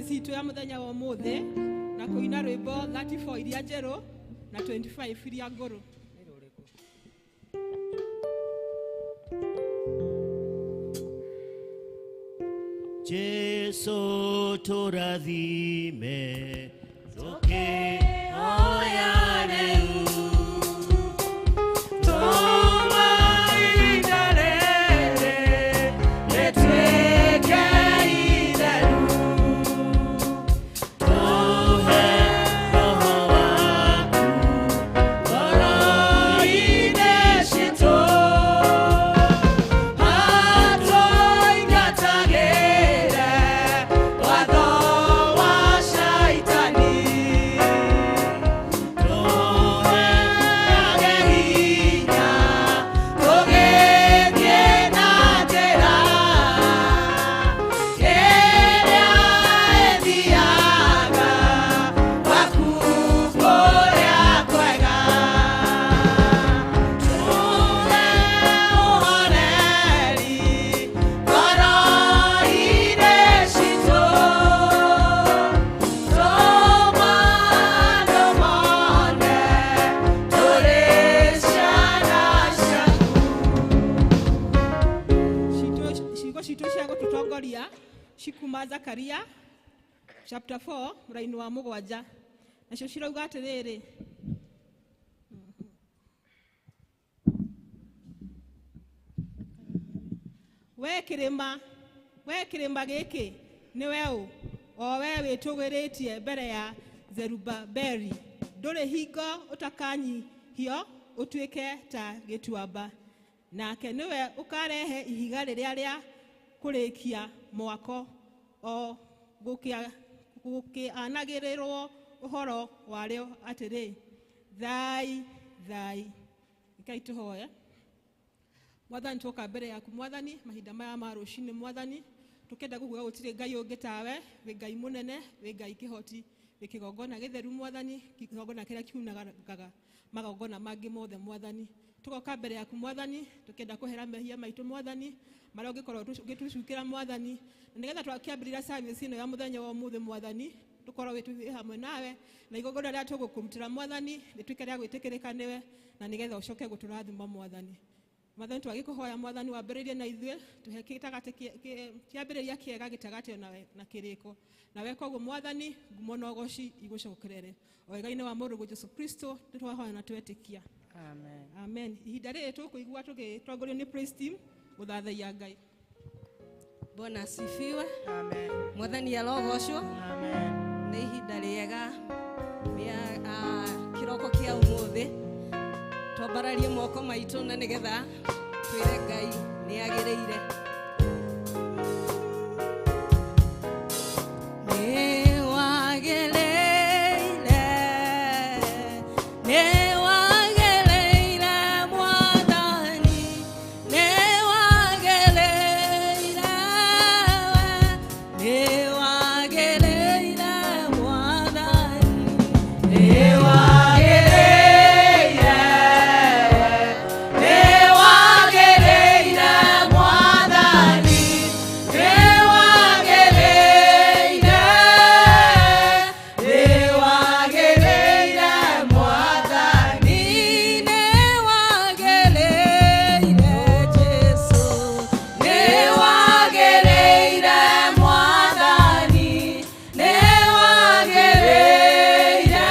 Service itũ ya mũthenya wa ũmũthĩ na kũina rwĩmbo 34 iria njerũ na 25 iria ngũrũ. Jesu tũrathime tũkĩhoya rĩu Tũma ihinda rĩrĩ rĩtuĩke itheru. Tũhe roho waku Ngoro-inĩ citũ hatũingatagĩre watho wa Shaitani. Tũheage hinya tũgĩthiĩ na njĩra ĩrĩa ĩthiaga gwaku kũrĩa kwega. Tũhe ũhoreri ngoro-inĩ citũ, tũma andũ mone tũrĩ ciana ciaku. Ciugo citũ cia gũtũtongoria cikuma Zakaria chapter 4 mũraini wa mũgwanja, nacio cirauga atĩrĩrĩ: we kĩrĩma, we kĩrĩma gĩkĩ nĩwe ũ, o we wĩtũgĩrĩtie mbere ya Zerubabeli, ndũrĩ hingo ũtakanyihio ũtuĩke ta gĩtuamba, nake nĩwe ũkarehe ihiga rĩrĩa rĩa kũrĩkia mwako, o gũkĩanagĩrĩrwo ũhoro warĩo atĩrĩ, thai thai. Rekei tũhoe. Mwathani, twoka mbere yaku Mwathani mahinda maya ma rũcinĩ Mwathani, tũkĩenda gũkuga gũtirĩ Ngai ũngĩ tawe, wĩ Ngai mũnene, wĩ Ngai kĩhoti, wĩ kĩgongona gĩtheru Mwathani, kĩgongona kĩrĩa kiunagaga magongona mangĩ mothe Mwathani. Tũgoka mbere yaku Mwathani tũkĩenda kũhera mehia maitũ Mwathani, marĩa ũngĩkorwo ũgĩtũcukĩra Mwathani, na nĩgetha twakĩambĩrĩria service ĩno ya mũthenya wa ũmũthĩ Mwathani, tũkorwo wĩ hamwe nawe, na igongona rĩrĩa tũgũkũrutĩra Mwathani rĩtuĩke rĩa gwĩtĩkĩrĩka nĩwe, na nĩgetha ũcoke gũtũrathima Mwathani. Mwathani, twagĩkũhoya Mwathani wambĩrĩrie na ithuĩ, tũhe gĩtagatĩ kĩambĩrĩria kĩega, gĩtagatĩ na kĩrĩko, na weka ũguo Mwathani, ngumo na ũgoci igũcokerere o wega-inĩ wa Mũrũguo Jesu Kristo nĩtwahoya na twetĩkia. Amen. Amen. Ihinda rĩrĩ tũkũigua tũgĩtongorio nĩ praise team gũthathaiya Ngai. Bwana asifiwe. Amen. Mwathani arogocwo. Amen. Nĩ ihinda rĩega rĩa kĩroko kĩa ũmũthĩ, twambararie moko maitũ na nĩgetha twĩre Ngai nĩ agĩrĩire. Nĩ wagĩrĩire, nĩ wagĩrĩire Mwathani, nĩ wagĩrĩire we, nĩ wagĩrĩire Mwathani, Nĩ wagĩrĩire, nĩ wagĩrĩire Mwathani, nĩ wagĩrĩire, nĩ wagĩrĩire Mwathani. Nĩ wagĩrĩire Jesu, Nĩ wagĩrĩire Mwathani, nĩ wagĩrĩire,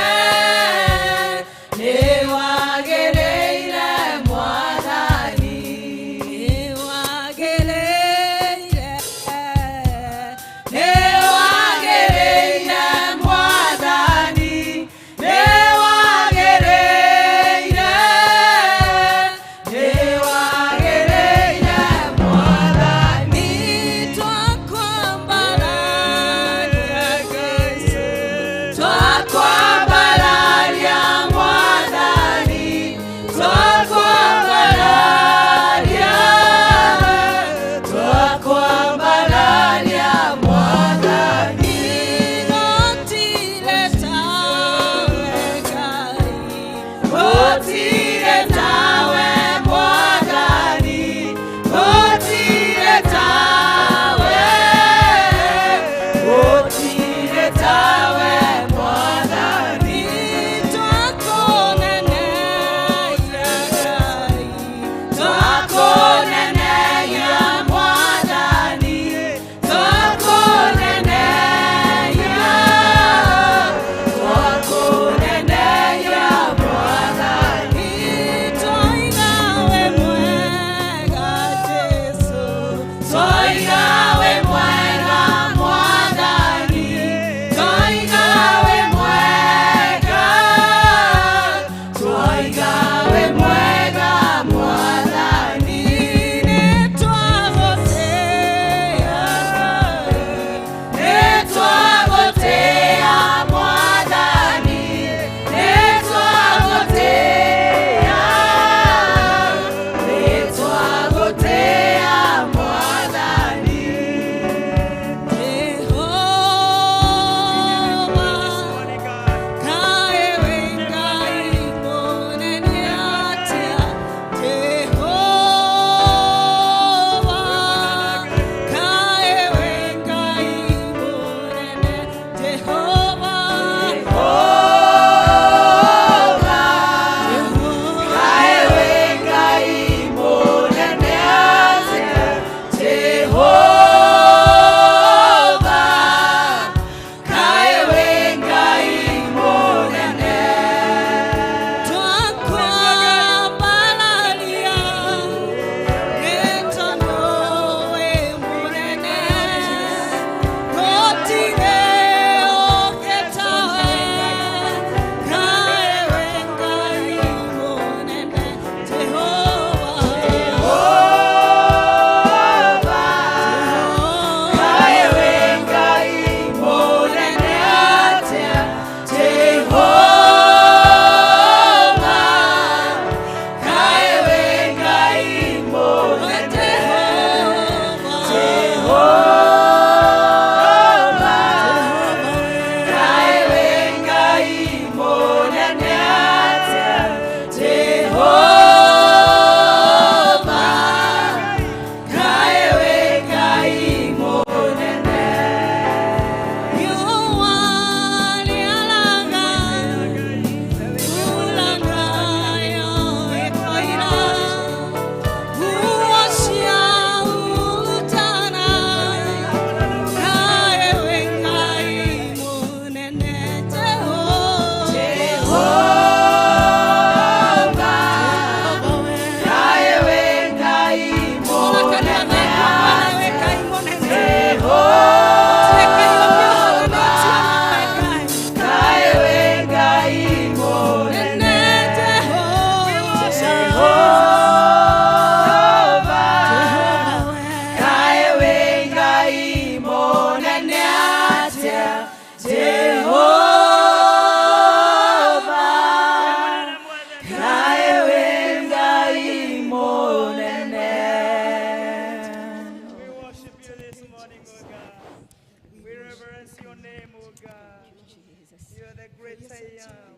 great I am.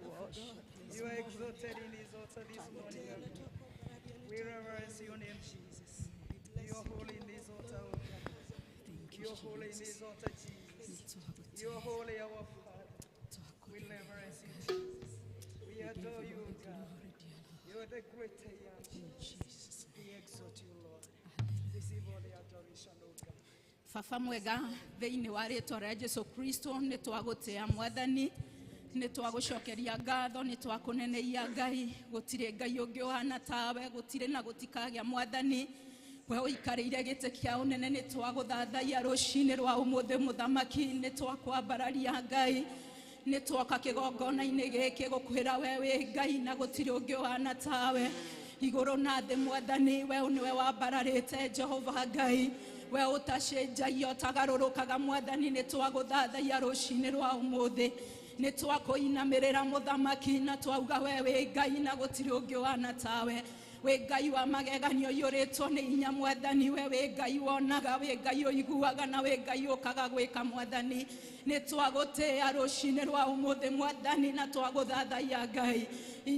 You are exalted in this altar this morning, O God. We reverence your name, Jesus. You are holy in this altar, O God. You are holy in this altar, Jesus. You are holy, our Father. We reverence you, Jesus. We adore you, O God. You are the great I am, Jesus. We exalt you, Lord. Receive all the adoration, O God. Baba mwega thĩinĩ wa rĩtwa rĩa Jesu Kristo nĩ twagũtĩa mwathani nĩ twagũcokeria ngatho nĩ twakũneneia Ngai gũtirĩ Ngai ũngĩ ũhana tawe gũtirĩ na gũtikagĩa mwathani we ũikarĩire gĩtĩ kĩa ũnene nĩ twagũthathaia rũcinĩ rwa ũmũthĩ mũthamaki nĩ twakwambararia Ngai nĩ twoka kĩgongona-inĩ gĩkĩ gũkwĩra we wĩ Ngai na gũtirĩ ũngĩ ũhana tawe igũrũ na thĩ mwathani we nĩwe wambararĩte Jehova Ngai we ũtacenjagia ũtagarũrũkaga mwathani nĩ twagũthathaia rũcinĩ rwa ũmũthĩ nĩ twakũinamĩrĩra mũthamaki na twauga we wĩ Ngai na gũtirĩ ũngĩ ũhana tawe wĩ Ngai wa mageganio ũiyũrĩtwo nĩ hinya mwathani we wĩ Ngai wonaga wĩ Ngai ũiguaga na wĩ Ngai ũkaga gwĩka mwathani nĩ twagũtĩĩa rũcinĩ rwa ũmũthĩ mwathani na twagũthathaia Ngai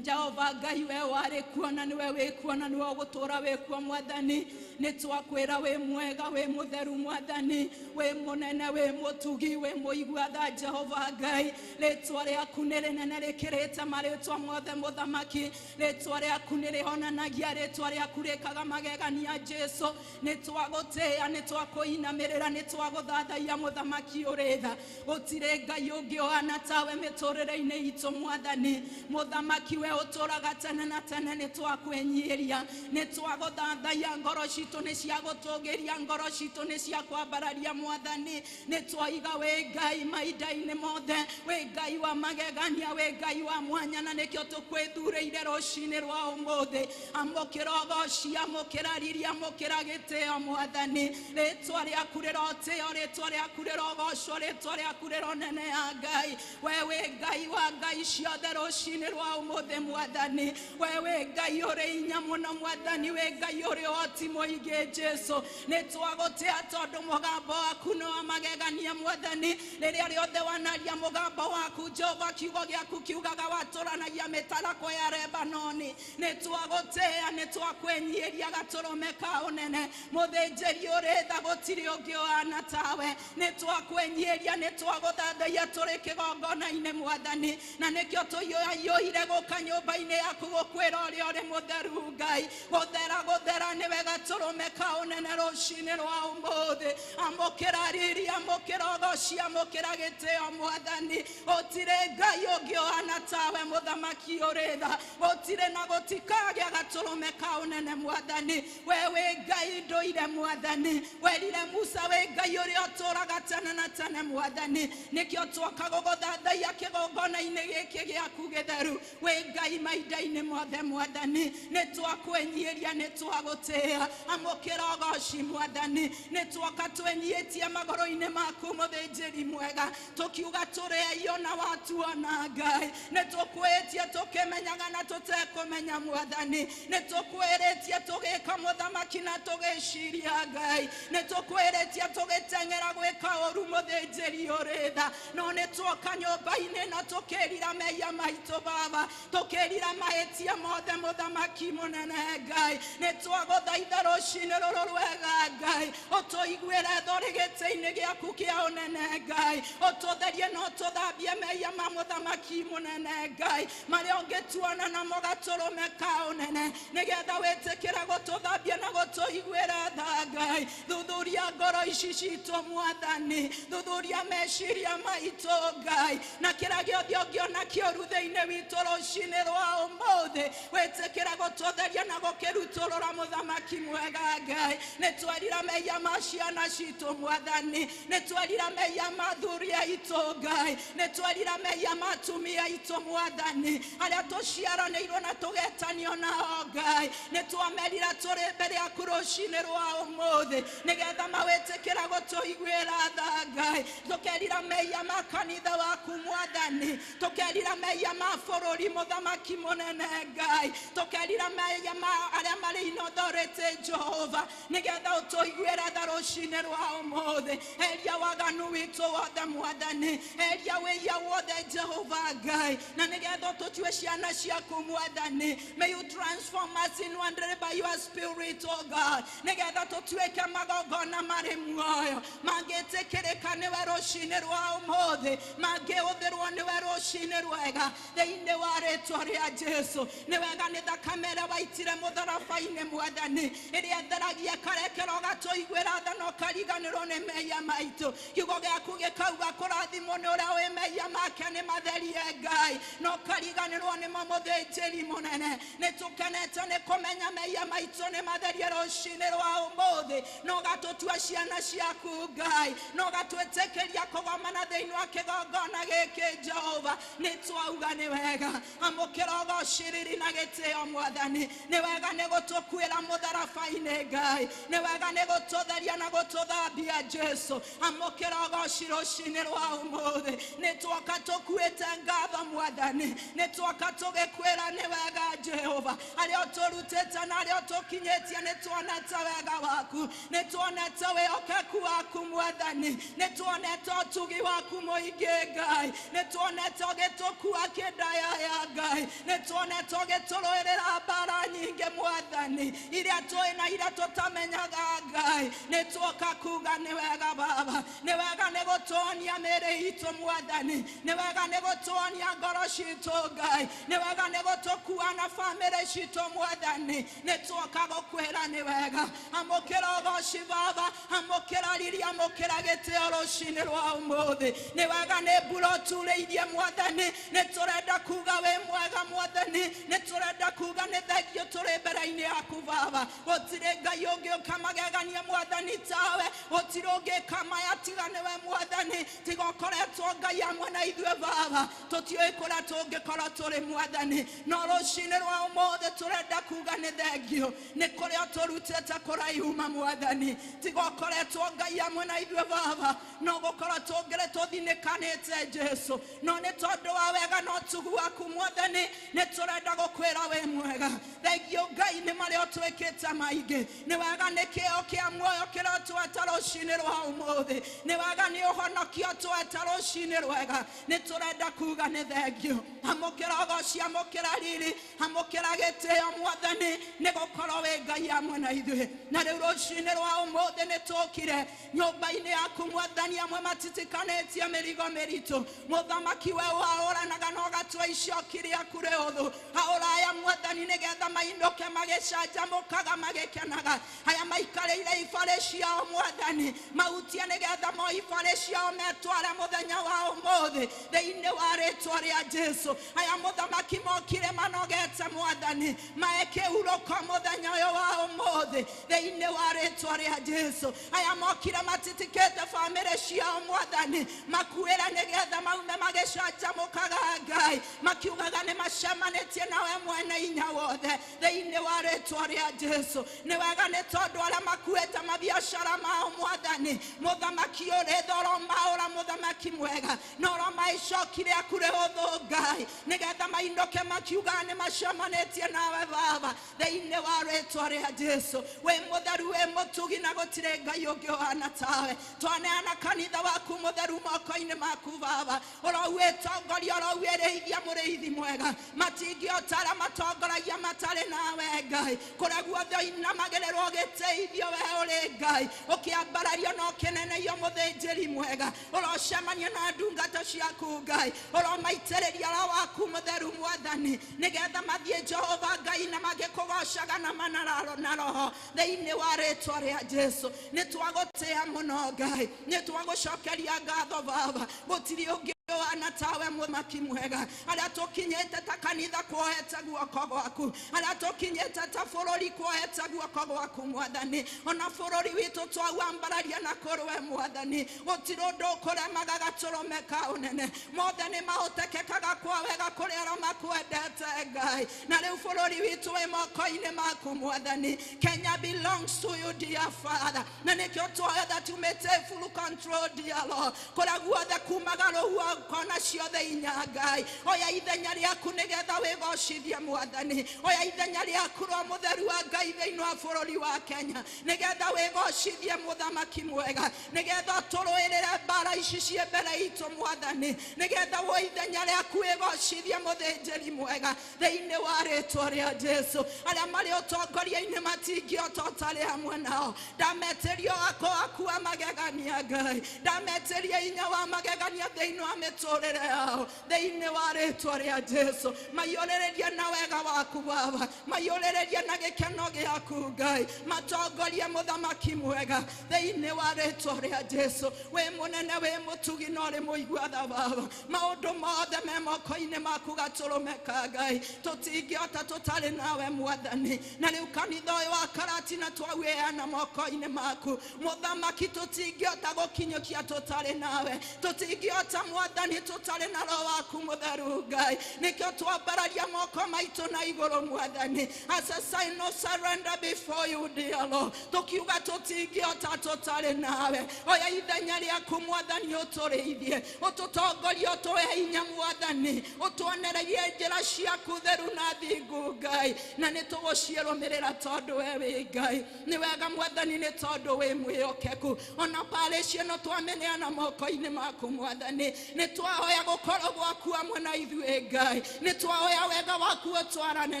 Jehova Ngai we warĩ kuo na nĩwe wĩ kuo na nĩwe ũgũtũũra wĩ kuo mwathani nĩ twakwĩra wĩ mwega wĩ mũtheru mwathani wĩ mũnene wĩ mũtugi wĩ mũigua tha Jehova Ngai rĩtwa rĩaku nĩ rĩnene rĩkĩrĩte marĩtwa mothe mũthamaki rĩtwa rĩaku nĩ rĩhonanagia rĩtwa rĩaku rĩkaga magegania Jesu nĩ twagũtĩĩa nĩ twakũinamĩrĩra nĩ twagũthathaia mũthamaki ũrĩ tha gũtirĩ Ngai ũngĩ ũhana tawe mĩtũrĩre-inĩ itũ mwathani mũthamaki we ũtũũraga tene na tene nĩ twakwĩnyiihĩria nĩ twagũthathaia ngoro citũ nĩ cia gũtũgĩria ngoro citũ nĩ cia kwambararia mwathani nĩ twaiga wĩ Ngai mahinda-inĩ mothe wĩ Ngai wa magegania wĩ Ngai wa mwanya na nĩkĩo tũkwĩthurĩire rũcinĩ rwa ũmũthĩ amũkĩra ũgoci amũkĩra riri amũkĩra gĩtĩo mwathani rĩtwa rĩaku rĩrotĩo rĩtwa rĩaku rĩrogocwo rĩtwa rĩaku rĩroneneha Ngai we wĩ Ngai wa Ngai ciothe rũcinĩ rwa ũmũthĩ mwathani we wĩ Ngai ũrĩ hinya mũno mwathani wĩ Ngai ũrĩ ũhoti mũingĩ Jesu nĩ twagũtĩa tondũ mũgambo waku nĩ wa magegania mwathani rĩrĩa rĩothe wanaria mũgambo waku Jehova kiugo gĩaku kiugaga watũranagia mĩtarakwa ya Lebanoni nĩ twagũtĩa nĩ twakwĩnyiihĩria gatũrũme ka ũnene mũthĩnjĩri ũrĩ tha gũtirĩ ũngĩ ũhana tawe nĩ twakwĩnyiihĩria nĩ twagũthathaia tũrĩ kĩgongona-inĩ mwathani na nĩkĩo tũiyũire gũka nyũmba-inĩ yaku gũkwĩra ũrĩa ũrĩ mũtheru Ngai gũthera gũthera nĩwe gatũrũme ka ũnene rũcinĩ rwa ũmũthĩ amũkĩra riri amũkĩra ũgoci amũkĩra gĩtĩo mwathani gũtirĩ Ngai ũngĩ ũhana tawe mũthamaki ũrĩ tha gũtirĩ na gũtikagĩa gatũrũme ka ũnene mwathani we wĩ Ngai ndũire mwathani werire Musa wĩ Ngai ũrĩa ũtũũraga tene na tene mwathani nĩkĩo twoka gũgũthathaia kĩgongona-inĩ gĩkĩ gĩaku gĩtheru wĩ Ngai mahinda-inĩ mothe mwathani nĩ twakwĩnyiihĩria nĩ twagũtĩĩa amũkĩra ũgoci mwathani nĩ twoka twĩnyiihĩtie magũrũ-inĩ maku mũthĩnjĩri mwega tũkiuga tũrĩ aiyo na watuona Ngai nĩ tũkwĩtie tũkĩmenyaga na tũtekũmenya mwathani nĩ tũkwĩrĩtie tũgĩka mũthamaki na tũgĩciria Ngai nĩ tũkwĩrĩtie tũgĩteng'era gwĩka ũru mũthĩnjĩri ũrĩ tha no nĩ twoka nyũmba-inĩ na tũkĩrira mehia maitũ Baba tũkĩrira mahĩtia mothe mũthamaki mũnene Ngai nĩ twagũthaitha rũcinĩ rũrũ rwega Ngai ũtũiguĩre tha ũrĩ gĩtĩ-inĩ gĩaku kĩa ũnene Ngai ũtũtherie na ũtũthambie mehia ma mũthamaki mũnene Ngai marĩa ũngĩtuona namo gatũrũme ka ũnene nĩgetha wĩtĩkĩre gũtũthambia na gũtũiguĩra tha Ngai thuthuria ngoro ici citũ mwathani thuthuria meciria maitũ Ngai na kĩrĩa gĩothe ũngĩona kĩũru thĩinĩ witũ rũcinĩ rwa ũmũthĩ wĩtĩkĩre gũtũtheria na gũkĩrutũrũra mũthamaki mwega Ngai nĩ twerira mehia ma ciana citũ mwathani nĩ twerira mehia ma athuri aitũ Ngai nĩ twerira mehia ma atumia aitũ mwathani arĩa tũciaranĩirwo na tũgetanio nao Ngai nĩ twamerira tũrĩ mbere yaku rũcinĩ rwa ũmũthĩ nĩgetha mawĩtĩkĩra gũtũiguĩra tha Ngai Tũkerira mehia ma kanitha waku Mwathani, tũkerira mehia ma bũrũri mũthamaki mũnene Ngai, tũkerira mehia ma arĩa marĩ in authority Jehova, nĩgetha ũtũiguĩre tha rũcinĩ rwa ũmũthĩ. Eria waganu witũ wothe Mwathani, eria wĩhia wothe Jehova Ngai, na nĩgetha ũtũtue ciana ciaku Mwathani. May you transform us in wonder by your spirit, O God, nĩgetha tũtuĩke magongona marĩ muoyo mangĩtĩkĩrĩka nĩwe rũcinĩ rwa ũmũthĩ, mangĩhũthĩrwo nĩwe rũcinĩ rwega thĩinĩ wa rĩtwa rĩa Jesu. Nĩ wega nĩ thakame ĩrĩa waitire mũtharaba-inĩ Mwathani, ĩrĩa ĩtheragia karekera ũgatũiguĩra tha na ũkariganĩrwo nĩ mehia maitũ. Kiugo gĩaku gĩkauga kũrathimwo nĩ ũrĩa wĩ mehia make nĩ matherie Ngai, na ũkariganĩrwo nĩmo mũthĩnjĩri mũnene. Nĩ tũkenete nĩ kũmenya mehia maitũ nĩ matherie rũcinĩ rwa ũmũthĩ, na ũgatũtua ciana ciaku Ngai, na ũgatwĩtĩkĩria kũgomana thĩinĩ wa kĩgongona gĩkĩ Jehova. Nĩ twauga nĩ wega, amũkĩra ũgociriri na gĩtĩo Mwathani. Nĩ wega nĩ gũtũkuĩra mũtharaba-inĩ Ngai, nĩ wega nĩ gũtũtheria na gũtũthambia Jesu. Amũkĩra ũgoci rũcinĩ rwa ũmũthĩ. Nĩ twoka tũkuĩte ngatho Mwathani, nĩ twoka tũgĩkwĩra nĩ wega Jehova. Arĩa ũtũrutĩte na arĩa ũtũkinyĩtie, nĩ tuonete wega waku, nĩ tuonete wĩhokeku waku Mwathani, nĩ tuonete ũtugi waku mũingĩ Ngai, nĩ tuonete ũgĩtũkua kĩndayaya Ngai, nĩ tuonete ũgĩtũrũĩrĩra mbara nyingĩ Mwathani, iria tũĩ na iria tũtamenyaga Ngai. Nĩ tuoka kuga nĩ wega Baba, nĩ wega nĩ gũtuonia mĩĩrĩ itũ Mwathani, nĩ wega nĩ gũtuonia ngoro citũ Ngai, nĩ wega nĩ gũtũkua na bamĩrĩ citũ Mwathani. Nĩ tuoka gũkwĩra nĩ wega. Amũkĩra ũgoci Baba, amũkĩra riri, amũkĩra gĩtĩo rũcinĩ rwa ũmũthĩ. Nĩ wega nĩ mbura ũturĩirie Mwathani, nĩ tũrenda kuga wĩ mwega Mwathani, nĩ tũrenda kuga nĩ thengio tũrĩ mbere-inĩ yaku Baba. Gũtirĩ Ngai ũngĩũka magegania Mwathani tawe, gũtirĩ ũngĩka maya tiga nĩwe Mwathani. Tiga ũkoretwo Ngai hamwe na ithuĩ Baba, tũtiũĩ kũrĩa tũngĩkorwo tũrĩ Mwathani. No rũcinĩ rwa ũmũthĩ tũrenda kuga nĩ thengio nĩ kũrĩa ũtũrutĩte kũraihu ma Mwathani. Tiga ũkoretwo Ngai hamwe na ithuĩ Baba, no gũkorwo tũngĩrĩ tũthinĩkanĩte Jesu. No nĩ tondũ wa wega na ũtugi waku Mwathani, nĩ tũrenda gũkwĩra wĩ mwega. Thengio Ngai nĩ marĩa ũtwĩkĩte maingĩ. Nĩ wega nĩ kĩo kĩa muoyo kĩrĩa ũtweta rũcinĩ rwa ũmũthĩ, nĩ wega nĩ ũhonokio ũtweta rũcinĩ rwega. Nĩ tũrenda kuga nĩ thengio. Amũkĩra ũgoci, amũkĩra riri, amũkĩra gĩtĩo Mwathani, nĩ gũkorwo wĩ Ngai hamwe na ithuĩ. Na rĩu rũcinĩ rwa ũmũthĩ nĩ tũkire nyũmba-inĩ yaku Mwathani, amwe matitikanĩtie mĩrigo mĩritũ. Mũthamaki we ũhũranaga na ũgatua icoki rĩaku rĩũthũ. Ahũra aya Mwathani nĩgetha mainũke magĩcanjamũkaga magĩkenaga. Aya maikarĩire ibarĩ ciao Mwathani, mahutie nĩgetha moe ibarĩ ciao metware mũthenya wa ũmũthĩ thĩinĩ wa rĩtwa rĩa Jesu. Aya mũthamaki mokire manogete Mwathani, mae kĩhurũko mũthenya ũyũ wa ũmũthĩ thĩinĩ wa rĩtwa rĩa Jesu. Aya mokire matitikĩte bamĩrĩ ciao Mwathani, makuĩre nĩgetha maume magĩcanjamũkaga Ngai, makiugaga nĩ macemanĩtie nawe mwene hinya wothe thĩinĩ wa rĩtwa rĩa Jesu. Nĩ wega nĩ tondũ arĩa makuĩte mabiacara mao Mwathani, mũthamaki ũrĩ thoro maũra mũthamaki mwega, na ũroma icoki rĩaku rĩhũthũ Ngai, nĩgetha mainũke makiugaga nĩ macemanĩtie nawe Baba thĩinĩ wa rĩtwa rĩa Jesu. Wĩ mũtheru, wĩ mũtugi, na gũtirĩ Ngai ũngĩ ũhana tawe. Twaneana kanitha waku mũtheru moko-inĩ maku Baba, ũrauĩtongoria, ũrauĩrĩithia mũrĩithi mwega. Matingĩotara matongoragia matarĩ nawe Ngai, kũrĩa guothe ũinamagĩrĩrwo ũgĩteithio we ũrĩ Ngai, ũkĩambarario na ũkĩneneio mũthĩnjĩri mwega. Ũrocemania na ndungata ciaku Ngai, ũromaitĩrĩria Roho waku mũtheru Mwathani, nĩgetha mathiĩ Jehova Ngai na magĩkũgocaga na manararo na roho thĩinĩ wa rĩtwa rĩa Jesu. Nĩ twagũtĩa mũno Ngai, nĩ twagũcokeria ngatho Baba, gũtirĩ ũngĩ ũhana tawe mũthamaki mwega. Arĩa tũkinyĩte ta kanitha kuohete guoko gwaku, arĩa tũkinyĩte ta bũrũri kuohete guoko gwaku Mwathani, ona bũrũri witũ twauambararia na kũrĩ we Mwathani, gũtirĩ ũndũ ũkũremaga gatũrũme ka ũnene. Mothe nĩ mahotekekaga kwa wega kũrĩ arĩa makwendete Ngai na rĩu bũrũri witũ wĩ moko-inĩ maku Mwathani. Kenya belongs to you, dear Father, na nĩkĩo twoya that you may take full control, dear Lord. Kũrĩa guothe kumaga rũhuho kona ciothe inya Ngai, oya ithenya rĩaku nĩgetha wĩgocithie Mwathani. Oya ithenya rĩaku Roho Mũtheru wa Ngai thĩinĩ wa bũrũri wa Kenya nĩgetha wĩgocithie mũthamaki mwega, nĩgetha tũrũĩrĩre mbara ici ciĩ mbere itũ Mwathani, nĩgetha woe ithenya rĩaku wĩgocithie mũthĩnjĩri mwega thĩinĩ wa rĩtwa rĩa Jesu. Arĩa marĩ ũtongoria-inĩ matingĩhota ũtarĩ hamwe nao. Ndametĩria wako waku wa magegania Ngai, ndametĩria hinya wa magegania thĩinĩ wa mĩtũrĩre yao thĩinĩ wa rĩtwa rĩa Jesu. Maiyũrĩrĩrie na wega waku Baba, maiyũrĩrĩrie na gĩkeno gĩaku Ngai, matongorie mũthamaki mwega thĩinĩ wa rĩtwa rĩa Jesu. Wĩ mũnene, wĩ mũtugi na ũrĩ mũigua tha Baba. Maũndũ mothe me moko-inĩ maku gatũrũme ka Ngai, tũtingĩhota tũtarĩ nawe Mwathani. Na rĩu kanitha ũyũ wa Karatina twawĩheana moko-inĩ maku mũthamaki, tũtingĩhota gũkinyũkia tũtarĩ nawe, tũtingĩhota Mwathani tũtarĩ na Roho waku mũtheru Ngai. Nĩkĩo twambararia moko maitũ na igũrũ Mwathani, as a sign of surrender before you, dear Lord, tũkiuga tũtingĩhota tũtarĩ nawe. Oya ithenya rĩaku Mwathani, ũtũrĩithie, ũtũtongorie, ũtũhe hinya Mwathani, ũtuonererie njĩra ciaku theru na thingu Ngai, na nĩ tũgũcirũmĩrĩra tondũ we wĩ Ngai. Nĩ wega Mwathani, nĩ tondũ wĩ mwĩhokeku. Ona parish ĩno twamĩneana moko-inĩ maku Mwathani, nĩ twahoya gũkorwo gwaku hamwe na ithuĩ Ngai, nĩ twahoya wega waku ũtwarane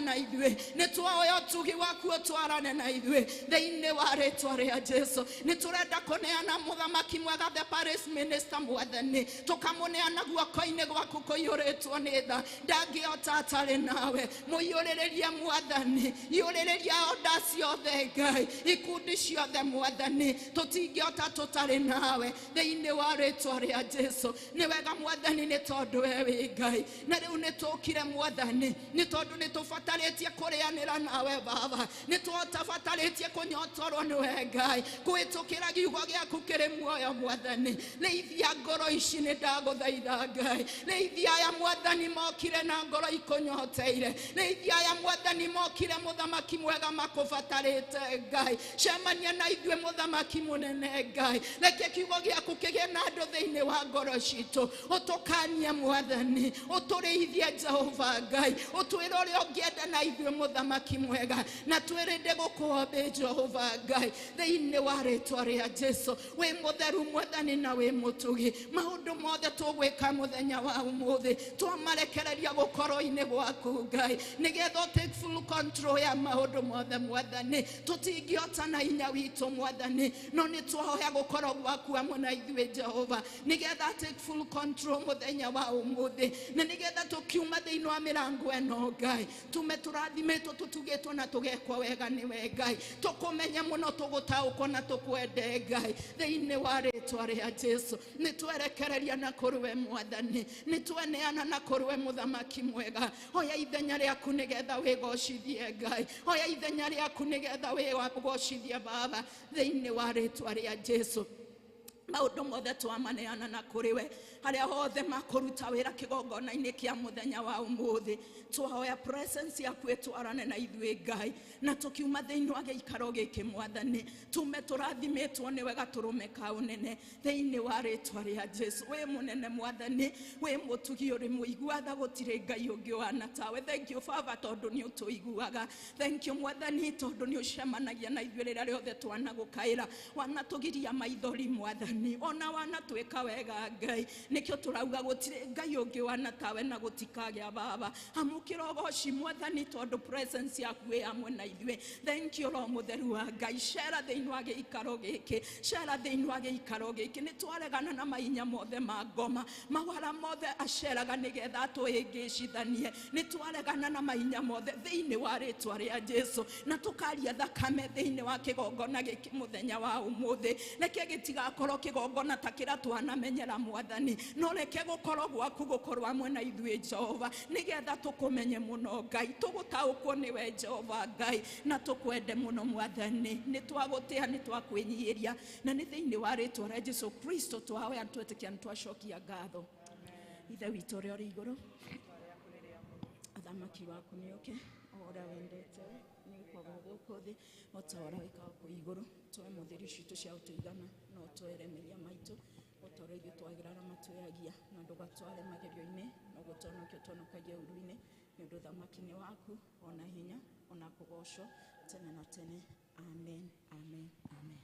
na ithuĩ, nĩ twahoya ũtugi waku ũtwarane na ithuĩ thĩinĩ wa rĩtwa rĩa Jesu. Nĩ tũrenda kũneana mũthamaki mwega the parish minister Mwathani, tũkamũneana guoko-inĩ gwaku kũiyũrĩtwo nĩ tha, ndangĩhota atarĩ nawe. Mũiyũrĩrĩrie Mwathani, iyũrĩrĩria oda ciothe Ngai, ikundi ciothe Mwathani, tũtingĩhota tũtarĩ nawe thĩinĩ wa rĩtwa rĩa Jesu. Nĩ wega Mwathani, nĩ tondũ we wĩ Ngai. Na rĩu nĩ tũkire Mwathani, nĩ tondũ nĩ tũbatarĩtie kũrĩanĩra nawe Baba, nĩ tũbatarĩtie kũnyotorwo nĩwe Ngai, kũhĩtũkĩra kiugo gĩaku kĩrĩ muoyo Mwathani. Rĩithia ngoro ici, nĩ ndagũthaitha Ngai, rĩithia aya Mwathani mokire na ngoro ikũnyoteire, rĩithia aya Mwathani mokire mũthamaki mwega makũbatarĩte Ngai. Cemania na ithuĩ mũthamaki mũnene Ngai, reke kiugo gĩaku kĩgĩe na andũ thĩinĩ wa ngoro citũ, ũtũkanie Mwathani, ũtũrĩithie Jehova Ngai, ũtwĩre ũrĩa ũngĩenda na ithuĩ mũthamaki mwega, na twĩrĩnde gũkũhombe Jehova Ngai thĩinĩ wa rĩtwa rĩa Jesu. Wĩ mũtheru Mwathani na wĩ mũtugi. Maũndũ mothe tũgwĩka mũthenya wa ũmũthĩ twamarekereria gũkorwo-inĩ gwaku Ngai, nĩgetha take full control ya maũndũ mothe Mwathani. Tũtingĩhota na hinya witũ Mwathani, no nĩ twahoya gũkorwo gwaku hamwe na ithuĩ Jehova, nĩgetha take full control mũthenya wa ũmũthĩ, na nĩgetha tũkiuma thĩinĩ wa mĩrango ĩno Ngai, tume tũrathimĩtwo, tũtugĩtwo na tũgekwo wega nĩwe Ngai, tũkũmenye mũno, tũgũtaũkwo na tũkwende Ngai thĩinĩ wa rĩtwa rĩa Jesu. Nĩ twerekereria na kũrĩ we Mwathani, nĩ tweneana na kũrĩ we mũthamaki mwega. Oya ithenya rĩaku nĩgetha wĩgocithie Ngai, oya ithenya rĩaku nĩgetha wĩgocithie Baba thĩinĩ wa rĩtwa rĩa Jesu. Maũndũ mothe twamaneana na kũrĩ we, harĩa hothe makũruta wĩra kĩgongona-inĩ kĩa mũthenya wa ũmũthĩ, twahoya presence yaku ĩtwarane na ithuĩ Ngai, na tũkiuma thĩinĩ wa gĩikaro gĩkĩ Mwathani, tume tũrathimĩtwo nĩwe gatũrũme ka ũnene thĩinĩ wa rĩtwa rĩa Jesu. Wĩ mũnene Mwathani, wĩ mũtugi, ũrĩ mũigua tha, gũtirĩ Ngai ũngĩ ũhana tawe. Thank you Baba, tondũ nĩ ũtũiguaga. Thank you Mwathani, tondũ nĩ ũcemanagia na ithuĩ rĩrĩa rĩothe twanagũkaĩra, wanatũgiria maithori Mwathani, ona wanatwĩka wega Ngai. Nĩkĩo tũrauga gũtirĩ Ngai ũngĩ ũhana tawe na gũtikagĩa Baba. Amũkĩra ũgoci Mwathani, tondũ presence yaku ĩ hamwe na ithuĩ. Thank you Roho Mũtheru wa Ngai, cera thĩinĩ wa gĩikaro gĩkĩ, cera thĩinĩ wa gĩikaro gĩkĩ. Nĩ twaregana na mahinya mothe ma ngoma, mawara mothe aceraga nĩgetha atũhĩngĩcithanie. Nĩ twaregana na mahinya mothe thĩinĩ wa rĩtwa rĩa Jesu, na tũkaria thakame thĩinĩ wa kĩgongona gĩkĩ mũthenya wa ũmũthĩ. Reke gĩtigakorwo kĩgongona ta kĩrĩa twanamenyera Mwathani, no reke gũkorwo gwaku gũkorwo hamwe na ithuĩ Jehova, nĩgetha tũkũmenye mũno Ngai, tũgũtaũkwo nĩwe Jehova Ngai, na tũkwende mũno Mwathani. Nĩ twagũtĩa, nĩ twakwĩnyihĩria, na nĩ thĩinĩ wa rĩtwa rĩa Jesu Kristo twahoya, twetĩkia, nĩ twacokia ngatho. Ithe witũ ũrĩa ũrĩ igũrũ. Rĩtwa rĩaku nĩ rĩamũrwo. Ũthamaki waku nĩ ũke, o ũrĩa wendete nĩ wĩkagwo gũkũ thĩ o ta ũrĩa wĩkagwo kũu igũrũ. Tũhe mũtheri citũ cia gũtũigana, na ũtũhere mehia maitũ o ta ũrĩa ithuĩ twagĩra arĩa matwĩhagia, na ndũgatware magerio-inĩ, no gũtũhonokia ũtũhonokagie ũũru-inĩ, nĩ ũndũ ũthamaki nĩ waku, ona hinya, ona kũgocwo tene na tene. Amen, amen, amen.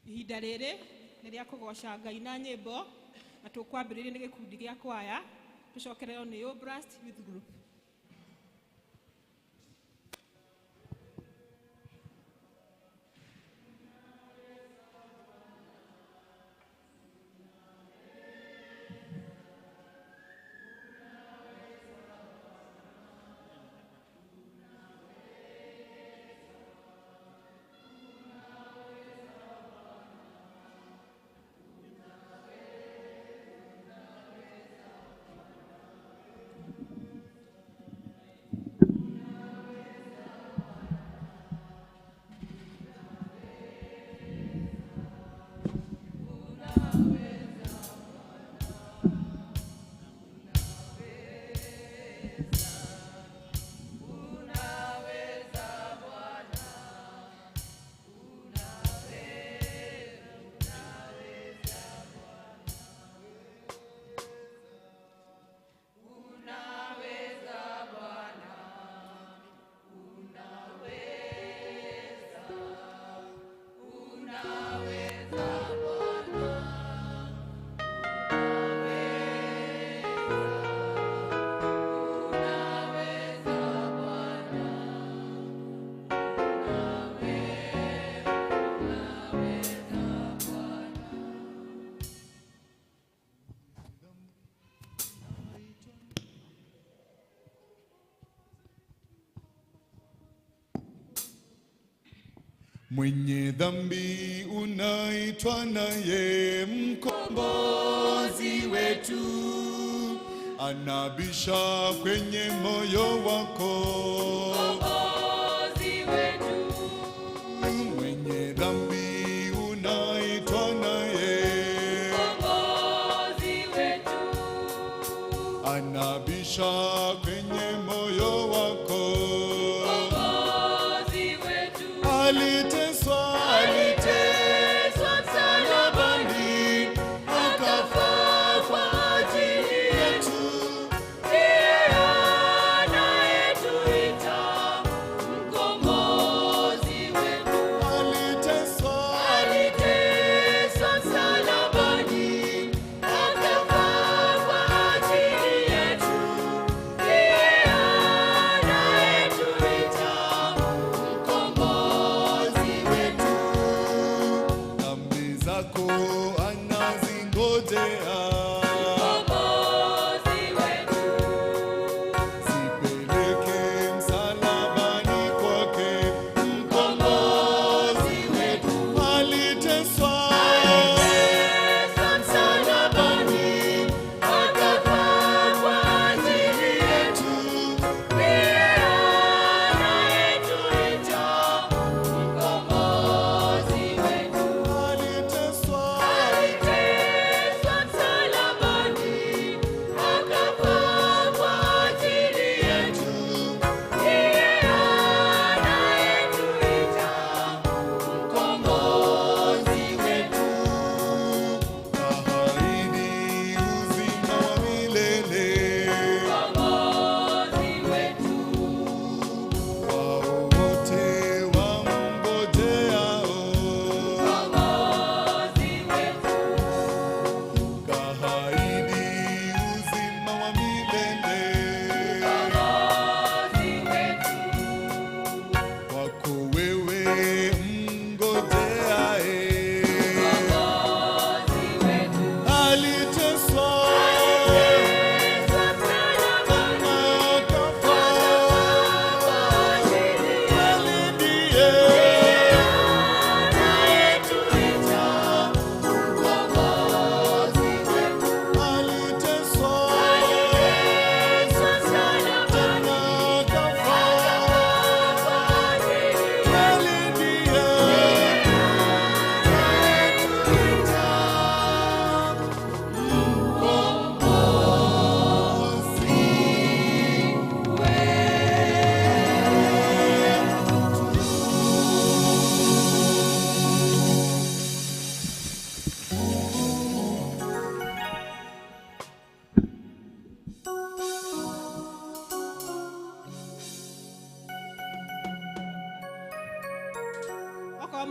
Ihinda rĩrĩ nĩ rĩa kũgoca Ngai na nyĩmbo, na tũkwambĩrĩria nĩ gĩkundi gĩa kwaya, tũcokererwo nĩ Oblast Youth Group. Mwenye dhambi unaitwa naye mkombozi wetu, anabisha kwenye moyo wako. Mkombozi wetu. Mwenye dhambi unaitwa naye, Mkombozi wetu. anabisha kwenye moyo wako. Mkombozi wetu. Aliteswa, Aliteswa msalabani, akafa kwa ajili yetu. Ndiye anayetuita mkombozi wetu. Aliteswa, Aliteswa msalabani, akafa kwa ajili yetu. Ndiye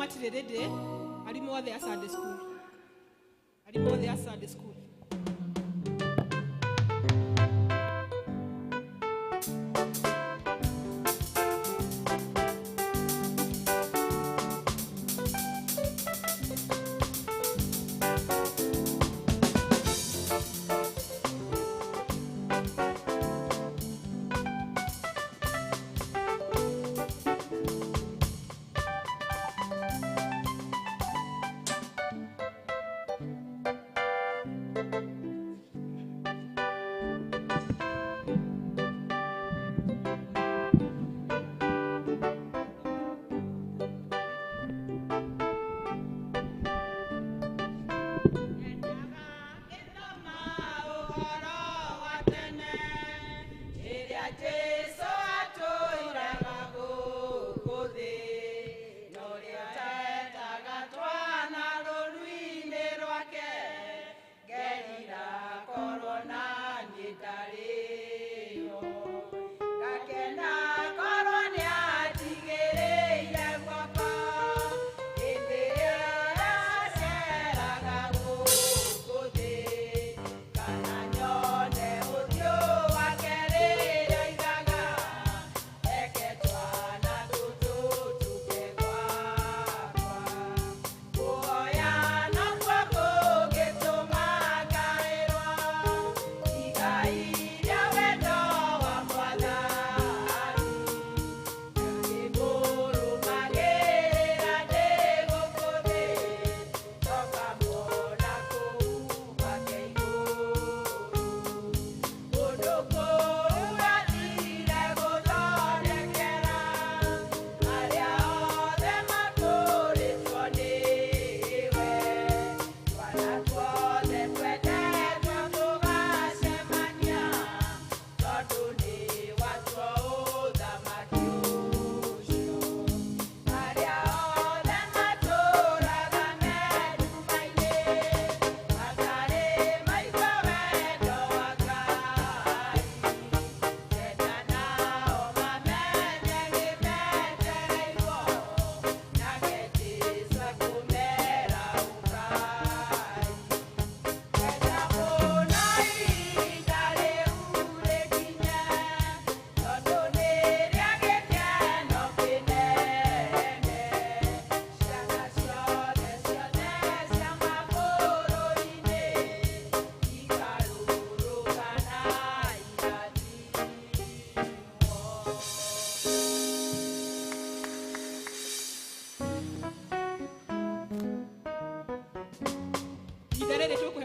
Matirĩ ready, arimũ othe a Sunday school. Arimũ othe a Sunday school.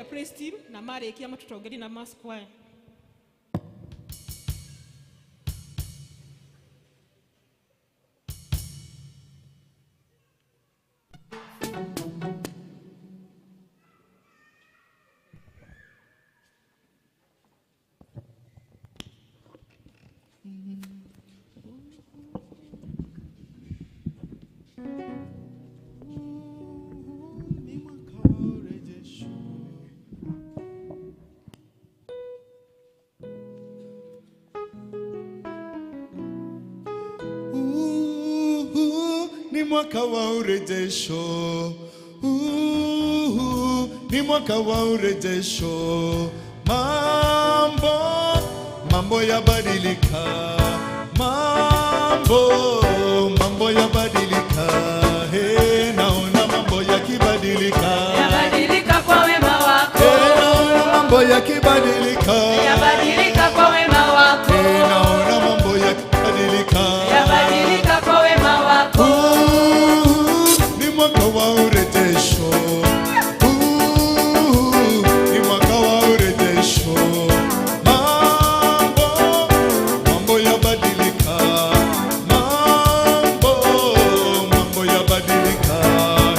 Praise team na marĩkia matũtongorie na mass choir. Mwaka wa urejesho, ni mwaka wa urejesho. Mambo, mambo yabadilika, mambo, mambo yabadilika. Hey, naona mambo yakibadilika, yabadilika kwa wema wako. Hey, naona mambo yakibadilika, yabadilika kwa wema wako. Hey, naona mambo yakibadilika, yabadilika kwa wema wako. Ni mwaka wa urejesho, ni mwaka wa urejesho. Mambo, mambo yabadilika, mambo, mambo yabadilika.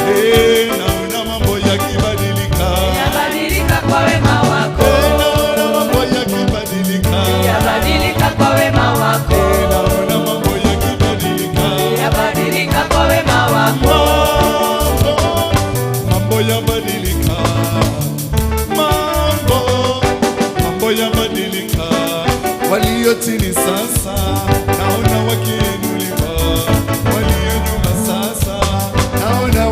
Hey, naona mambo yakibadilika, yabadilika kwa wema wako. Hey, naona mambo yakibadilika, yabadilika kwa wema wako. Hey, naona mambo yakibadilika, yabadilika kwa wema wako. Mambo yabadilika, mambo, mambo yabadilika. Walio chini sasa naona wakiinuliwa, walio nyuma sasa naona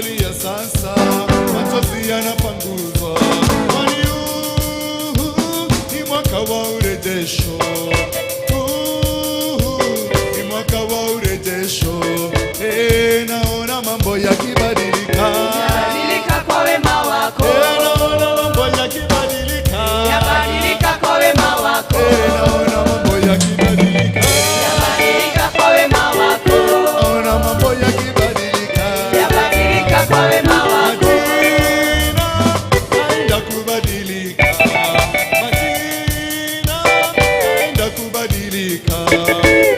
Waliolia sasa machozi yanapanguzwa, kwani huu ni mwaka wa urejesho. Huu ni mwaka wa urejesho. Naona mambo yakibadilika. Yabadilika kwa wema wako. Naona mambo yakibadilika. Yabadilika kwa wema wako. Naona mambo yakibadilika. Yabadilika kwa wema wako. Naona mambo yakibadilika. Yabadilika kwa wema wako. Majina yaenda kubadilika. Majina yaenda kubadilika.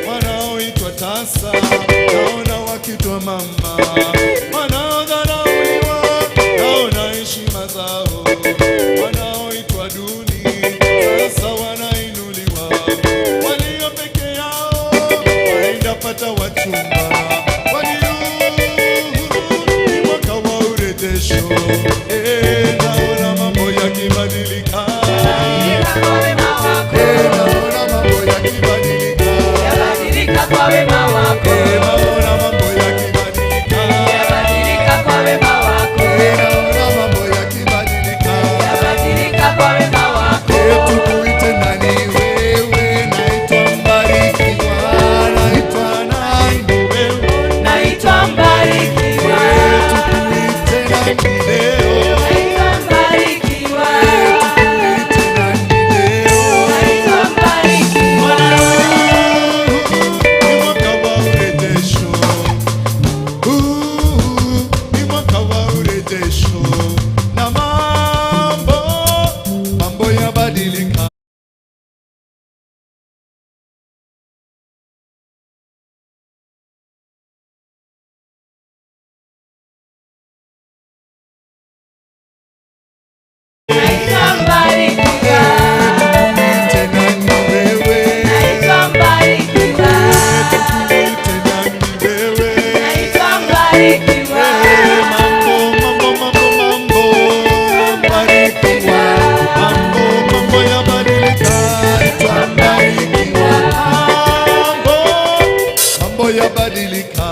Wanaoitwa tasa naona wakitwa mama, wanaodharauliwa naona heshima zao, wanaoitwa duni sasa wanainuliwa, walio peke yao waenda pata wachumba, kwani huu ni mwaka wa urejesho. Naona mambo yakibadilika. Yabadilika kwa wema wako. Naona mambo yakibadilika. Yabadilika kwa wema wako. Naona mambo yakibadilika. Yabadilika kwa wema wako. Naona mambo yakibadilika. Yabadilika kwa wema wako. Tukuite nani wewe? Naitwa Mbarikiwa, naitwa nani wewe? Naitwa Mbarikiwa. Tukuite nani leo? Naitwa Mbarikiwa. Tukuite nani leo? Naitwa Mbarikiwa. Ni mwaka wa urejesho. Huu ni mwaka wa urejesho. Na mambo yabadilika. Naitwa Mbarikiwa. Tukuite nani wewe? Naitwa Mbarikiwa. Tukuite nani wewe? Naitwa Mbarikiwa. Mambo, mambo, mambo, mambo, mbarikiwa. Mambo, mambo yabadilika, mbarikiwa. Mambo, mambo yabadilika.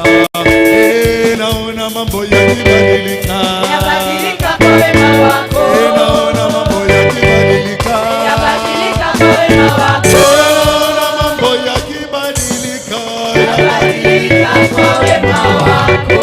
Naona mambo yakibadilika. Yabadilika kwa wema wako. Naona mambo yakibadilika. Yabadilika kwa wema wako. Naona mambo yakibadilika. Yabadilika kwa wema wako.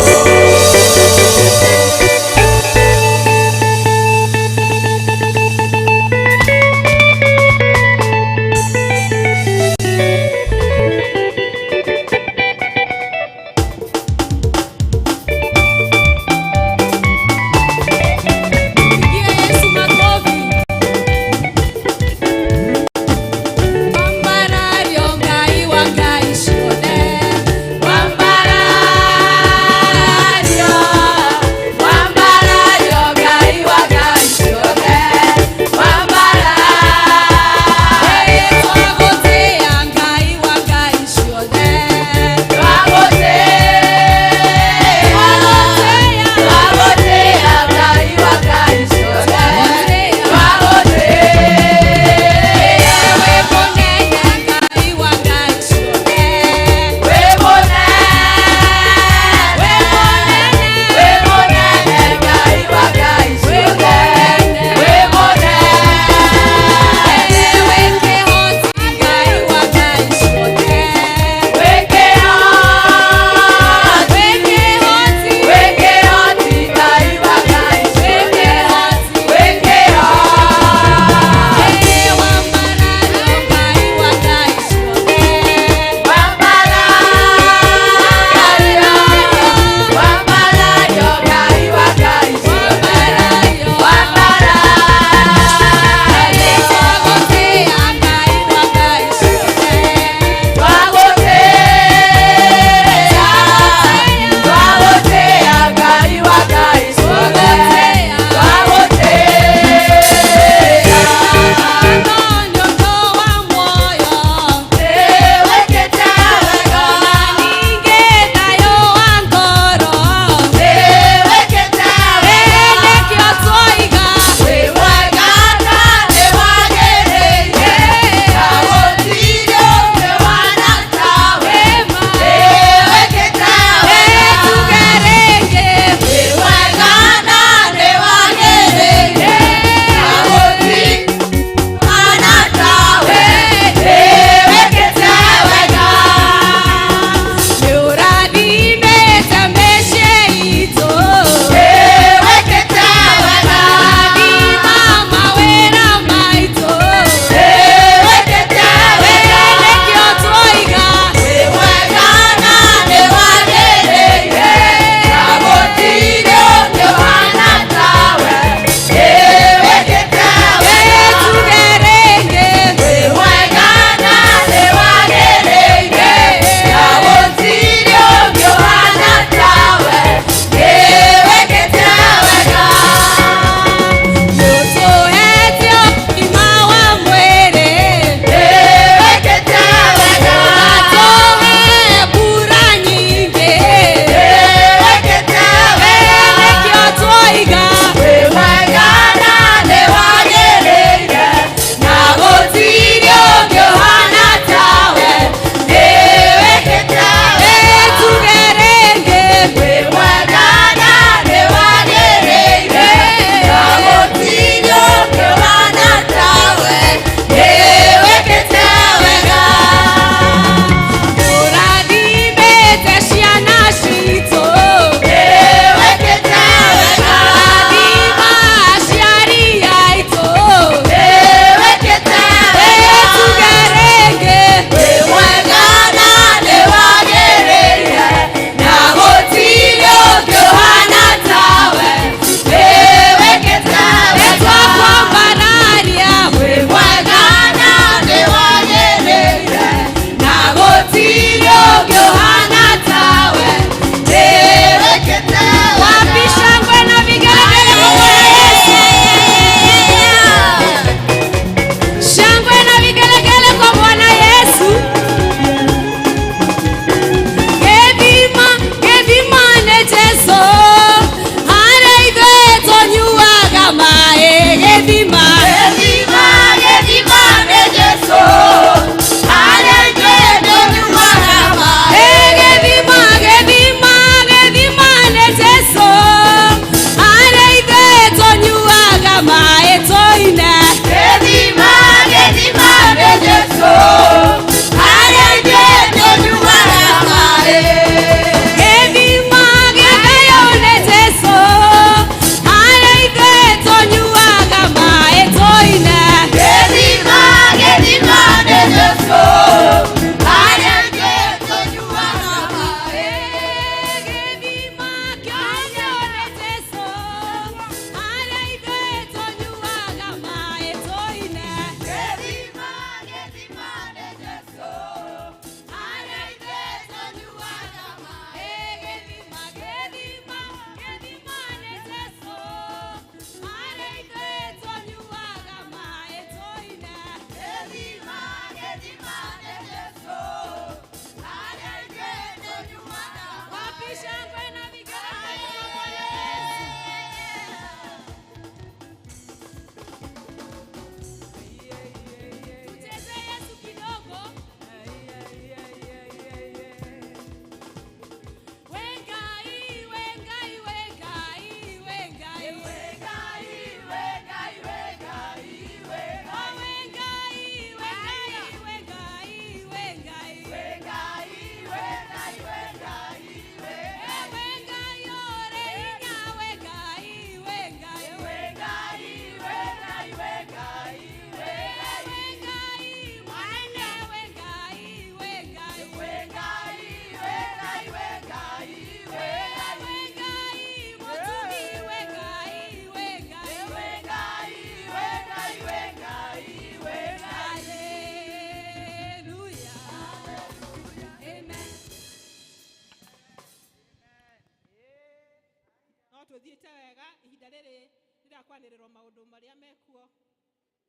Tũthiĩte wega ihinda rĩrĩ rĩrakwanĩrĩrwo maũndũ marĩa mekuo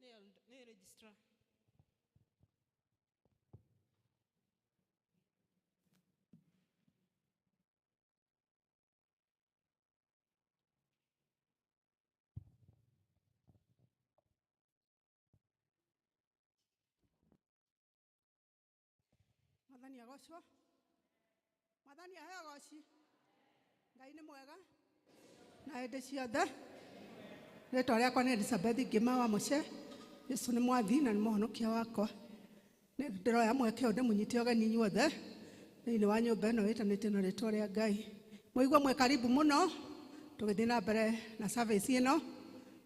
nĩ registrar. Mwathani agocwo. Mwathani aheo goci. Ngai nĩ mwega na hĩndĩ ciothe. Rĩtwa rĩakwa nĩ Elizabeth Ngĩma wa Mũce. Yesu nĩ mwathi na nĩ mũhonokia wakwa. Nĩ ndĩroya mweke ũyũ ndĩmũnyite ũgeni inyuothe thĩinĩ wa nyũmba ĩno ĩtanĩtio na rĩtwa rĩa Ngai. Mũigue mwĩ karibu mũno tũgĩthiĩ na mbere na service ĩno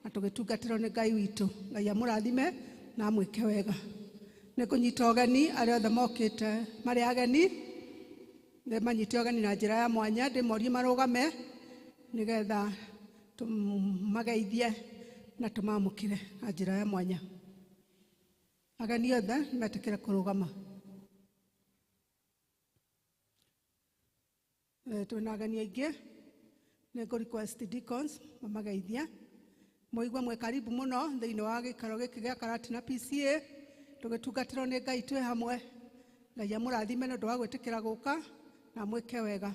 na tũgĩtungatĩrwo nĩ Ngai witũ. Ngai amũrathime na amwĩke wega. Nĩ kũnyita ũgeni arĩa othe mokĩte marĩ ageni, nĩ manyite ũgeni na njĩra ya mwanya, ndĩmorie marũgame nĩgetha tũmageithie na tũmamũkĩre na njĩra ya mwanya. Ageni othe nĩmetĩkĩre kũrũgama. Twĩna ageni aingĩ, nĩ ngũ request deacons mamageithie. Mũigue mwĩ karibu mũno thĩinĩ wa gĩikaro gĩkĩ gĩa Karatina PCA, tũgĩtungatĩrwo nĩ Ngai twĩ hamwe. Ngai amũrathime nĩ ũndũ wa gwĩtĩkĩra gũka na mwĩke wega.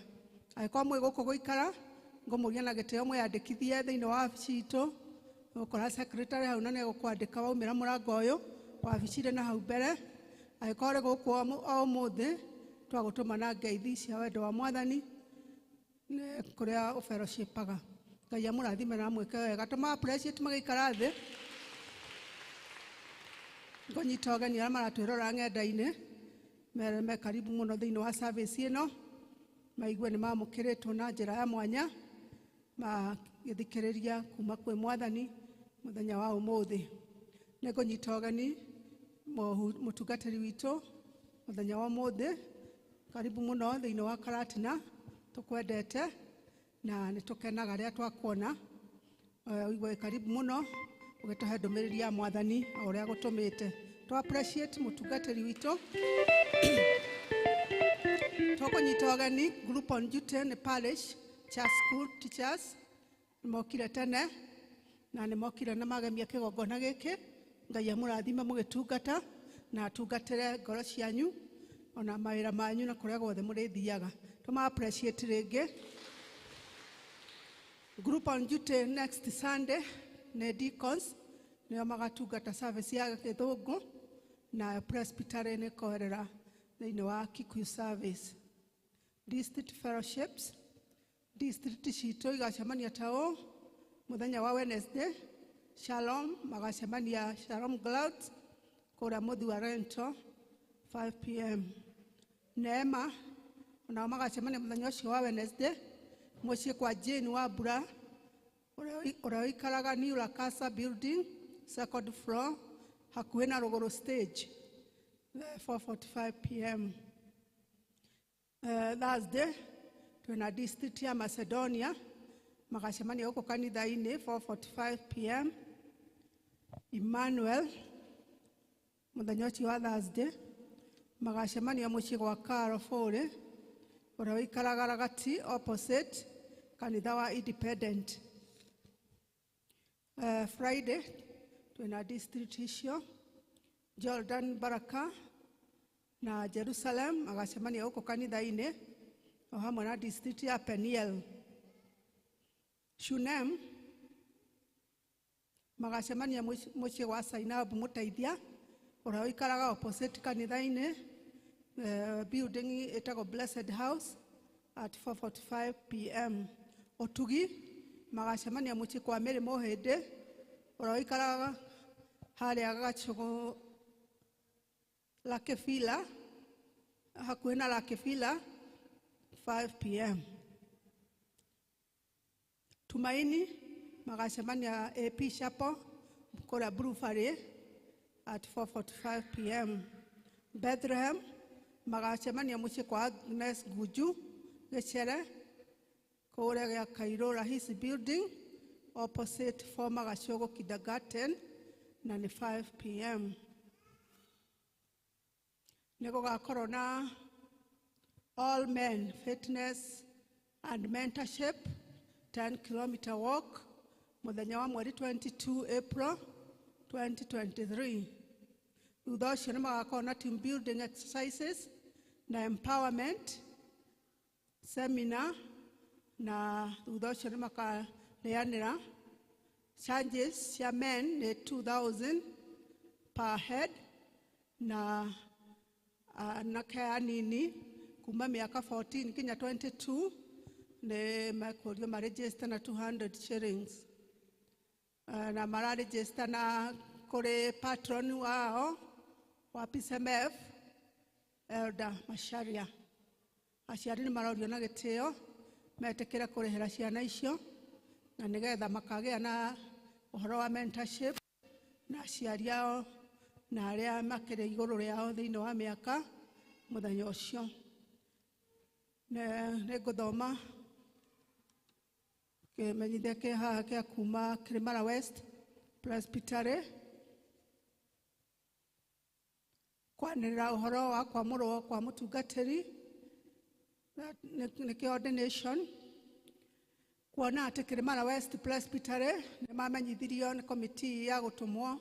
Angĩkorwo mwĩ gũkũ gũikara, ngũmũria na gĩtĩo mwĩyandĩkithie thĩinĩ wa wabici itũ. Ũgũkora secretary hau na nĩegũkwandĩka waumĩra mũrango ũyũ, wabici ĩrĩ na hau mbere. Angĩkorwo ũrĩ gũkũ o ũmũthĩ, twagũtũma na ngeithi cia wendo wa Mwathani nĩ kũrĩa ũfellowshipaga. Ngai amũrathime na amwĩke wega. Tũma appreciate magĩikara thĩ. Ngũnyita ũgeni arĩa maratwĩrora ng'enda-inĩ, mere me karibu mũno thĩinĩ wa service ĩno, maigue nĩ mamũkĩrĩtwo na njĩra ya mwanya, magĩthikĩrĩria kuma kwĩ Mwathani mũthenya wa ũmũthĩ. Nĩ ngũnyita ũgeni mũtungatĩri witũ mũthenya wa ũmũthĩ, karibu mũno thĩinĩ wa Karatina, tũkwendete na nĩ tũkenaga rĩrĩa twakuona. Ũigue karibu mũno ũgĩtũhe ndũmĩrĩri ya Mwathani o ũrĩa agũtũmĩte. Tũ appreciate mũtungatĩri witũ. Tũkũnyita ũgeni group on duty nĩ parish church school teachers, nĩmokire tene na nĩmokire na magemia kĩgongona gĩkĩ. Ngai amũrathime mũgĩtungata na atungatĩre ngoro cianyu ona mawĩra manyu na kũrĩa guothe mũrĩthiaga. Tũma appreciate rĩngĩ. Group on duty next Sunday nĩ deacons, nĩo magatungata service ya gĩthũngũ na presbytery nĩ koerera thĩinĩ wa Kikuyu service. District fellowships, district citũ igacemania ta ũũ mũthenya wa Wednesday, Shalom magacemania Shalom Clouds kũrĩa Mũthua Rento 5 p.m. Neema onao magacemania mũthenya ũcio wa Wednesday mũciĩ kwa Jane wa Mbura ũrĩa ũikaraga New Lakasa building second floor hakuhĩ na Rũgũrũ stage 4:45 p.m. Thursday twĩna district ya Macedonia magacemania gũkũ kanitha-inĩ 4:45 p.m. Emmanuel mũthenya ũcio wa Thursday magacemania mũciĩ gwa Carol Fore ũrĩa ũikaraga Ragati opposite kanitha wa Independent. Friday twĩna district icio Jordan Baraka na Jerusalem magacemania gũkũ kanitha-inĩ o hamwe na district ya Peniel. Shunem magacemania mũciĩ gwa Zainabu Mũteithia ũrĩa ũikaraga opposite kanitha-inĩ, building ĩtagwo Blessed House at 4:45 p.m. Ũtugi magacemania mũciĩ kwa Mary Mũhĩndĩ ũrĩa ũikaraga harĩa Gachũgũ Lakefila, hakuhĩ na Lakefila 5 p.m. Tumaini magacemania AP Chapel kũrĩa Brewery at 4:45 p.m. Bethlehem magacemania mũciĩ kwa Agnes Guju Gĩcere kũrĩa gĩa Kairũ Rahisi building opposite former Gachũgũ kindergarten na nĩ 5 p.m. Nĩ gũgakorwo na all men fitness and mentorship 10 kilometer walk mũthenya wa mweri 22 April 2023. Thutha ũcio nĩ magakorwo na team building exercises na empowerment seminar, na thutha ũcio nĩ makarĩanĩra. Charges cia men nĩ 2000 per head, na anake anini kuma mĩaka 14 nginya 22 nĩ mekũrio maregister na 200 shillings. Na mararegister na kũrĩ patron wao wa PCMF Elder Macharia. Aciari nĩ marorio na gĩtĩo metĩkĩre kũrĩhĩra ciana icio, na nĩgetha makagĩa na ũhoro wa mentorship na aciari ao na arĩa makĩrĩ igũrũ rĩao thĩinĩ wa mĩaka mũthenya ũcio. Nĩ ngũthoma kĩmenyithia kĩ haha kĩa kuma Kirimara West Presbytery kwanĩrĩra ũhoro wa kwamũrwo kwa mũtungatĩri, nĩkĩo ordination. Kuona atĩ Kirimara West Presbytery nĩ mamenyithirio nĩ komiti ya gũtũmwo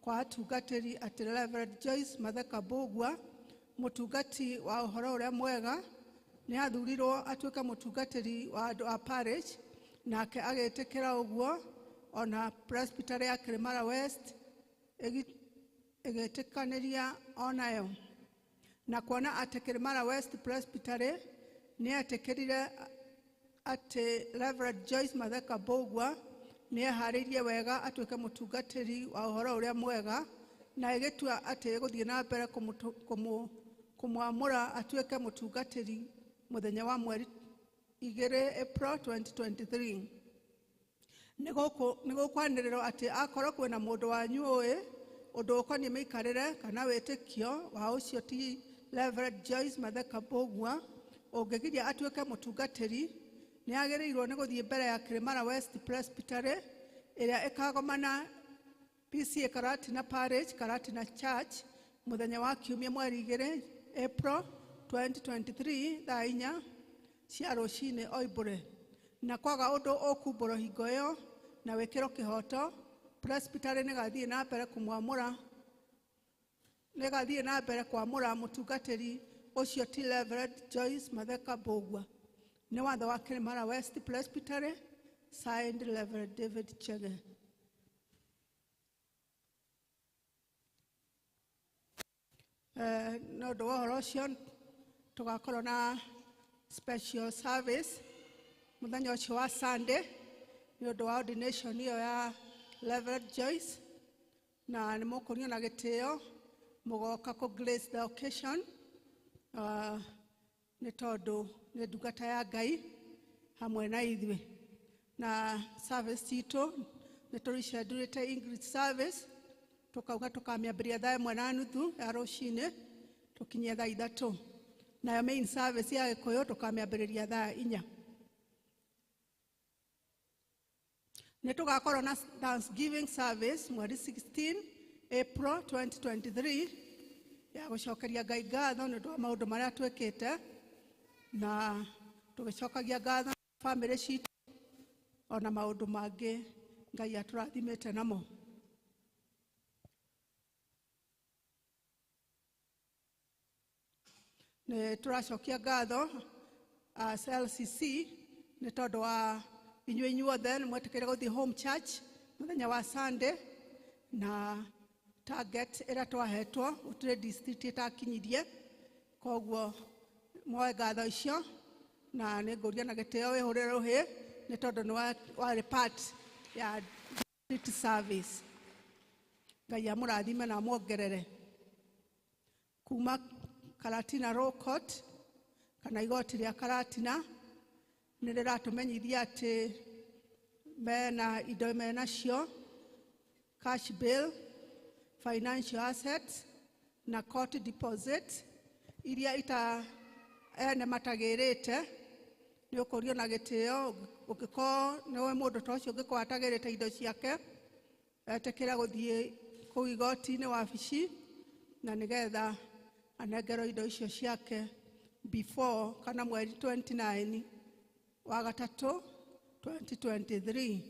kwa atungatĩri atĩ Reverend Joyce Matheka Mbũgua, mũtungati wa ũhoro ũrĩa mwega, nĩ athurirwo atuĩke mũtungatĩri wa andũ a parish, nake agĩtĩkĩra ũguo. Ona Presbytery ya Kirimara West ĩgĩtĩkanĩria onayo. Na kuona atĩ Kirimara West Presbytery nĩ etĩkĩrire atĩ Reverend Joyce Matheka Mbũgua nĩ eharĩirie wega atuĩke mũtungatĩri wa ũhoro ũrĩa mwega, na ĩgĩtua atĩ ĩgũthiĩ na mbere kũmwamũra atuĩke mũtungatĩri mũthenya wa mweri 2 April 2023. Nĩ gũkwanĩrĩrwo atĩ akorwo kwĩna mũndũ wanyu ũĩ ũndũ ũkoniĩ mĩikarĩre kana wĩtĩkio wa ũcio ti Reverend Joyce Matheka Mbũgua ũngĩgiria atuĩke mũtungatĩri, nĩ agĩrĩirwo nĩ gũthiĩ mbere ya Kirimara West Presbytery ĩrĩa ĩkagomana PCA Karatina Parish, Karatina Church mũthenya wa kiumia mweri 2 April 2023 thaa 4 cia rũcinĩ oimbũre. Na kwaga ũndũ ũkumbũrwo hingo ĩyo na wĩkĩrwo kĩhoto, Presbytery nĩgathiĩ na mbere kũmwamũra, nĩgathiĩ na mbere kwamũra mũtungatĩri ũcio ti Reverend Joyce Matheka Mbũgua. Nĩ watho wa Kirimara West Presbytery, signed Reverend David Chege. No ũndũ wa ũhoro ũcio tũgakorwo na special service mũthenya ũcio wa Sunday nĩ ũndũ wa ordination ĩyo ya Reverend Joyce, na nĩ mũkũrio na gĩtĩo mũgoka kũ grace the occasion, nĩ tondũ nĩ ndungata ya Ngai hamwe na ithuĩ. Na service citũ nĩ tũricendurĩte English service, tũkauga tũkamĩambĩrĩria thaa 1:30 ya rũcinĩ tũkinyie thaa 3, nayo main service ya Gĩkũyũ tũkamĩambĩrĩria thaa 4. Nĩ tũgakorwo na Thanksgiving service mweri 16 April 2023 ya gũcokeria Ngai ngatho nĩ ũndũ wa maũndũ marĩa twĩkĩte, na tũgĩcokagia ngatho bamĩrĩ citũ ona maũndũ mangĩ Ngai atũrathimĩte namo. Nĩ tũracokia ngatho as LCC nĩ tondũ wa inyuĩ inyuothe nĩ mwetĩkĩire gũthiĩ home church mũthenya wa Sunday, na target ĩrĩa twahetwo gũtirĩ district ĩtakinyirie, koguo moe ngatho icio, na nĩ ngũria na gĩtĩo wĩhũrĩre rũhĩ nĩ tondũ nĩ warĩ part ya district service. Ngai amũrathime na amuongerere. Kuma Karatina Law Court kana igoti rĩa Karatina nĩ rĩratũmenyithia atĩ mena indo menacio, cash bill, financial assets na court deposit iria ita ene matagĩrĩte. Nĩ ũkũrio na gĩtĩo ũngĩkorwo nĩwe mũndũ ta ũcio ũngĩkorwo atagĩrĩte indo ciake, etĩkĩra gũthiĩ kũu igoti-inĩ wabici na nĩgetha anengerwo indo icio ciake before kana mweri 29 wa gatatũ 2023.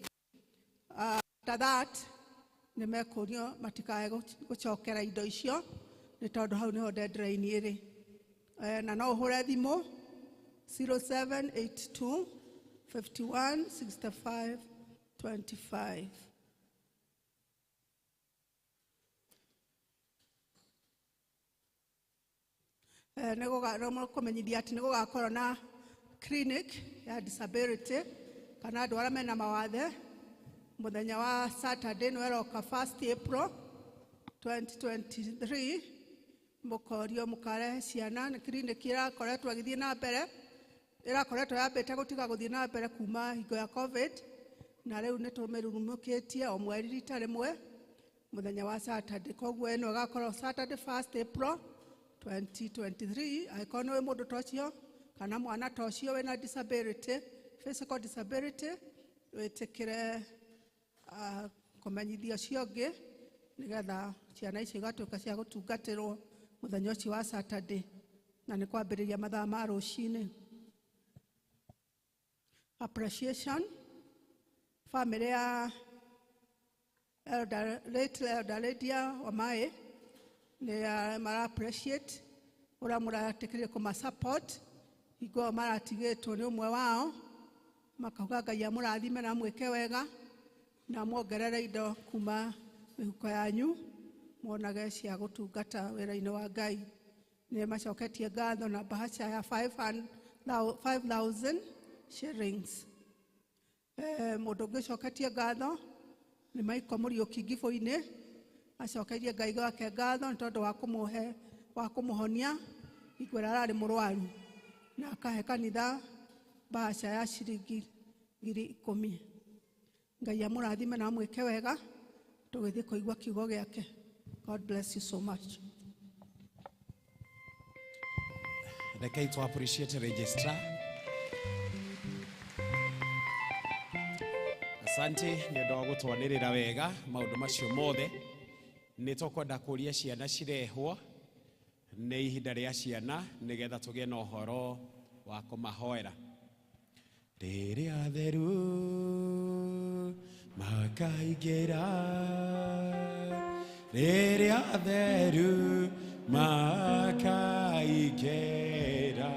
After that nĩ mekũrio matikae gũcokera indo icio nĩ tondũ hau nĩho deadline ĩrĩ. Na no ũhũre thimũ 0782 51 65 25. Nĩ kũmenyithia atĩ nĩ gũgakorwo na clinic ya disability kana andũ arĩa mena mawathe mũthenya wa Saturday nĩ weroka 1st April 2023. Mũkorio mũkarehe ciana. Nĩ clinic ĩrakoretwo ĩgĩthiĩ na mbere, ĩrakoretwo yambĩte gũtiga gũthiĩ na mbere kuma hingo ya COVID, na rĩu nĩ tũmĩrurumũkĩtie o mweri rita rĩmwe mũthenya wa Saturday. Koguo ĩno ĩgakorwo Saturday 1st April 2023. Angĩkorwo nĩ wĩ mũndũ ta ũcio kana mwana ta ũcio wĩna disability, physical disability, wĩtĩkĩre kũmenyithia ũcio ũngĩ nĩgetha ciana icio igatuĩka cia gũtungatĩrwo mũthenya ũcio wa Saturday, na nĩ kwambĩrĩria mathaa ma rũcinĩ. Appreciation, family ya Elder, late Elder Lydia Wamae nĩ mara appreciate ũrĩa mũratĩkĩrire kũma support hingo ĩyo maratigĩtwo nĩ ũmwe wao, makauga Ngai amũrathime na amwĩke wega na muongerere indo kuma mĩhuko yanyu muonage cia gũtungata wĩra-inĩ wa Ngai. Nĩ macoketie ngatho na bahasha ya 5000 shillings. Mũndũ ũngĩ ũcoketie ngatho nĩ Michael Mũriũki Ngibũ-inĩ, acokeirie Ngai gwake ngatho nĩ tondũ wa kũmũhe wa kũmũhonia hingo ĩrĩa ararĩ mũrwaru, na akahe kanitha bahasha ya ciringi 10,000. Ngai amũrathime na amwĩke wega tũgĩthiĩ kũigua kiugo gĩake. God bless you so much. Rekei tu appreciate registrar. Asante nĩ ũndũ wa gũtwanĩrĩra wega maũndũ macio mothe. Nĩ tũkwenda kũria ciana cirehwo, nĩ ihinda rĩa ciana nĩgetha tũgĩe na ũhoro wa kũmahoera. Rĩrĩa theru makaingĩra, rĩrĩa theru makaingĩra,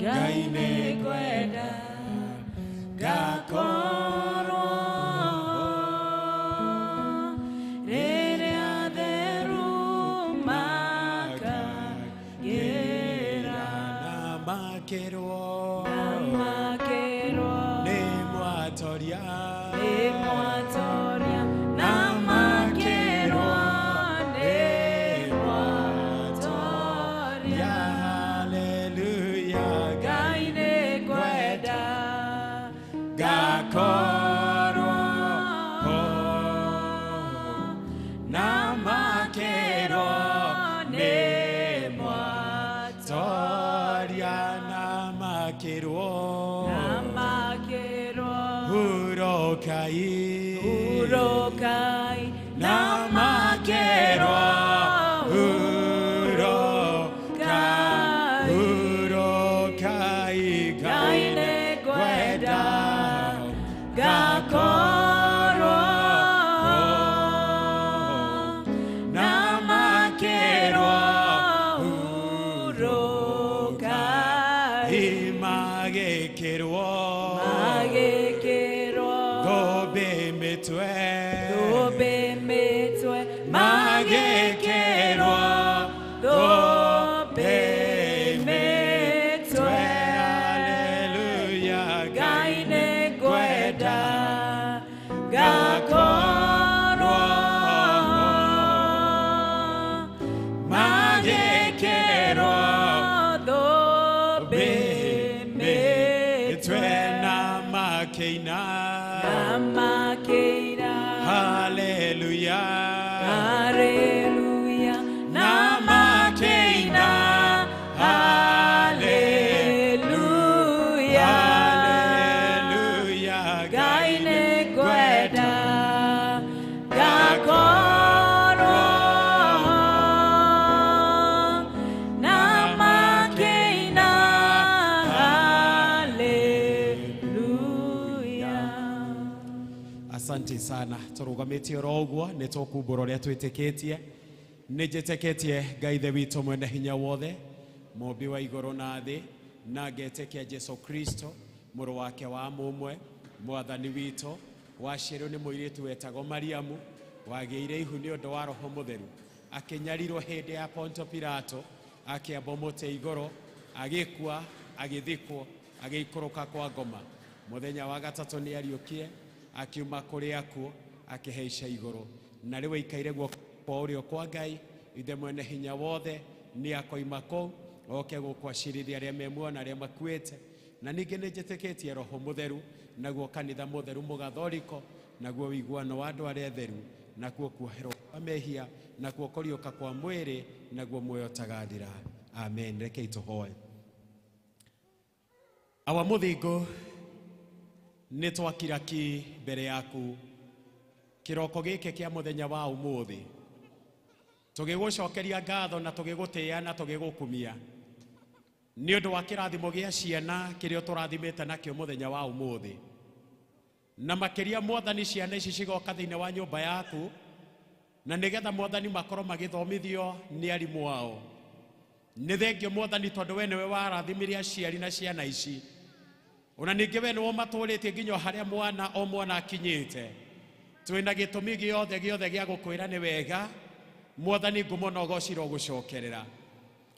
Ngai nĩ ngwenda ngakorwo rĩrĩa theru makaingĩra, na makĩrwo makĩrwo nĩ mwatoria, nĩ mwatoria, na makĩrwo nĩ mwatoria. Haleluya. Ngai nĩ ngwenda ngakorwo ho na makĩrwo nĩ mwatoria, na makĩrwo, na makĩrwo hurokai, hurokai, na makĩrwo hurokai, hurokai. Ngai nĩ ngwenda ngakorwo na makĩrwo hurokai, magĩkĩrwo magĩkĩrwo thũmbĩ mĩtwe, thũmbĩ mĩtwe, magĩkĩrwo thũmbĩ mĩtwe. Haleluya. Ngai nĩ ngwenda ngakorwo magĩkĩrwo thũmbĩ mĩtwe mĩtwe, na makĩina na makĩina haleluya, haleluya, na makĩina haleluya. Haleluya. Ngai nĩ ngwenda ngakorwo na makĩina haleluya. Asante sana. Tũrũgamĩtie oro ũguo nĩ tũkumbũra ũrĩa twĩtĩkĩtie. Nĩ njĩtĩkĩtie Ngai Ithe witũ mwene hinya wothe, mũmbi wa igũrũ na thĩ, na ngetĩkia Jesu Kristo mũrũ wake wa mũmwe, mwathani witũ, waciarirwo nĩ mũirĩtu wetagwo Mariamu, wagĩire ihu nĩ ũndũ wa Roho Mũtheru, akĩnyarirwo hĩndĩ ya Ponto Pilato, akĩambwo mũtĩ igũrũ, agĩkua, agĩthikwo, agĩikũrũka kwa ngoma. Mũthenya wa gatatũ nĩ ariũkie, akiuma kũrĩ akuũ, akĩhaica igũrũ, na rĩu aikaire guoko kwa ũrĩo kwa Ngai Ithe mwene hinya wothe, nĩ akoima kũu oke gũkũ acirithia arĩa me muoyo na arĩa makuĩte. Na ningĩ nĩ njĩtĩkĩtie Roho Mũtheru, naguo kanitha mũtheru mũgathoriko, naguo ũiguano wa andũ arĩa atheru, nakuo kuoherwo kwa mehia, nakuo kũriũka kwa mwĩrĩ, naguo muoyo ũtagathira. Amen. Rekei tũhoe. Awa mũthingu, nĩ twakira ki mbere yaku kĩroko gĩkĩ kĩa mũthenya wa ũmũthĩ, tũgĩgũcokeria ngatho na tũgĩgũtĩĩa na tũgĩgũkumia nĩ ũndũ wa kĩrathimo gĩa ciana kĩrĩa ũtũrathimĩte nakĩo mũthenya wa ũmũthĩ. Na makĩria mwathani, ciana ici cigoka thĩinĩ wa nyũmba yaku, na nĩgetha mwathani makorwo magĩthomithio nĩ arimũ ao. Nĩ thengio mwathani, tondũ we nĩwe warathimire aciari na ciana ici, ona ningĩ we nĩwe ũmatũrĩtie nginya harĩa mwana o mwana akinyĩte. Twĩna gĩtũmi gĩothe gĩothe gĩa gũkwĩra nĩ wega mwathani, ngumo na ũgoci irogũcokerera.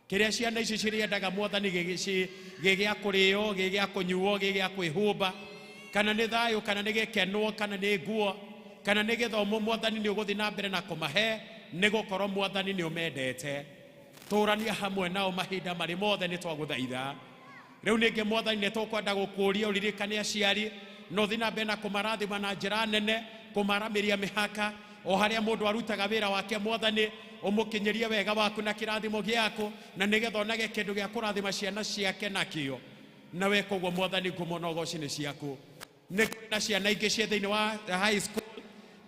Kĩrĩa ciana ici cirĩendaga mwathani, gĩgĩa kũrĩo, gĩgĩa kũnyuo, gĩgĩa kwĩhumba, kana nĩ thayũ, kana nĩ gĩkeno, kana nĩ nguo, kana nĩ gĩthomo, mwathani nĩ ũgũthiĩ na mbere na kũmahe, nĩ gũkorwo mwathani nĩ ũmendete. Tũrania hamwe nao mahinda marĩ mothe, nĩ twagũthaitha. Rĩu ningĩ mwathani nĩ tũkwenda gũkũria ũririkane aciari, na ũthiĩ na mbere na kũmarathima na njĩra nene, kũmaramĩria mĩhaka o harĩa mũndũ arutaga wĩra wake. Mwathani ũmũkinyĩrie wega waku na kĩrathimo gĩaku, na nĩgetha onage kĩndũ gĩa kũrathima ciana ciake nakĩo. Na we koguo mwathani, ngumo na ũgoci nĩ ciaku. Nĩ kũrĩ na ciana ingĩ ciĩ thĩinĩ wa high school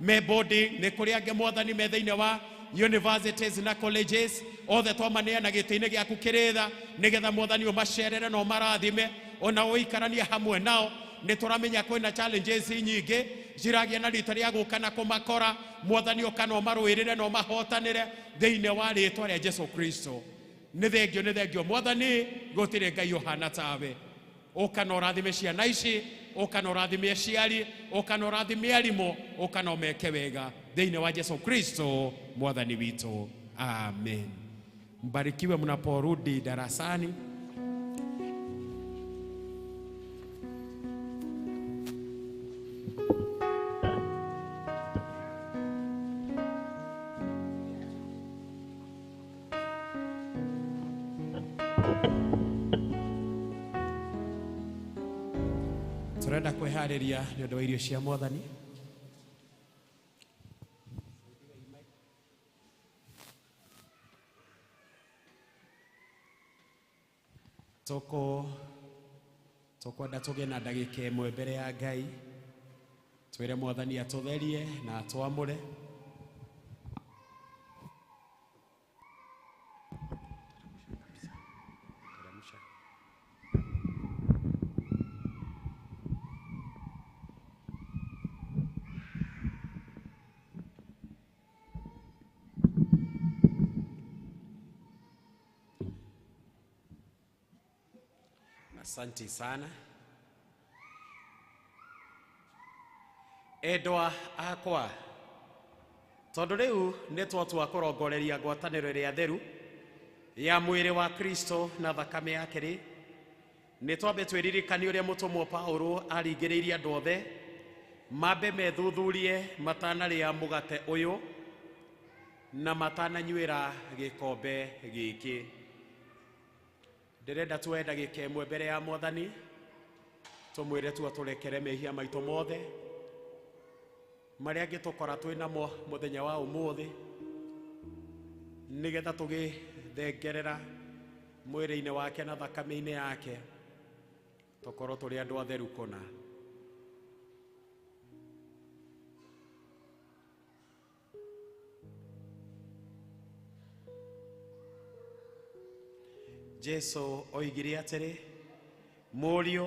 me boarding, nĩ kũrĩ angĩ mwathani me thĩinĩ wa universities na colleges, othe twamaneana gĩtĩ-inĩ gĩaku kĩrĩtha, nĩgetha mwathani ũmacerere na ũmarathime, ona ũikaranie hamwe nao. Nĩ tũramenya kwĩna challenges nyingĩ ciragĩa na rita rĩa gũka na kũmakora. Mwathani ũka na ũmarũĩrĩre na ũmahotanĩre thĩinĩ wa rĩtwa rĩa Jesu Kristo. Nĩ thengio, nĩ thengio mwathani, gũtirĩ Ngai ũhana tawe. Ũka na ũrathime ciana ici, ũka na ũrathime aciari, ũka na ũrathime arimũ, ũka na ũmeke wega thĩinĩ wa Jesu Kristo mwathani witũ. Amen. Mbarikiwe mnaporudi darasani. Turenda kwĩharĩria nĩ ũndũ wa irio cia mwathani. Tũkwenda tũgĩe na ndagĩka ĩmwe mbere ya Ngai, twĩre mwathani atũtherie na atwamũre. Asante sana. Endwa akwa, tondũ rĩu nĩ twatua kũrongoreria ngwatanĩro ĩrĩa theru ya mwĩrĩ wa Kristo na thakame yake rĩ, nĩ twambe twĩririkanie ũrĩa mũtũmwo Paulo aringĩrĩirie andũ othe mambe methuthurie matanarĩa mũgate ũyũ na matananyuĩra gĩkombe gĩkĩ. Ndĩrenda tuoe ndagĩka ĩmwe mbere ya mwathani, tũmwĩre tu atũrekere mehia maitũ mothe marĩa angĩtũkora twĩ namo mũthenya wa ũmũthĩ, nĩgetha tũgĩthengerera mwĩrĩ-inĩ wake na thakame-inĩ yake, tũkorwo tũrĩ andũ atheru kũna. Jesu oigire atĩrĩ, mũriũ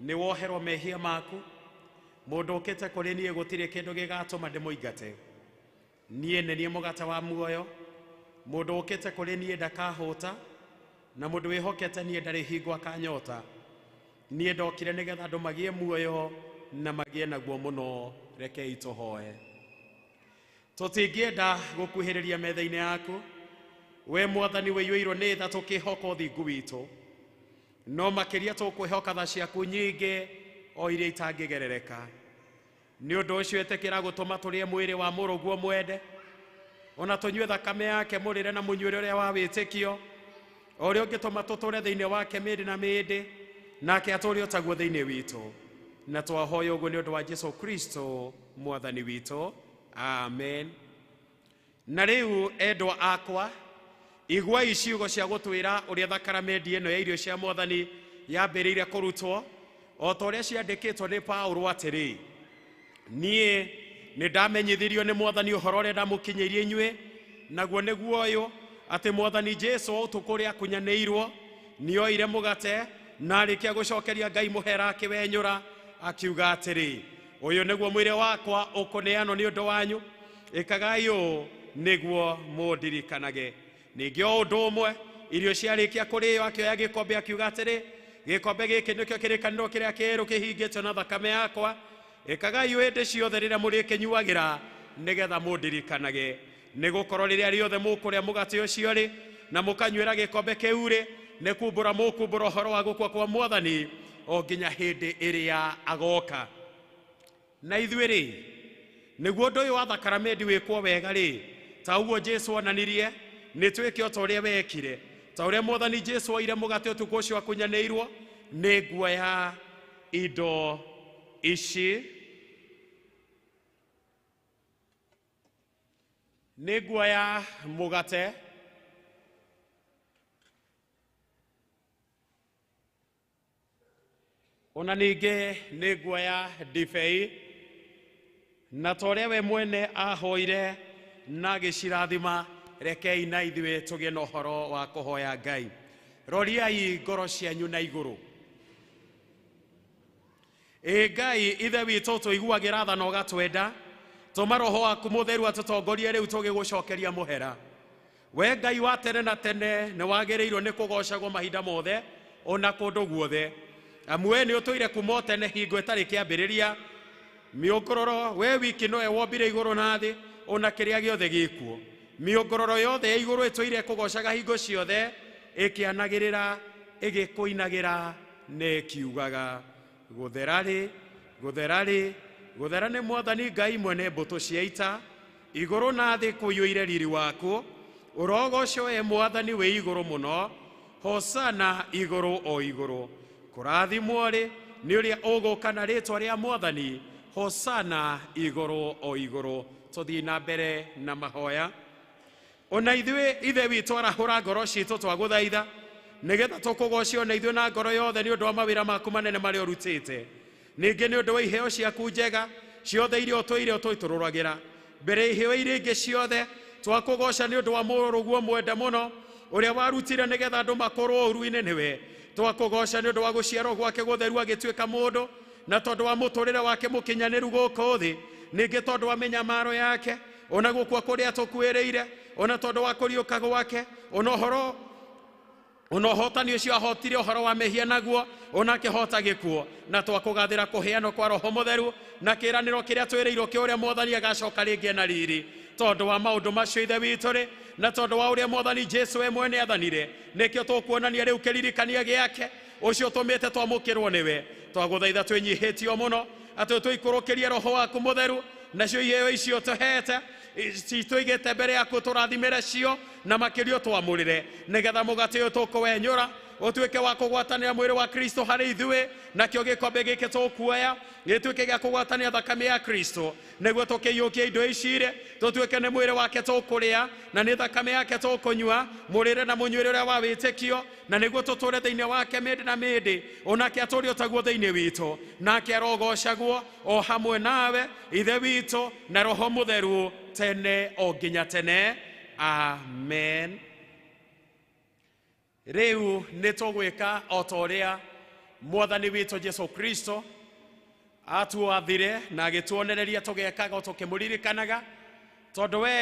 nĩ woherwo mehia maku. Mũndũ ũkĩte kũrĩ niĩ gũtirĩ kĩndũ gĩgatũma ndĩmũingate. Niĩ nĩ niĩ mũgate wa muoyo. Mũndũ ũkĩte kũrĩ niĩ ndakahũta, na mũndũ wĩhokete niĩ ndarĩ hingo akanyota. Niĩ ndokire nĩgetha andũ magĩe muoyo na magĩe naguo mũno. Rekei tũhoe. Tũtingĩenda gũkuhĩrĩria metha-inĩ yaku, we Mwathani wĩiyũirwo nĩ tha, tũkĩhoka ũthingu witũ, no makĩria tũkwĩhoka tha ciaku nyingĩ o iria itangĩgerereka. Nĩ ũndũ ũcio ĩtĩkĩra gũtũma tũrĩe mwĩrĩ wa mũrũguo mwende, ona tũnyue thakame yake mũrĩre na mũnyuĩre ũrĩa wa wĩtĩkio, o ũrĩa ũngĩtũma tũtũre thĩinĩ wake mĩndĩ na mĩndĩ, nake atũũre o taguo thĩinĩ witũ. Na twahoya ũguo nĩ ũndũ wa Jesu Kristo Mwathani witũ, amen. Na rĩu endwa akwa, iguai ciugo cia gũtwĩra ũrĩa thakaramendi ĩno ya irio cia Mwathani yambĩrĩire kũrutwo, o ta ũrĩa ciandĩkĩtwo nĩ Paũlũ atĩrĩ: niĩ nĩ ndamenyithirio nĩ Mwathani ũhoro ũrĩa ndamũkinyĩirie inyuĩ, naguo nĩguo ũyũ, atĩ Mwathani Jesũ ũtukũ ũrĩa akunyanĩirwo nĩoire mũgate, na arĩkia gũcokeria Ngai mũhera akĩwenyũra, akiuga atĩrĩ, ũyũ nĩguo mwĩrĩ wakwa ũkũneanwo nĩ ũndũ wanyu, ĩkagai ũũ nĩguo mũndirikanage. Ningĩ o ũndũ ũmwe, irio ciarĩkia kũrĩo akĩoya gĩkombe akiuga atĩrĩ, gĩkombe gĩkĩ nĩkĩo kĩrĩkanĩro kĩrĩa kĩerũ kĩhingĩtio na thakame yakwa, ĩkagai ũũ hĩndĩ ciothe rĩrĩa mũrĩkĩnyuagĩra nĩgetha mũndirikanage. Nĩgũkorwo rĩrĩa rĩothe mũkũrĩa mũgate ũcio rĩ, na mũkanyuĩra gĩkombe kĩu rĩ, nĩ kumbũra mũkumbũra ũhoro wa gũkua kwa Mwathani o nginya hĩndĩ ĩrĩa agoka. Na ithuĩ rĩ, nĩguo ũndũ ũyũ wa thakaramendi wĩkwo wega rĩ, ta ũguo Jesũ onanirie, nĩ twĩke o ta ũrĩa wekire, ta ũrĩa Mwathani Jesũ oire mũgate ũtukũ ũcio akunyanĩirwo, nĩ nguoya indo ici, nĩ nguoya mũgate, ona ningĩ nĩ nguoya ndibei, na ta ũrĩa we mwene ahoire na agĩcirathima, rekei na ithuĩ tũgĩe na ũhoro wa kũhoya Ngai. Roriai ngoro cianyu na igũrũ. Ĩ Ngai ithe witũ, tũiguagĩra tha na ũgatwenda, tũma roho waku mũtheru atũtongorie rĩu tũgĩgũcokeria mũhera. We Ngai wa tene na tene, nĩ wagĩrĩirwo nĩ kũgocagwo mahinda mothe ona kũndũ guothe, amu we nĩ ũtũire kuma o tene hingo ĩtarĩ kĩambĩrĩria. Mĩũngũrũro we wiki nowe wombire igũrũ na thĩ ona kĩrĩa gĩothe gĩkuo. Mĩũngũrũro yothe ya igũrũ ĩtũire kũgocaga hingo ciothe, ĩkĩanagĩrĩra, ĩgĩkũinagĩra na ĩkiugaga, gũthera rĩ, gũthera rĩ, gũthera nĩ Mwathani Ngai mwene mbũtũ cia ita, igũrũ na thĩ kũiyũire riri waku. Ũrogocwo we Mwathani wĩ igũrũ mũno, hosana igũrũ o igũrũ. Kũrathimwo rĩ nĩ ũrĩa ũgũka na rĩtwa rĩa Mwathani, hosana igũrũ o igũrũ. Tũthiĩ na mbere na mahoya. Ona ithuĩ ithe witũ arahũra ngoro citũ twagũthaitha, nĩgetha tũkũgoce ona ithuĩ na ngoro yothe nĩ ũndũ wa mawĩra maku manene marĩa ũrutĩte, ningĩ nĩ ũndũ wa iheo ciaku njega ciothe iria ũtũire ũtũitũrũragĩra. Mbere iheo iria ingĩ ciothe twakũgoca nĩ ũndũ wa mũrũguo mwende mũno ũrĩa warutire nĩgetha andũ makorwo ũru-inĩ nĩwe. Twakũgoca nĩ ũndũ wa gũciarwo gwake gũtheru agĩtuĩka mũndũ, na tondũ wa mũtũrĩre wake mũkinyanĩru gũkũ thĩ, ningĩ tondũ wa mĩnyamaro yake ona gũkua kũrĩa tũkuĩrĩire, ona tondũ wa kũriũka gwake, ona ũhoro ona ũhotani ũcio ahotire ũhoro wa mehia naguo, ona akĩhota gĩkuo. Na twakũgathĩra kũheanwo kwa Roho Mũtheru na kĩĩranĩro kĩrĩa twĩrĩirwo kĩa ũrĩa Mwathani agacoka rĩngĩ na riri. Tondũ wa maũndũ macio ithe witũ rĩ, na tondũ wa ũrĩa Mwathani Jesũ we mwene athanire, nĩkĩo tũkuonania rĩu kĩririkania gĩake ũcio ũtũmĩte twamũkĩrwo nĩwe. Twagũthaitha twĩnyihĩtio mũno atĩ tũikũrũkĩrie Roho waku Mũtheru, nacio iheo icio tũhete citũigĩte mbere yaku tũrathimĩre cio na makĩria ũtwamũrĩre, nĩgetha mũgate ũyũ tũkũwenyũra ũtuĩke wa kũgwatanĩra mwĩrĩ wa Kristo harĩ ithuĩ, nakĩo gĩkombe gĩkĩ tũkuoya gĩtuĩke gĩa kũgwatanĩra thakame ya Kristo, nĩguo tũkĩiyũkie indo ici rĩ, tũtuĩke nĩ mwĩrĩ wake tũkũrĩa na nĩ thakame yake tũkũnyua, mũrĩre na mũnyuĩre ũrĩa wa wĩtĩkio, na nĩguo tũtũũre thĩinĩ wake mĩndĩ na mĩndĩ, onake atũũre o taguo thĩinĩ witũ, nake arogocagwo o hamwe nawe ithe witũ na Roho Mũtheru tene o nginya tene, amen. Rĩu nĩ tũgwĩka o ta ũrĩa Mwathani witũ Jesu Kristo Atuathire na agĩtuonereria tũgekaga o tũkĩmũririkanaga, tondũ we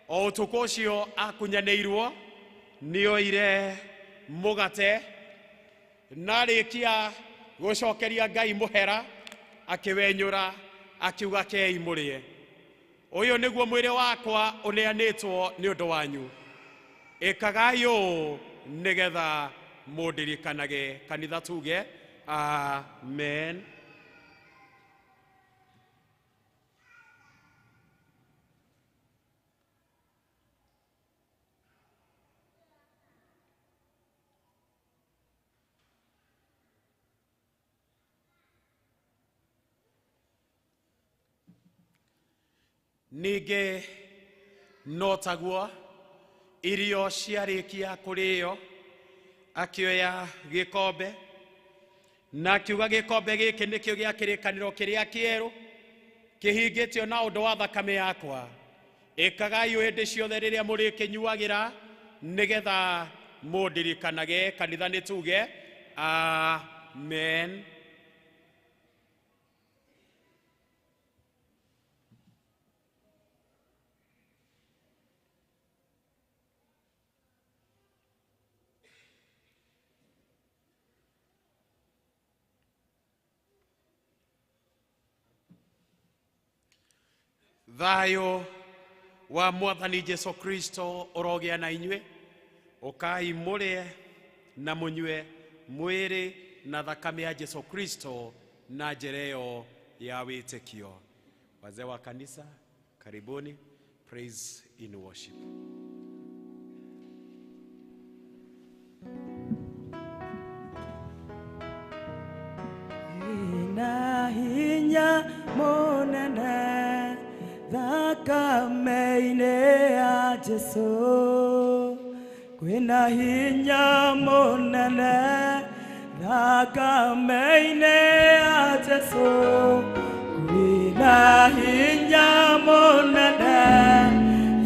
o ũtukũ ũcio akunyanĩirwo nĩoire mũgate na arĩkia gũcokeria Ngai mũhera akĩwenyũra akiuga kei mũrĩe. Ũyũ nĩguo mwĩrĩ wakwa ũneanĩtwo nĩ ũndũ wanyu, ĩkagai ũũ nĩgetha mũndirikanage. Kanitha tuge amen. Ningĩ no taguo irio ciarĩkia kũrĩo akĩoya gĩkombe na akiuga gĩkombe gĩkĩ nĩkĩo gĩa kĩrĩkanĩro kĩrĩa kĩerũ kĩhingĩtio na ũndũ wa thakame yakwa, ĩkagai ũũ hĩndĩ ciothe rĩrĩa mũrĩkĩnyuagĩra nĩgetha mũndirikanage. Kanitha nĩ tuge amen. Thayũ wa Mwathani Jesu Kristo ũrogĩa na inyuĩ. Ũkai mũrĩe na mũnyue mwĩrĩ na thakame ya Jesu Kristo na njĩra ĩyo ya wĩtĩkio. Wazee wa kanisa, karibuni. Praise in worship. Ina hinya monene thakame-inĩ ya Jesu, kwĩna hinya mũnene thakame-inĩ ya Jesu, kwĩna hinya mũnene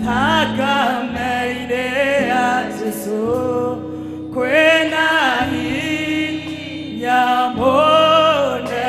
thakame-inĩ ya Jesu, kwĩna hinya mũnene.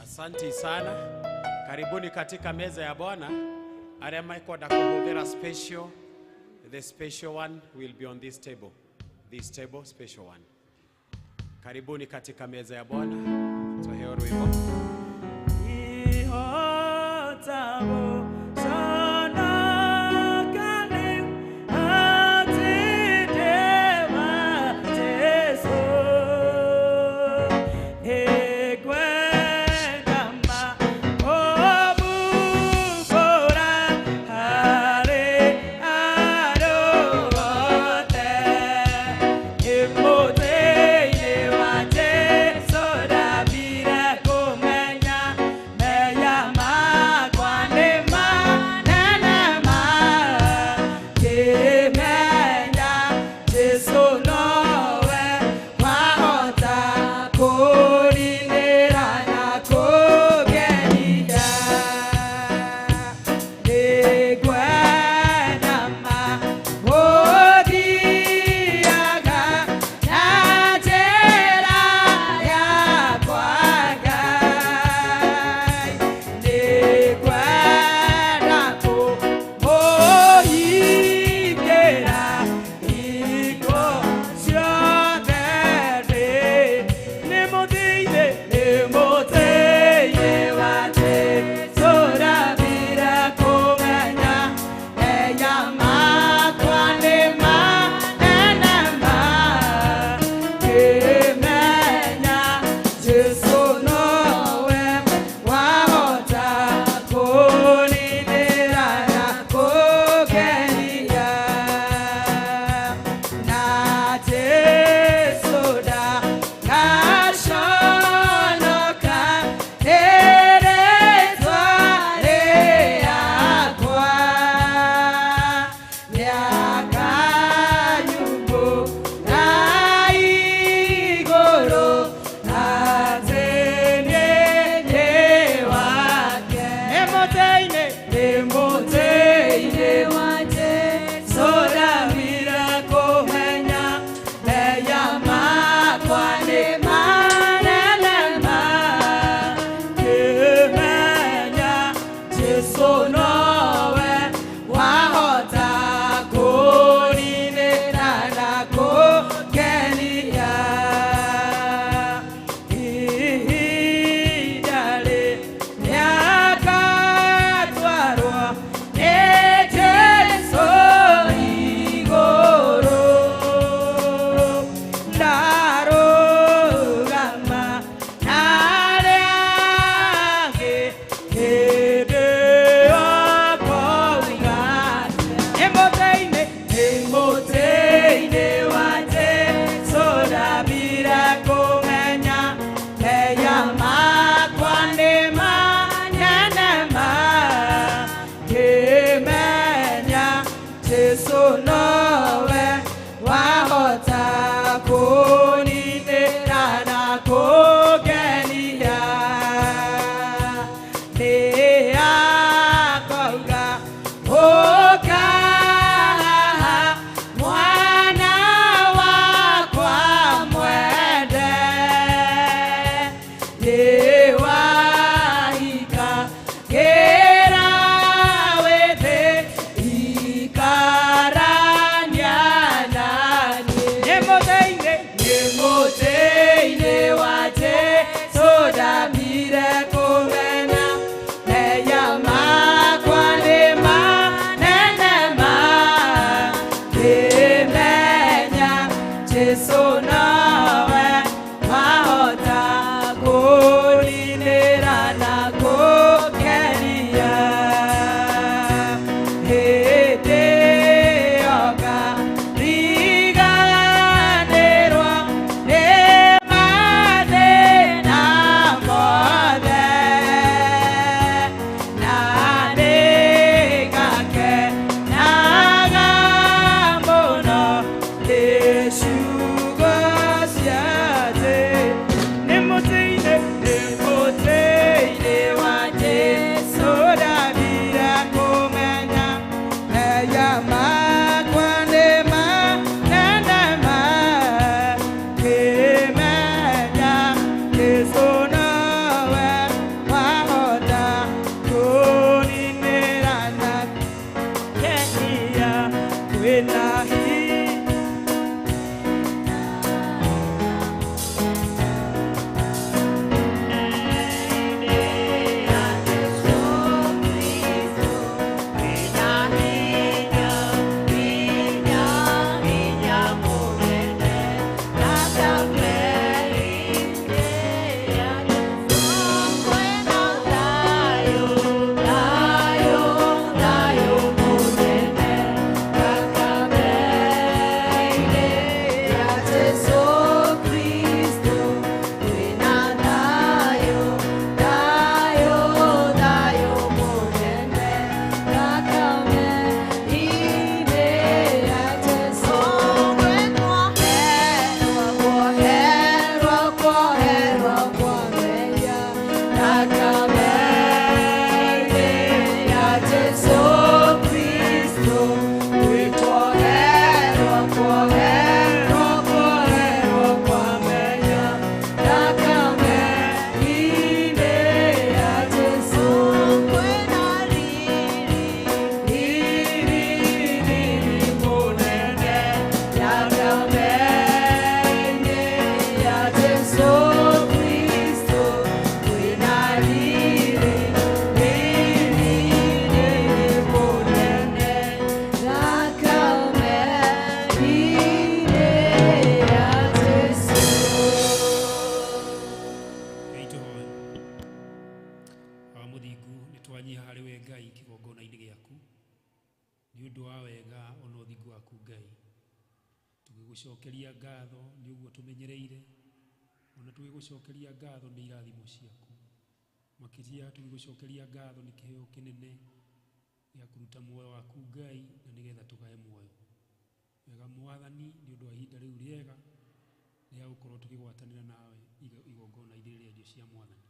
Asante sana. Karibuni katika meza ya Bwana. Arĩa mekwenda kũhũthĩra special, the special one will be on this table. This table, special one. Karibuni katika meza ya Bwana. Tuheo rwimbo. Iho Twanyiha harĩ we Ngai kĩgongona-inĩ gĩaku nĩ ũndũ wa wega ona ũthingu waku Ngai, tũgĩgũcokeria ngatho nĩ ũguo tũmenyereire, ona tũgĩgũcokeria ngatho nĩ irathimo ciaku, makĩria tũgĩgũcokeria ngatho nĩ kĩheo kĩnene gĩa kũruta muoyo waku Ngai na nĩgetha tũgae muoyo. Wega Mwathani nĩ ũndũ wa ihinda rĩu rĩega rĩa gũkorwo tũkĩgwatanĩra nawe igongona-inĩ rĩrĩa irio cia Mwathani.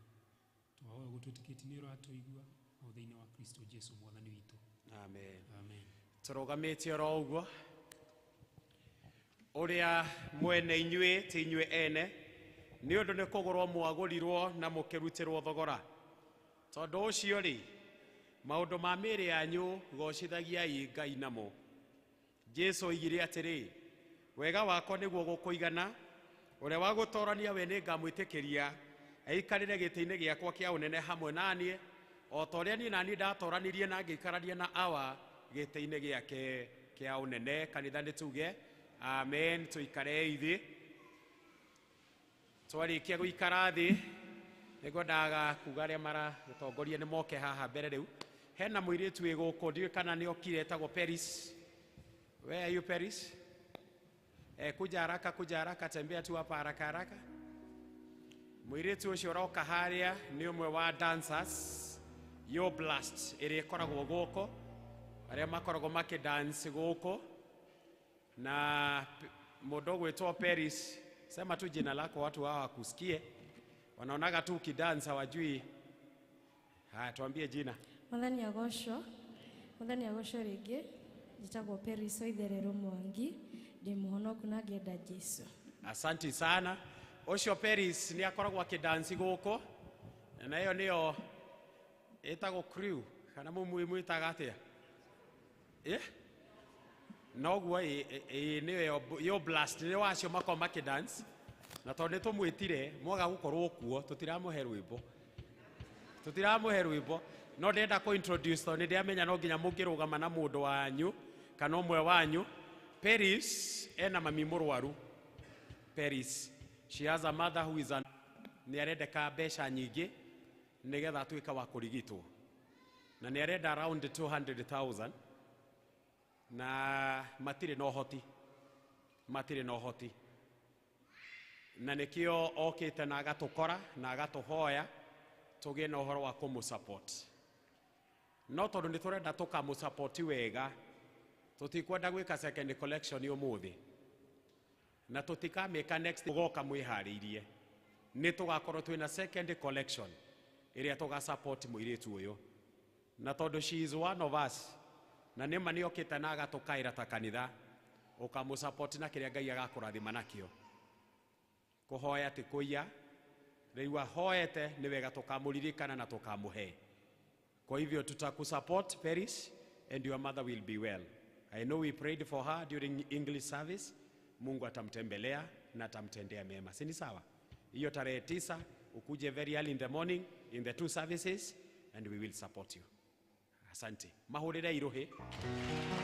Twahoya ũguo twĩtĩkĩtie nĩ ũratũigua o thĩinĩ wa Kristo Jesu Mwathani witũ. Amen. Amen. Tũrũgamĩte oro ũguo ũrĩa mwene inyuĩ ti inyuĩ ene, nĩ ũndũ nĩ kũgũrwo mwagũrirwo na mũkĩrutĩrwo thogora. Tondũ ũcio rĩ, maũndũ ma mĩĩrĩ yanyu gocithagiai Ngai namo. Jesu oigire atĩrĩ, wega wakwa nĩguo gũkũigana, ũrĩa wa gũtorania we nĩngamwĩtĩkĩria aikarĩre gĩtĩ-inĩ gĩakwa kĩa ũnene hamwe na niĩ, o ta ũrĩa niĩ na niĩ ndatoranirie na ngĩikarania na Awa gĩtĩ-inĩ gĩake kĩa ũnene. Kanitha nĩ tuge amen. Tũikare thĩ. Twarĩkia gũikara thĩ, nĩngwendaga kuga arĩa maragĩtongoria nĩ moke haha mbere rĩu. Hena mũirĩtu wĩ gũkũ, ndiũĩ kana nĩ okire, etagwo Peris. Where are you, Peris? Kuja haraka, kuja haraka, tembea tu hapa haraka haraka. Mũirĩtu ũcio ũroka harĩa nĩ ũmwe wa dancers Yo Blast ĩrĩa ĩkoragwo gũkũ, arĩa makoragwo makĩdance gũkũ, na mũndũ ũgwĩtwo Peris, sema tu jina lako watu hawa wakusikie, wanaonaga tu ukidance hawajui. Haya, tuambie jina. Mwathani agocwo, Mwathani agocwo rĩngĩ. Njĩtagwo Peris Waitherero Mwangi, ndĩ mũhonoku na ngĩenda Jesu. Asanti sana. Ũcio Peris nĩ akoragwo akĩdance gũkũ, na ĩyo nĩyo ĩtagwo crew, kana mũmwĩtaga atĩa? Noguo ĩ nĩyo yo Blast, nĩ wacio makoragwo makĩdance, na tondũ nĩ tũmwĩtire mwaga gũkorwo kuo tũtiramũhe rwĩmbo, tũtiramũhe rwĩmbo, no ndĩrenda kũ introduce tondũ nĩ ndĩramenya no nginya mũngĩrũgama na mũndũ wanyu kana ũmwe wanyu. Peris ena mami mũrwaru. Peris, she has a mother who is a nĩ arendeka mbeca nyingĩ nĩgetha atuĩke wa kũrigitwo, na nĩ arenda around 200,000 na matirĩ na ũhoti, matirĩ na ũhoti, na nĩkĩo okĩte na agatũkora na agatũhoya tũgĩe na ũhoro wa kũmũ-support. No tondũ nĩ tũrenda tũkamũ-support wega, tũtikwenda gwĩka second collection ũmũthĩ, na tũtikamĩka next ũgoka mwĩharĩirie. Nĩ tũgakorwo twĩna second collection ĩrĩa tũga-support mũirĩtu ũyũ, na tondũ she is one of us, na nĩma nĩ okĩte na agatũkaĩra ta kanitha, ũkamũ-support na kĩrĩa Ngai agakũrathima nakĩo. Kũhoya ti kũiya, rĩu ahoete nĩ wega tũkamũririkana na tũkamũhe. Kwa hivyo tutakusupport Peris, and your mother will be well. I know we prayed for her during English service. Mungu atamtembelea na atamtendea mema. Si ni sawa? Hiyo tarehe 9 ukuje very early in the morning in the two services and we will support you. Asante. Mahũrĩre iruhi.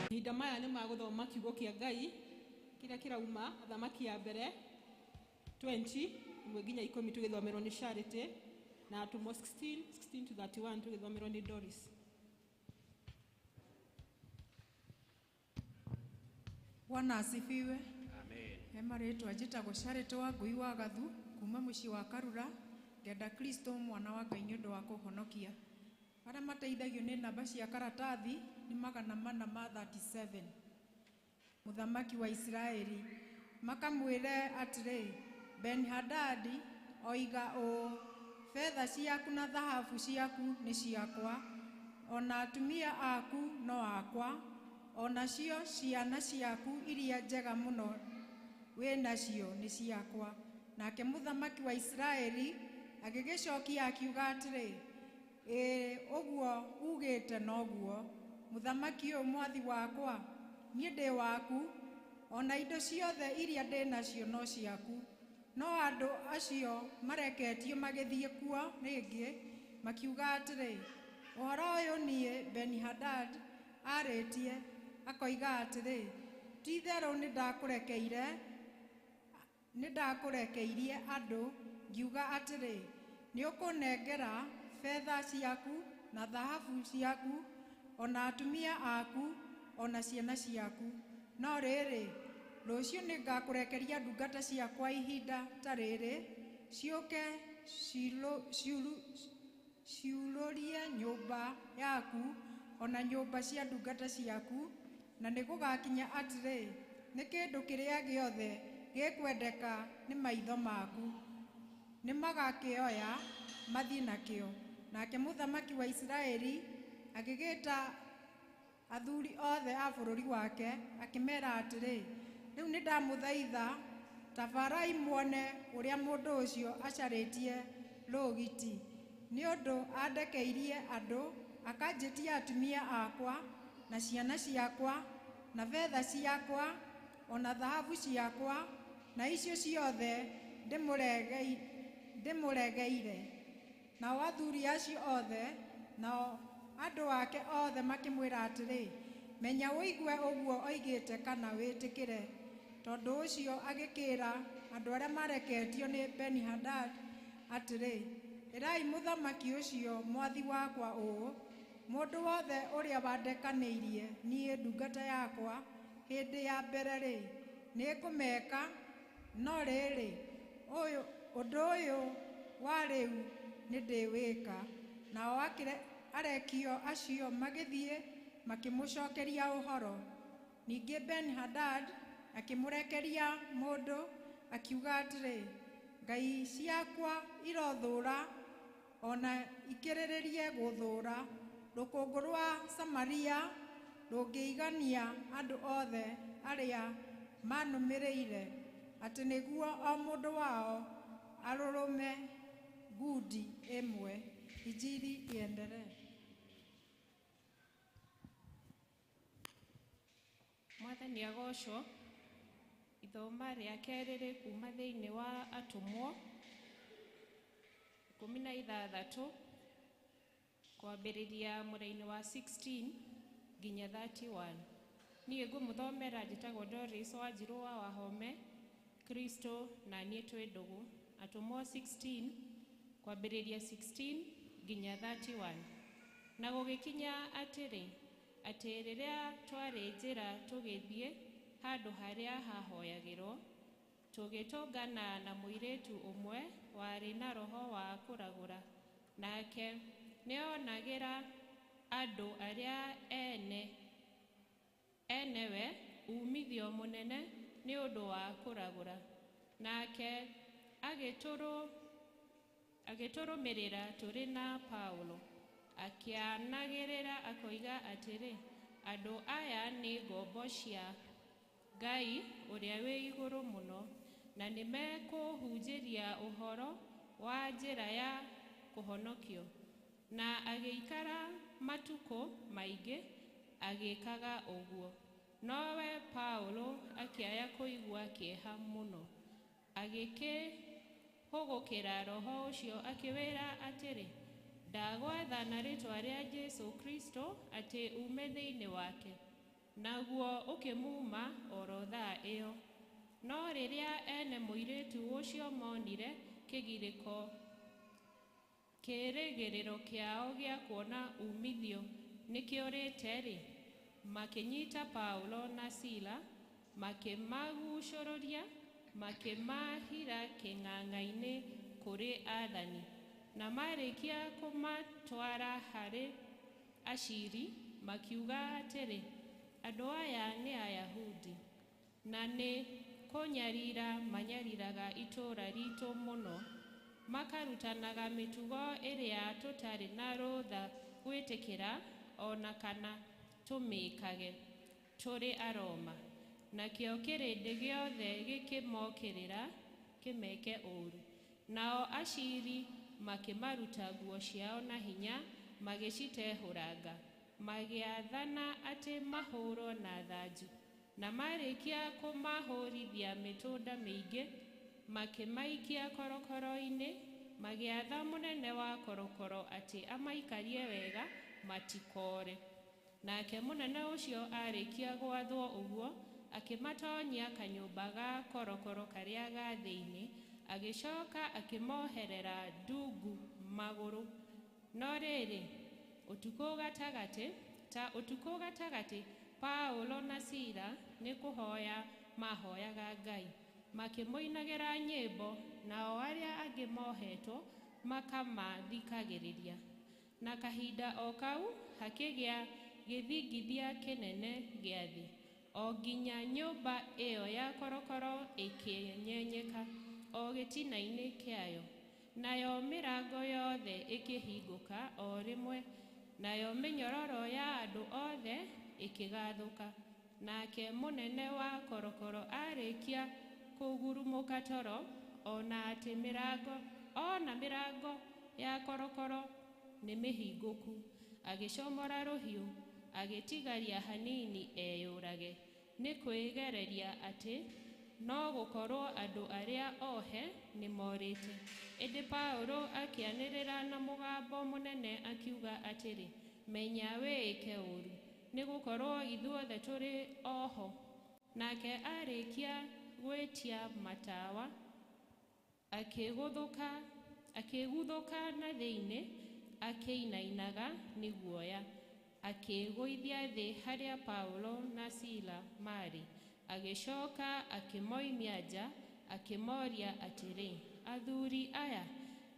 Mahinda maya nĩ magũthoma kiugo kĩa Ngai kĩrĩa kĩrauma Athamaki ya mbere 20 ĩmwe nginya 10 tũgĩthomerwo nĩ Charity, na Atũmwo 16 16 to 31 tũgĩthomerwo nĩ Doris. Bwana asifiwe. Amen. He marĩtwa njĩtagwo Charity wa Ngui wa Gathu kuma mũciĩ wa Karura, ngenda Kristo mwana wa Ngai nĩ ũndũ wa kũhonokia. Arĩa mateithagio nĩ namba cia karatathi nĩ 437. Mũthamaki wa Isiraeli makamwĩre atĩrĩ, Ben-Hadadi oiga ũũ, betha ciaku na thahabu ciaku nĩ ciakwa, ona atumia aku no akwa, ona cio ciana ciaku iria njega mũno wĩ nacio nĩ ciakwa. Nake mũthamaki wa Isiraeli agĩgĩcokia akiuga atĩrĩ, ĩĩ ũguo ugĩte noguo, mũthamaki ũyũ mwathi wakwa, niĩ ndĩ waku, ona indo ciothe iria ndĩ nacio no ciaku. No andũ acio mareketio magĩthiĩ kuo rĩngĩ makiuga atĩrĩ, ũhoro ũyũ niĩ Ben-Hadad arĩtie akoiga atĩrĩ, ti-itherũ nĩndakũrekeirie andũ ngiuga atĩrĩ, nĩũkũnengera betha ciaku na thahabu ciaku, o na atumia aku, o na ciana ciaku. No rĩrĩ, rũciũ nĩngakũrekeria ndungata ciakwa ihinda ta rĩrĩ, ciũke ciurũrie nyũmba yaku, o na nyũmba cia ndungata ciaku, na nĩgũgakinya atĩrĩ, nĩ kĩndũ kĩrĩa gĩothe gĩkwendeka nĩ maitho maku, nĩmagakĩoya mathiĩ nakĩo. Nake mũthamaki wa Isiraeli agĩgĩta athuri othe a bũrũri wake, akĩmera atĩrĩ, rĩu nĩndamũthaitha, tabarai muone ũrĩa mũndũ ũcio acarĩtie rũgiti, nĩ ũndũ andekeirie andũ, akanjĩtia atumia akwa na ciana ciakwa na betha ciakwa o na thahabu ciakwa, na icio ciothe ndĩmũregeire. Nao athuri acio othe nao andũ ake othe makĩmwĩra atĩrĩ, menya ũigue ũguo oigĩte kana wĩtĩkĩre. Tondũ ũcio agĩkĩra andũ arĩa mareketio nĩ Beni-Hadad atĩrĩ, ĩrai mũthamaki ũcio mwathi wakwa ũũ, mũndũ wothe ũrĩa wandekanĩirie niĩ ndungata yakwa hĩndĩ ya mbere-rĩ, nĩngũmeka, no rĩrĩ, ũndũ ũyũ wa rĩu nĩndĩwĩka. Nao arekio acio magĩthiĩ makĩmũcokeria ũhoro. Ningĩ Ben-Hadad akĩmũrekeria mũndũ akiuga atĩrĩ, ngai ciakwa irothũũra o na ikĩrĩrĩrie gũthũũra, rũkũngũ rwa Samaria rũngĩigania andũ othe arĩa manũmĩrĩire, atĩ nĩguo o mũndũ wao arũrũme ngundi ĩmwe. Injili iendelee. Mwathani agocwo. Ithoma rĩa kerĩ rĩ kuma thĩinĩ wa Atũmwo 16 kwambĩrĩria mũraini wa 16 nginya 31. Niĩ ngũmũthomera njĩtagwo Doris Wanjirũ wa Wahome Kristo na niĩ twĩ ndũgũ. Atũmwo 16 kwambĩrĩria 16 nginya 31. Na gũgĩkinya atĩrĩ, atĩ rĩrĩa twarĩ njĩra tũgĩthiĩ handũ harĩa hahoyagĩrwo, tũgĩtũngana na mũirĩtu ũmwe warĩ na roho wa kũragũra, nake nĩonagĩra andũ arĩa enewe umithio mũnene nĩ ũndũ wa kũragũra. Nake agĩtũrũmĩrĩra tũrĩ na Paulo, akĩanagĩrĩra akoiga atĩrĩ, andũ aya nĩ ngombo cia Ngai ũrĩa wĩ igũrũ mũno, na nĩmekũhunjĩria ũhoro wa njĩra ya kũhonokio. Na agĩikara matukũ maingĩ agĩkaga ũguo. Nowe Paulo akĩaya kũigua kĩeha mũno, agĩkĩhũgũkĩra roho ũcio akĩwĩra atĩrĩ, ndagwatha na rĩĩtwa rĩa Jesũ Kristo atĩ ume thĩinĩ wake. Naguo ũkĩmuma oro thaa ĩyo. No rĩrĩa ene mũirĩtu ũcio monire kĩgirĩko kĩĩrĩgĩrĩro kĩao gĩa kuona umithio nĩkĩũrĩte-rĩ, makĩnyita Paulo na Sila, makĩmagucũrũria, makĩmahira kĩng'ang'a-inĩ kũrĩ aathani. Na marĩkia kũmatwara harĩ aciri, makiuga atĩrĩ, andũ aya nĩ Ayahudi, na nĩ kũnyarira manyariraga itũũra ritũ mũno, makarutanaga mĩtugo ĩrĩa tũtarĩ na rũtha gwĩtĩkĩra o na kana tũmĩkage tũrĩ Aroma. Nakĩo kĩrĩndĩ gĩothe gĩkĩmokĩrĩra kĩmeke ũũru. Nao aciri makĩmaruta nguo ciao na hinya, magĩcitehũranga, magĩathana atĩ mahũrwo na thanju. Na marĩkia kũmahũrithia mĩtũnda mĩingĩ, makĩmaikia korokoro-inĩ, magĩatha mũnene wa korokoro atĩ amaikarie wega matikoore. Nake mũnene ũcio arĩkia gwathwo ũguo, akĩmatonyia kanyũmba ga korokoro karĩa ga thĩinĩ, agĩcoka akĩmoherera ndungu magũrũ. No rĩrĩ, Ũtukũ gatagatĩ ta ũtukũ gatagatĩ Paulo na Sila nĩ kũhoya mahoyaga Ngai, makĩmũinagĩra nyĩmbo, nao arĩa angĩ mohetwo makamathikagĩrĩria. Na kahinda o kau hakĩgĩa gĩthingithia kĩnene gĩa thĩ, o nginya nyũmba ĩyo ya korokoro ĩkĩenyenyeka o gĩtina-inĩ kĩayo, nayo mĩrango yothe ĩkĩhingũka o rĩmwe, nayo mĩnyororo ya andũ othe ĩkĩgathũka. Nake mũnene wa korokoro arĩkia kũgurumũka toro, ona atĩ mĩrango ona mĩrango ya korokoro nĩ mĩhingũku, agĩcomora rũhiũ, agĩtigaria hanini eyũrage, nĩ kwĩgereria atĩ no gũkorwo andũ arĩa ohe nĩ morĩte. Ĩndĩ Paulo akĩanĩrĩra na mũgambo mũnene akiuga atĩrĩ, menya wĩĩke ũũru, nĩ gũkorwo ithuothe tũrĩ oho. Nake arĩkia gwĩtia matawa, akĩguthũka na thĩinĩ, akĩinainaga nĩ guoya, akĩĩgũithia thĩ harĩa Paulo na Sila maarĩ. Agĩcoka akĩmoimia nja, akĩmoria atĩrĩ, athuri aya,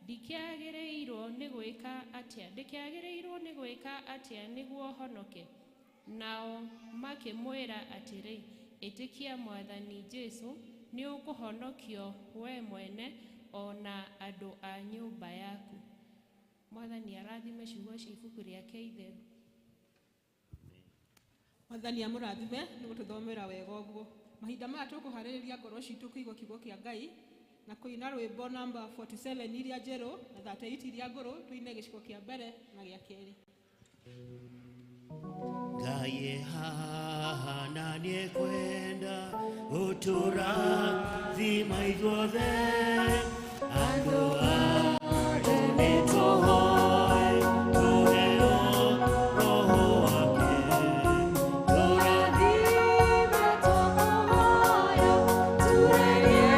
ndikĩagĩrĩirwo nĩ gwĩka atĩa ndĩkĩagĩrĩirwo nĩ gwĩka atĩa nĩguo honoke? Nao makĩmwĩra atĩrĩ, ĩtĩkia Mwathani Jesũ, nĩũkũhonokio we mwene o na andũ a nyũmba yaku. Mwathani arathime ciugo cia ibuku rĩake itheru. Mwathani amũrathime nĩ gũtũthomera wega ũguo. Mahinda maya tũkũharĩrĩria ngoro citũ kũigua kiugo kĩa Ngai na kũina rwĩmbo namba 47 iria njerũ na 38 iria ngũrũ, tũine gĩcigo kĩa mbere na gĩa kerĩ. Ngai haha na nĩekwenda gũtũrathima ithuothe, andũ andũ nĩtũhoe tũheo Roho wake. Tũrathime tũkũhoya, turerie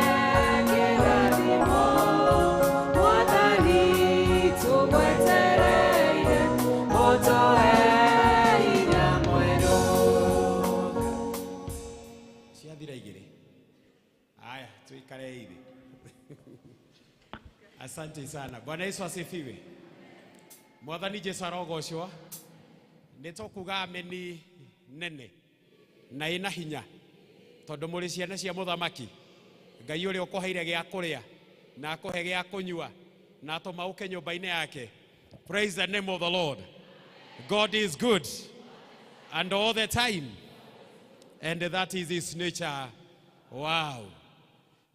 kĩrathimo. Mwathani tũgwetereire, ũtũhe hinya mwerũ. Ciathira igĩrĩ. Haya, tuikare hivi. Asante sana. Bwana Yesu asifiwe. Mwathani Jesu arogocwo. Nĩ tũkuga ameni nene na ĩna hinya, tondũ mũrĩ ciana cia mũthamaki. Ngai ũrĩa ũkũheire gĩa kũrĩa na akũhe gĩa kũnyua na atũma ũke nyũmba-inĩ yake. Praise the name of the Lord. God is good and all the time, and that is his nature. Wow.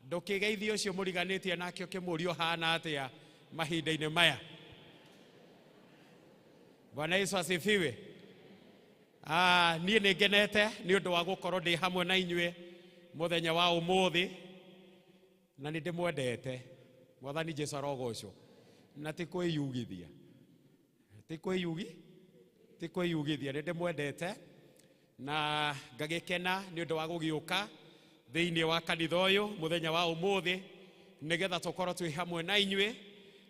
Ndũkĩgeithie ũcio mũriganĩtie nake ũkĩmũria ũhana atĩa mahinda-inĩ maya. Bwana Yesu asifiwe. Niĩ nĩ ngenete nĩ ũndũ wa gũkorwo ndĩ hamwe na inyuĩ mũthenya wa ũmũthĩ, na nĩ ndĩmwendete. Mwathani Jesu arogocwo. Na ti kwĩyugithia, ti kwĩyugi ti kwĩyugithia, nĩ ndĩmwendete na ngagĩkena nĩ ũndũ wa gũgĩũka thĩinĩ wa kanitha ũyũ mũthenya wa ũmũthĩ, nĩgetha tũkorwo twĩ hamwe na inyuĩ,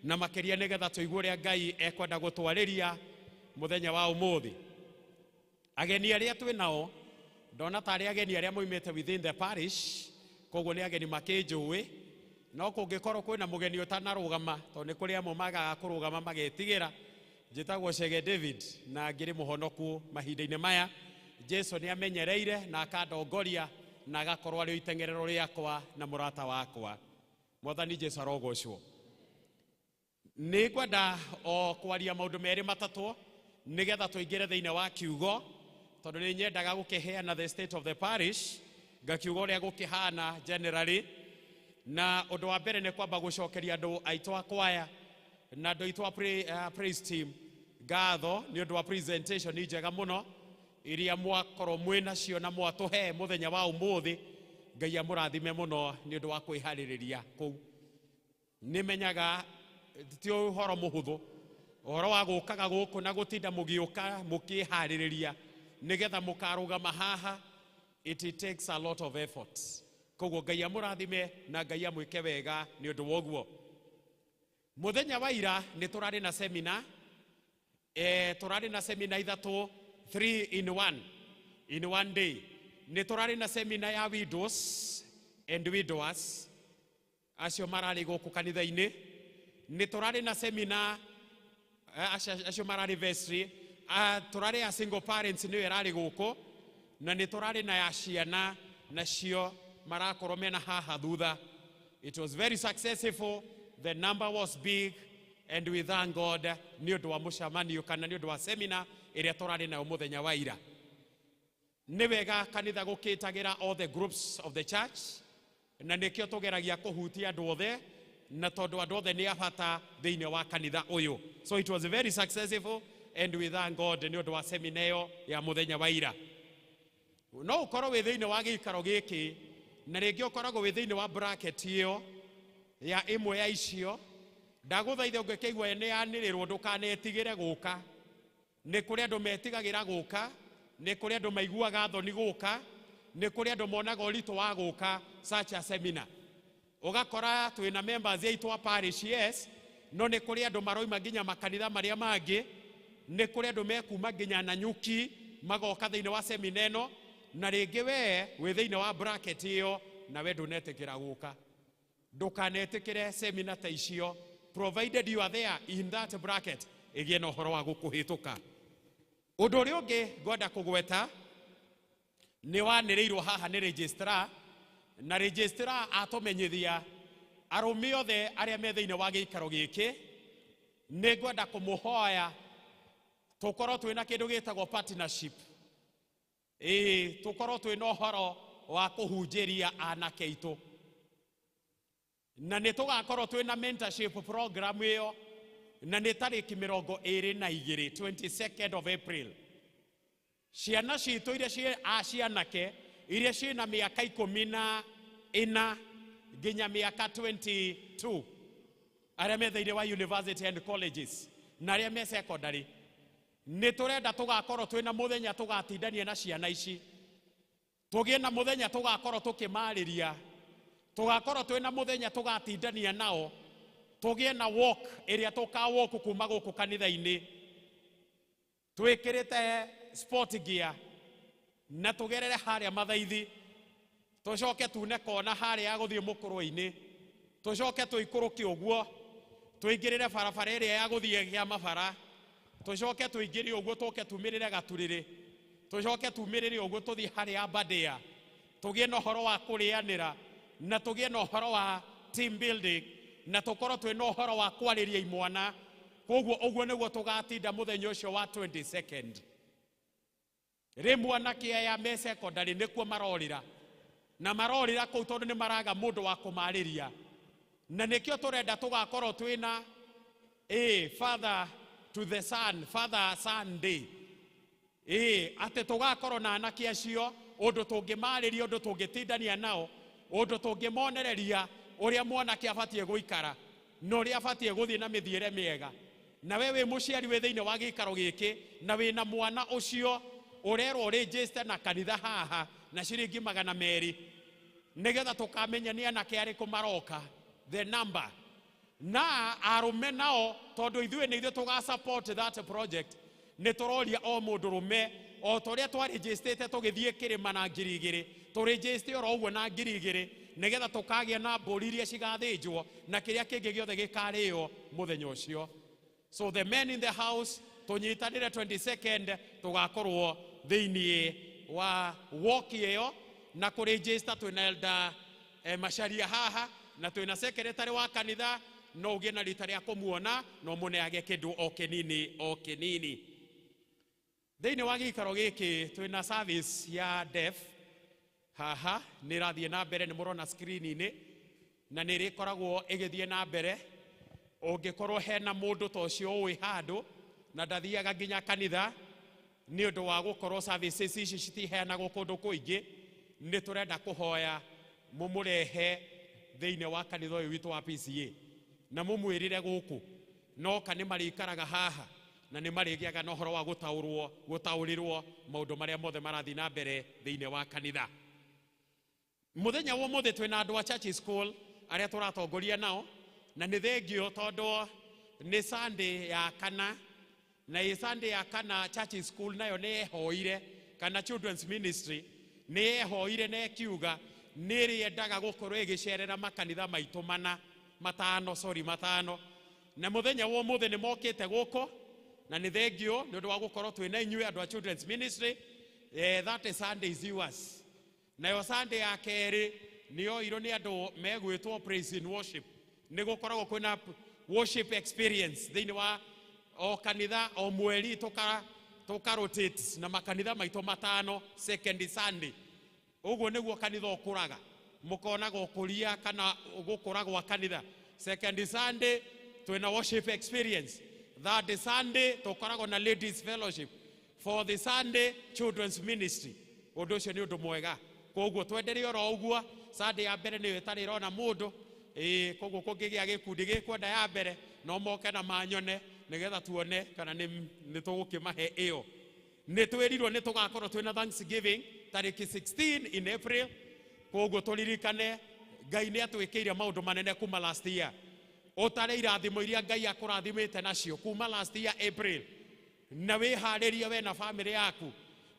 na makĩria nĩgetha tũigue ũrĩa Ngai ekwenda gũtwarĩria mũthenya wa ũmũthĩ. Ageni arĩa twĩ nao ndona tarĩ ageni arĩa moimĩte within the parish, koguo nĩ ageni makĩnjũĩ, no kũngĩkorwo kwĩna mũgeni ũtanarũgama, tondũ nĩ kũrĩ amwe magaga kũrũgama magetigĩra. Njĩtagwo Chege David na ngĩrĩ mũhonoku mahinda-inĩ maya. Jesu nĩ amenyereire na akandongoria na agakorwo arĩ iteng'erero rĩakwa na mũrata wakwa. Mwathani Jesu arogocwo. Nĩ ngwenda o kwaria maũndũ merĩ matatũ nĩgetha tũingĩre thĩinĩ wa kiugo, tondũ nĩ nyendaga gũkĩheana the state of the parish, ngakiuga ũrĩa gũkĩhana generally. Na ũndũ wa mbere nĩ kwamba gũcokeria andũ aitũ a kwaya na andũ aitũ a praise team ngatho nĩ ũndũ wa presentation njega mũno iria mwakorwo mwĩ nacio na mwatũhe mũthenya wa ũmũthĩ. Ngai amũrathime mũno nĩ ũndũ wa kwĩharĩrĩria kũu. Nĩ menyaga ti ũhoro mũhũthũ, ũhoro wa gũkaga gũkũ na gũtinda mũgĩũka mũkĩharĩrĩria nĩgetha mũkarũgama haha. It takes a lot of effort. Koguo Ngai amũrathime na Ngai amwĩke wega nĩ ũndũ wa ũguo. Mũthenya wa ira nĩ tũrarĩ na seminar Tũrarĩ na semina ithatũ, 3 in 1 in one day. Nĩ tũrarĩ na semina ya widows and widowers acio mararĩ gũkũ kanitha-inĩ. Nĩ tũrarĩ na semina acio mararĩ vestry. Tũrarĩ ya single parents nĩyo ĩrarĩ gũkũ, na nĩ tũrarĩ na ya ciana nacio marakorwo mena haha thutha. It was very successful, the number was big, and we thank God nĩ ũndũ wa mũcemanio kana nĩ ũndũ wa semina ĩrĩa tũrarĩ nayo mũthenya wa ira. Nĩ wega kanitha gũkĩtagĩra all the groups of the church, na nĩkĩo tũgeragia kũhutia andũ othe, na tondũ andũ othe nĩ a bata thĩinĩ wa kanitha ũyũ. So it was very successful, and we thank God nĩ ũndũ wa semina ĩyo ya mũthenya wa ira. No ũkorwo wĩ thĩinĩ wa gĩikaro gĩkĩ, na rĩngĩ ũkoragwo wĩ thĩinĩ wa bracket ĩyo ya ĩmwe ya icio, ndagũthaitha ũngĩkĩigua nĩ yanĩrĩrwo ndũkanetigĩre gũka. Nĩ kũrĩ andũ metigagĩra gũka, nĩ kũrĩ andũ maiguaga thoni gũka, nĩ kũrĩ andũ monaga ũritũ wa gũka such a seminar. Ũgakora twĩna members aitũ a parish, yes, no nĩ kũrĩ andũ maroima nginya makanitha marĩa mangĩ, nĩ kũrĩ andũ mekuma nginya Nanyuki magoka thĩinĩ wa semina ĩno, na rĩngĩ we wĩ thĩinĩ wa bracket ĩyo na we ndũnetĩkĩra gũka. Ndũkanetĩkĩre semina ta icio, provided you are there in that bracket, ĩgĩe na ũhoro wa gũkũhĩtũka. Ũndũ ũrĩa ũngĩ ngwenda kũgweta nĩ wanĩrĩirwo haha nĩ registrar, na registrar atũmenyithia arũme othe arĩa me thĩinĩ wa gĩikaro gĩkĩ, nĩ ngwenda kũmũhoya tũkorwo twĩna kĩndũ gĩtagwo partnership. Ĩĩ, tũkorwo twĩna ũhoro wa kũhunjĩria anake aitũ, na nĩ tũgakorwo twĩna mentorship program ĩyo, na nĩ tarĩki 22, 22nd of April. Ciana citũ iria ciĩ a cianake iria ciĩna mĩaka 14 nginya mĩaka 22, arĩa me thĩinĩ wa university and colleges na arĩa me secondary, nĩ tũrenda tũgakorwo twĩna mũthenya tũgatindania na ciana ici, tũgĩe na mũthenya tũgakorwo tũkĩmarĩria, tũgakorwo twĩna mũthenya tũgatindania nao, tũgĩe na walk ĩrĩa tũka walk kuma gũkũ kanitha-inĩ twĩkĩrĩte sport gear, na tũgerere harĩa Mathaithi, tũcoke tune kona harĩa ya gũthiĩ mũkũrwe-inĩ, tũcoke tũikũrũke ũguo tũingĩrĩre barabara ĩrĩa ya gũthiĩ gĩa mabara, tũcoke tũingĩre ũguo tũke tumĩrĩre Gaturĩrĩ, tũcoke tumĩrĩre ũguo tũthiĩ harĩa Aberdare, tũgĩe na ũhoro wa kũrĩanĩra, na tũgĩe na ũhoro wa team building, na tũkorwo twĩna ũhoro wa kwarĩria imwana. Koguo ũguo nĩguo tũgatinda mũthenya ũcio wa 22nd. Rĩ mwanake aya me secondary nĩkuo marorĩra, na marorĩra kũu tondũ nĩ maraga mũndũ wa kũmarĩria, na nĩkĩo tũrenda tũgakorwo twĩna father to the son, father son day. Atĩ tũgakorwo na anake acio ũndũ tũngĩmarĩria, ũndũ tũngĩtindania nao, ũndũ tũngĩmonereria ũrĩa mwanake abatiĩ gũikara na ũrĩa abatiĩ gũthiĩ na mĩthiĩre mĩega. Na we wĩ mũciari wĩ thĩinĩ wa gĩikaro gĩkĩ na wĩna mwana ũcio ũrerwo register na kanitha haha na ciringi 200, nĩgetha tũkamenya nĩ anake arĩkũ maroka, the number. Na arũme nao, tondũ ithuĩ nĩ ithuĩ tũga support that project, nĩ tũroria o mũndũ rũme o ta ũrĩa twarĩnjĩstĩte tũgĩthiĩ kĩrĩma na 2000, tũrĩnjĩste oro ũguo na 2000, nĩgetha tũkagĩa na mbũri iria cigathĩnjwo na kĩrĩa kĩngĩ gĩothe gĩkarĩo mũthenya ũcio. So the men in the house, tũnyitanĩre 22nd, tũgakorwo thĩinĩ wa walk ĩyo na kũrĩnjĩsta. Twĩna elder Macharia haha na twĩna secretary wa kanitha, no ũgĩe na rita rĩa kũmuona no mũneage kĩndũ o kĩnini o kĩnini. Thĩinĩ wa gĩikaro gĩkĩ twĩna service ya deaf haha, nĩ ĩrathiĩ na mbere, nĩ mũrona screen-inĩ, na nĩ ĩrĩkoragwo ĩgĩthiĩ na mbere. Ũngĩkorwo hena mũndũ ta ũcio ũĩ handũ na ndathiaga nginya kanitha, nĩ ũndũ wa gũkorwo services ici citiheanagwo kũndũ kũingĩ, nĩ tũrenda kũhoya mũmũrehe thĩinĩ wa kanitha ũyũ witũ wa PCA na mũmwĩrĩre gũkũ noka nĩ marĩikaraga haha na nĩ marĩgĩaga na ũhoro wa gũtaũrĩrwo maũndũ marĩa mothe marathiĩ na mbere thĩinĩ wa kanitha. Mũthenya wa ũmũthĩ twĩna andũ a church school arĩa tũratongoria nao, na nĩ thengio tondũ nĩ Sunday ya kana, Na ĩ Sunday ya kana church school nayo nĩ yehoire, kana children's ministry nĩ yehoire na ĩkiuga nĩ ĩrĩendaga gũkorwo ĩgĩcerera makanitha maitũ mana matano, sorry, matano. Na mũthenya wa ũmũthĩ nĩ mokĩte gũkũ, na nĩ thengio nĩ ũndũ wa gũkorwo twĩna inyuĩ andũ a children's ministry. That is Sunday is yours. Nayo Sunday ya kerĩ nĩ yoirwo nĩ andũ megwĩtwo praise and worship. Nĩ gũkoragwo kwĩna worship experience thĩinĩ wa o kanitha o mweri, tũka rotate na makanitha maitũ matano second Sunday. Ũguo nĩguo kanitha ũkũraga, mũkonaga ũkũria kana gũkũra gwa kanitha. Second Sunday twĩna worship experience, third Sunday tũkoragwo na ladies fellowship, fourth Sunday children's ministry. Ũndũ ũcio nĩ ũndũ mwega, koguo twenderie oro ũguo. Sunday ya mbere nĩyo ĩtarĩ ĩrona mũndũ, ĩĩ, koguo kũngĩgĩa gĩkundi gĩkwenda ya mbere no moke na manyone nĩgetha tuone kana nĩ tũgũkĩmahe ĩyo. Nĩ twĩrirwo nĩ tũgakorwo twĩna Thanksgiving tarĩki 16 in April, koguo tũririkane Ngai nĩ atwĩkĩire maũndũ manene kuma last year. Ũtare irathimo iria Ngai akũrathimĩte nacio kuma last year April, na wĩharĩrie we na famĩlĩ yaku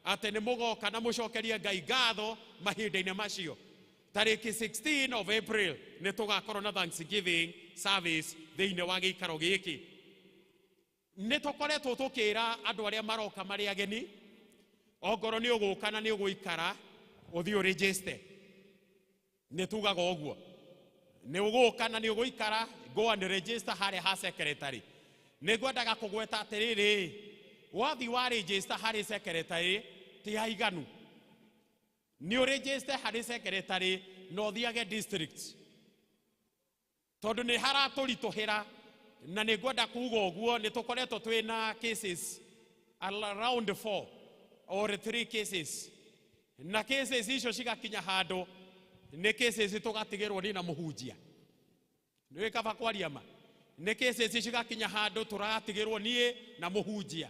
atĩ nĩ mũgoka na mũcokerie Ngai ngatho mahinda-inĩ macio. Tarĩki 16 of April nĩ tũgakorwo na Thanksgiving service thĩinĩ wa gĩikaro gĩkĩ. Nĩ tũkoretwo tũkĩra andũ arĩa maroka marĩ ageni, ongorwo nĩ ũgũka na nĩ ũgũikara ũthiĩ ũregister. Nĩ tugaga ũguo, nĩ ũgũka na nĩ ũgũikara, go and register harĩa ha secretary. Nĩ ngwendaga kũgweta atĩrĩrĩ, wathiĩ wa register harĩ secretary ti haiganu. Nĩ ũregister harĩ secretary na ũthiage district, tondũ nĩ haratũritũhĩra. Na nĩ ngwenda kuga ũguo, nĩ tũkoretwo twĩna cases around 4 or 3 cases, na cases icio cigakinya handũ nĩ cases tũgatigĩrwo nĩ na mũhunjia. Nĩ kaba kwaria ma, nĩ cases cigakinya handũ tũratigĩrwo niĩ na mũhunjia,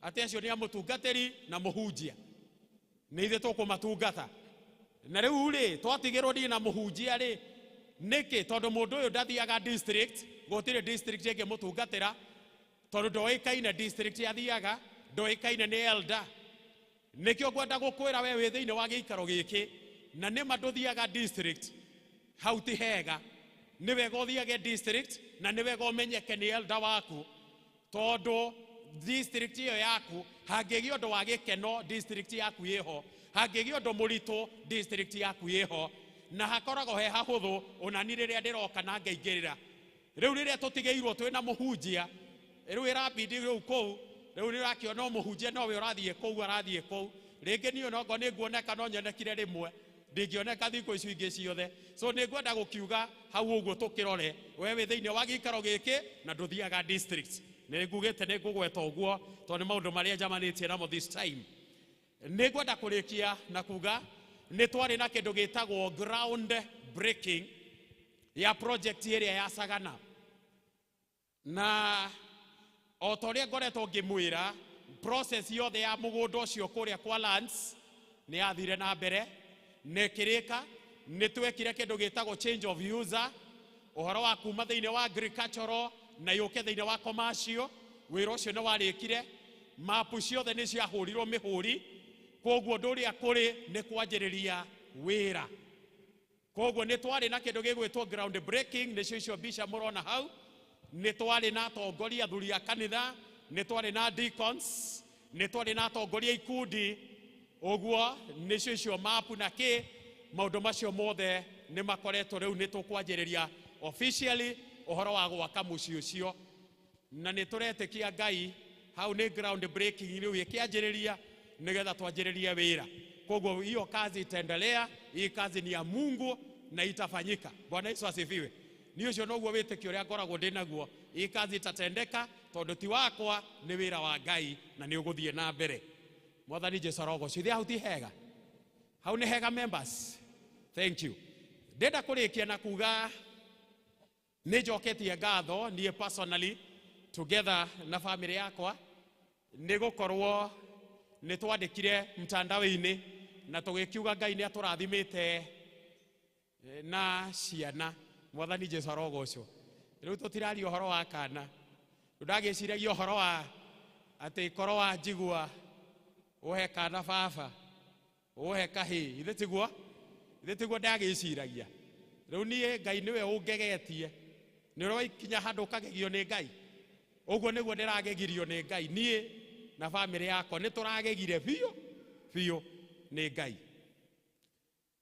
atĩ acio nĩ a mũtungatĩri na mũhunjia, nĩ ithuĩ tũkũmatungata. Na rĩu rĩ, twatigĩrwo niĩ na mũhunjia rĩ, nĩkĩ? Tondũ mũndũ ũyũ ndathiaga district, gũtirĩ district ĩngĩmũtungatĩra, tondũ ndoĩkaine district athiaga, ndoĩkaine nĩ elder. Nĩkĩo ngwenda gũkwĩra we wĩ thĩinĩ wa gĩikaro gĩkĩ, na nĩma ndũthiaga district, hau ti hega. Nĩ wega ũthiage district, na nĩ wega ũmenyeke nĩ elder waku, tondũ district ĩyo yaku hangĩgĩa ũndũ wa gĩkeno district yaku ĩho, hangĩgĩa ũndũ mũritũ district yaku ĩho, na hakoragwo he hahũthũ ona ni rĩrĩa ndĩroka na ngaingĩrĩra. Rĩu rĩrĩa tũtigĩirwo twĩna mũhunjia, rĩu ĩrabindi rĩu kũu, rĩu nĩ ũrakĩona o mũhunjia nowe ũrathiĩ kũu, arathiĩ kũu rĩngĩ. Niĩ onokorwo nĩ nguoneka no nyonekire rĩmwe, ndingĩoneka thikũ icio ingĩ ciothe. So nĩ ngwenda gũkiuga hau ũguo tũkĩrore, we wĩ thĩinĩ wa gĩikaro gĩkĩ na ndũthiaga district. Nĩ ngugĩte nĩ ngũgweta ũguo tondũ nĩ maũndũ marĩa njamanĩtie namo this time. Nĩ ngwenda kũrĩkia na kuga nĩ twarĩ na kĩndũ gĩtagwo ground breaking ya project ĩrĩa ya Sagana, na o ta ũrĩa ngoretwo ngĩmwĩra, process yothe ya mũgũnda ũcio kũrĩa kwa lands nĩ yathire na mbere nĩ ĩkĩrĩka. Nĩ twekire kĩndũ gĩtagwo change of user, ũhoro wa kuma thĩinĩ wa agricultural na yũke thĩinĩ wa commercial. Wĩra ũcio nĩ warĩkire, mapu ciothe nĩ ciahũrirwo mĩhũri, koguo ũndũ ũrĩa kũrĩ nĩ kwanjĩrĩria wĩra. Koguo nĩ twarĩ na kĩndũ gĩgwĩtwo ground breaking, nĩcio icio mbica mũrona hau. Nĩ twarĩ na atongoria athuri a kanitha, nĩ twarĩ na deacons, nĩ twarĩ na atongoria ikundi, ũguo nĩcio icio mapu na kĩ. Maũndũ macio mothe nĩ makoretwo, rĩu nĩ tũkwanjĩrĩria officially ũhoro wa gwaka mũciĩ ũcio, na nĩ tũretĩkia Ngai. Hau nĩ ground breaking rĩu ĩkĩanjĩrĩria nĩgetha twanjĩrĩrie wĩra. Koguo hiyo kazi itaendelea. Hii kazi ni ya Mungu na itafanyika. Bwana Yesu asifiwe. Ni ũcio noguo wĩtĩkio ũrĩa ngoragwo ndĩ naguo. Hii kazi itatendeka tondũ ti wakwa, nĩ wĩra wa Ngai na nĩ ũgũthiĩ na mbere. Mwathani Jesu arogocwo. Ithe hau ti hega? Hau nĩ hega, members? Thank you. Ndenda kũrĩkia na kuga nĩ njoketie ngatho niĩ personally together na family yakwa, nĩ gũkorwo nĩ twandĩkire mtandao-inĩ na tũgĩkiuga Ngai nĩ atũrathimĩte na ciana. Mwathani Jesu arogocwo. Rĩu tũtiraria ũhoro wa kana, rĩu ndagĩciragia ũhoro wa Atĩ korwo wanjigua ũhe kana baba ũhe kahĩĩ, ithe tiguo, ithe tiguo ndagĩciragia. Rĩu niĩ Ngai nĩwe ũngegetie, nĩ ũrĩa waikinya handũ ũkagegio nĩ Ngai, ũguo nĩguo ndĩragegirio nĩ Ngai. Niĩ na bamĩrĩ yakwa nĩ tũragegire biũ biũ nĩ Ngai,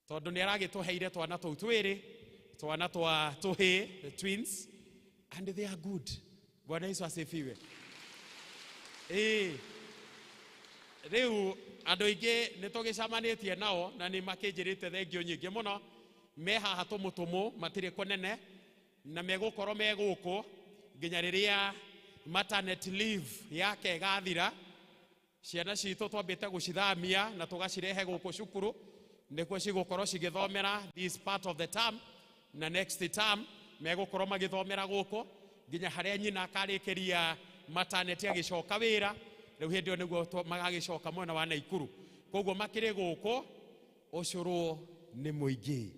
tondũ nĩ aragĩtũheire twana tũu twĩrĩ, twana twa tũhĩĩ, the twins, and they are good. Bwana Yesu asifiwe. Ĩĩ, rĩu andũ aingĩ nĩ tũgĩcamanĩtie nao na nĩ makĩnjĩrĩte thengio nyingĩ mũno. Me haha tũmũtũmũ, matirĩ kũnene, na megũkorwo me gũkũ nginya rĩrĩa maternity leave yake ĩgathira. Ciana citũ twambĩte gũcithamia na tũgacirehe gũkũ cukuru, nĩkuo cigũkorwo cigĩthomera this part of the term, na next term megũkorwo magĩthomera gũkũ nginya harĩa nyina akarĩkĩria maternity agĩcoka wĩra. Rĩu hĩndĩ ĩyo nĩguo magagĩcoka mwena wa Naikuru. Koguo makĩrĩ gũkũ ũcũrũ nĩ mũingĩ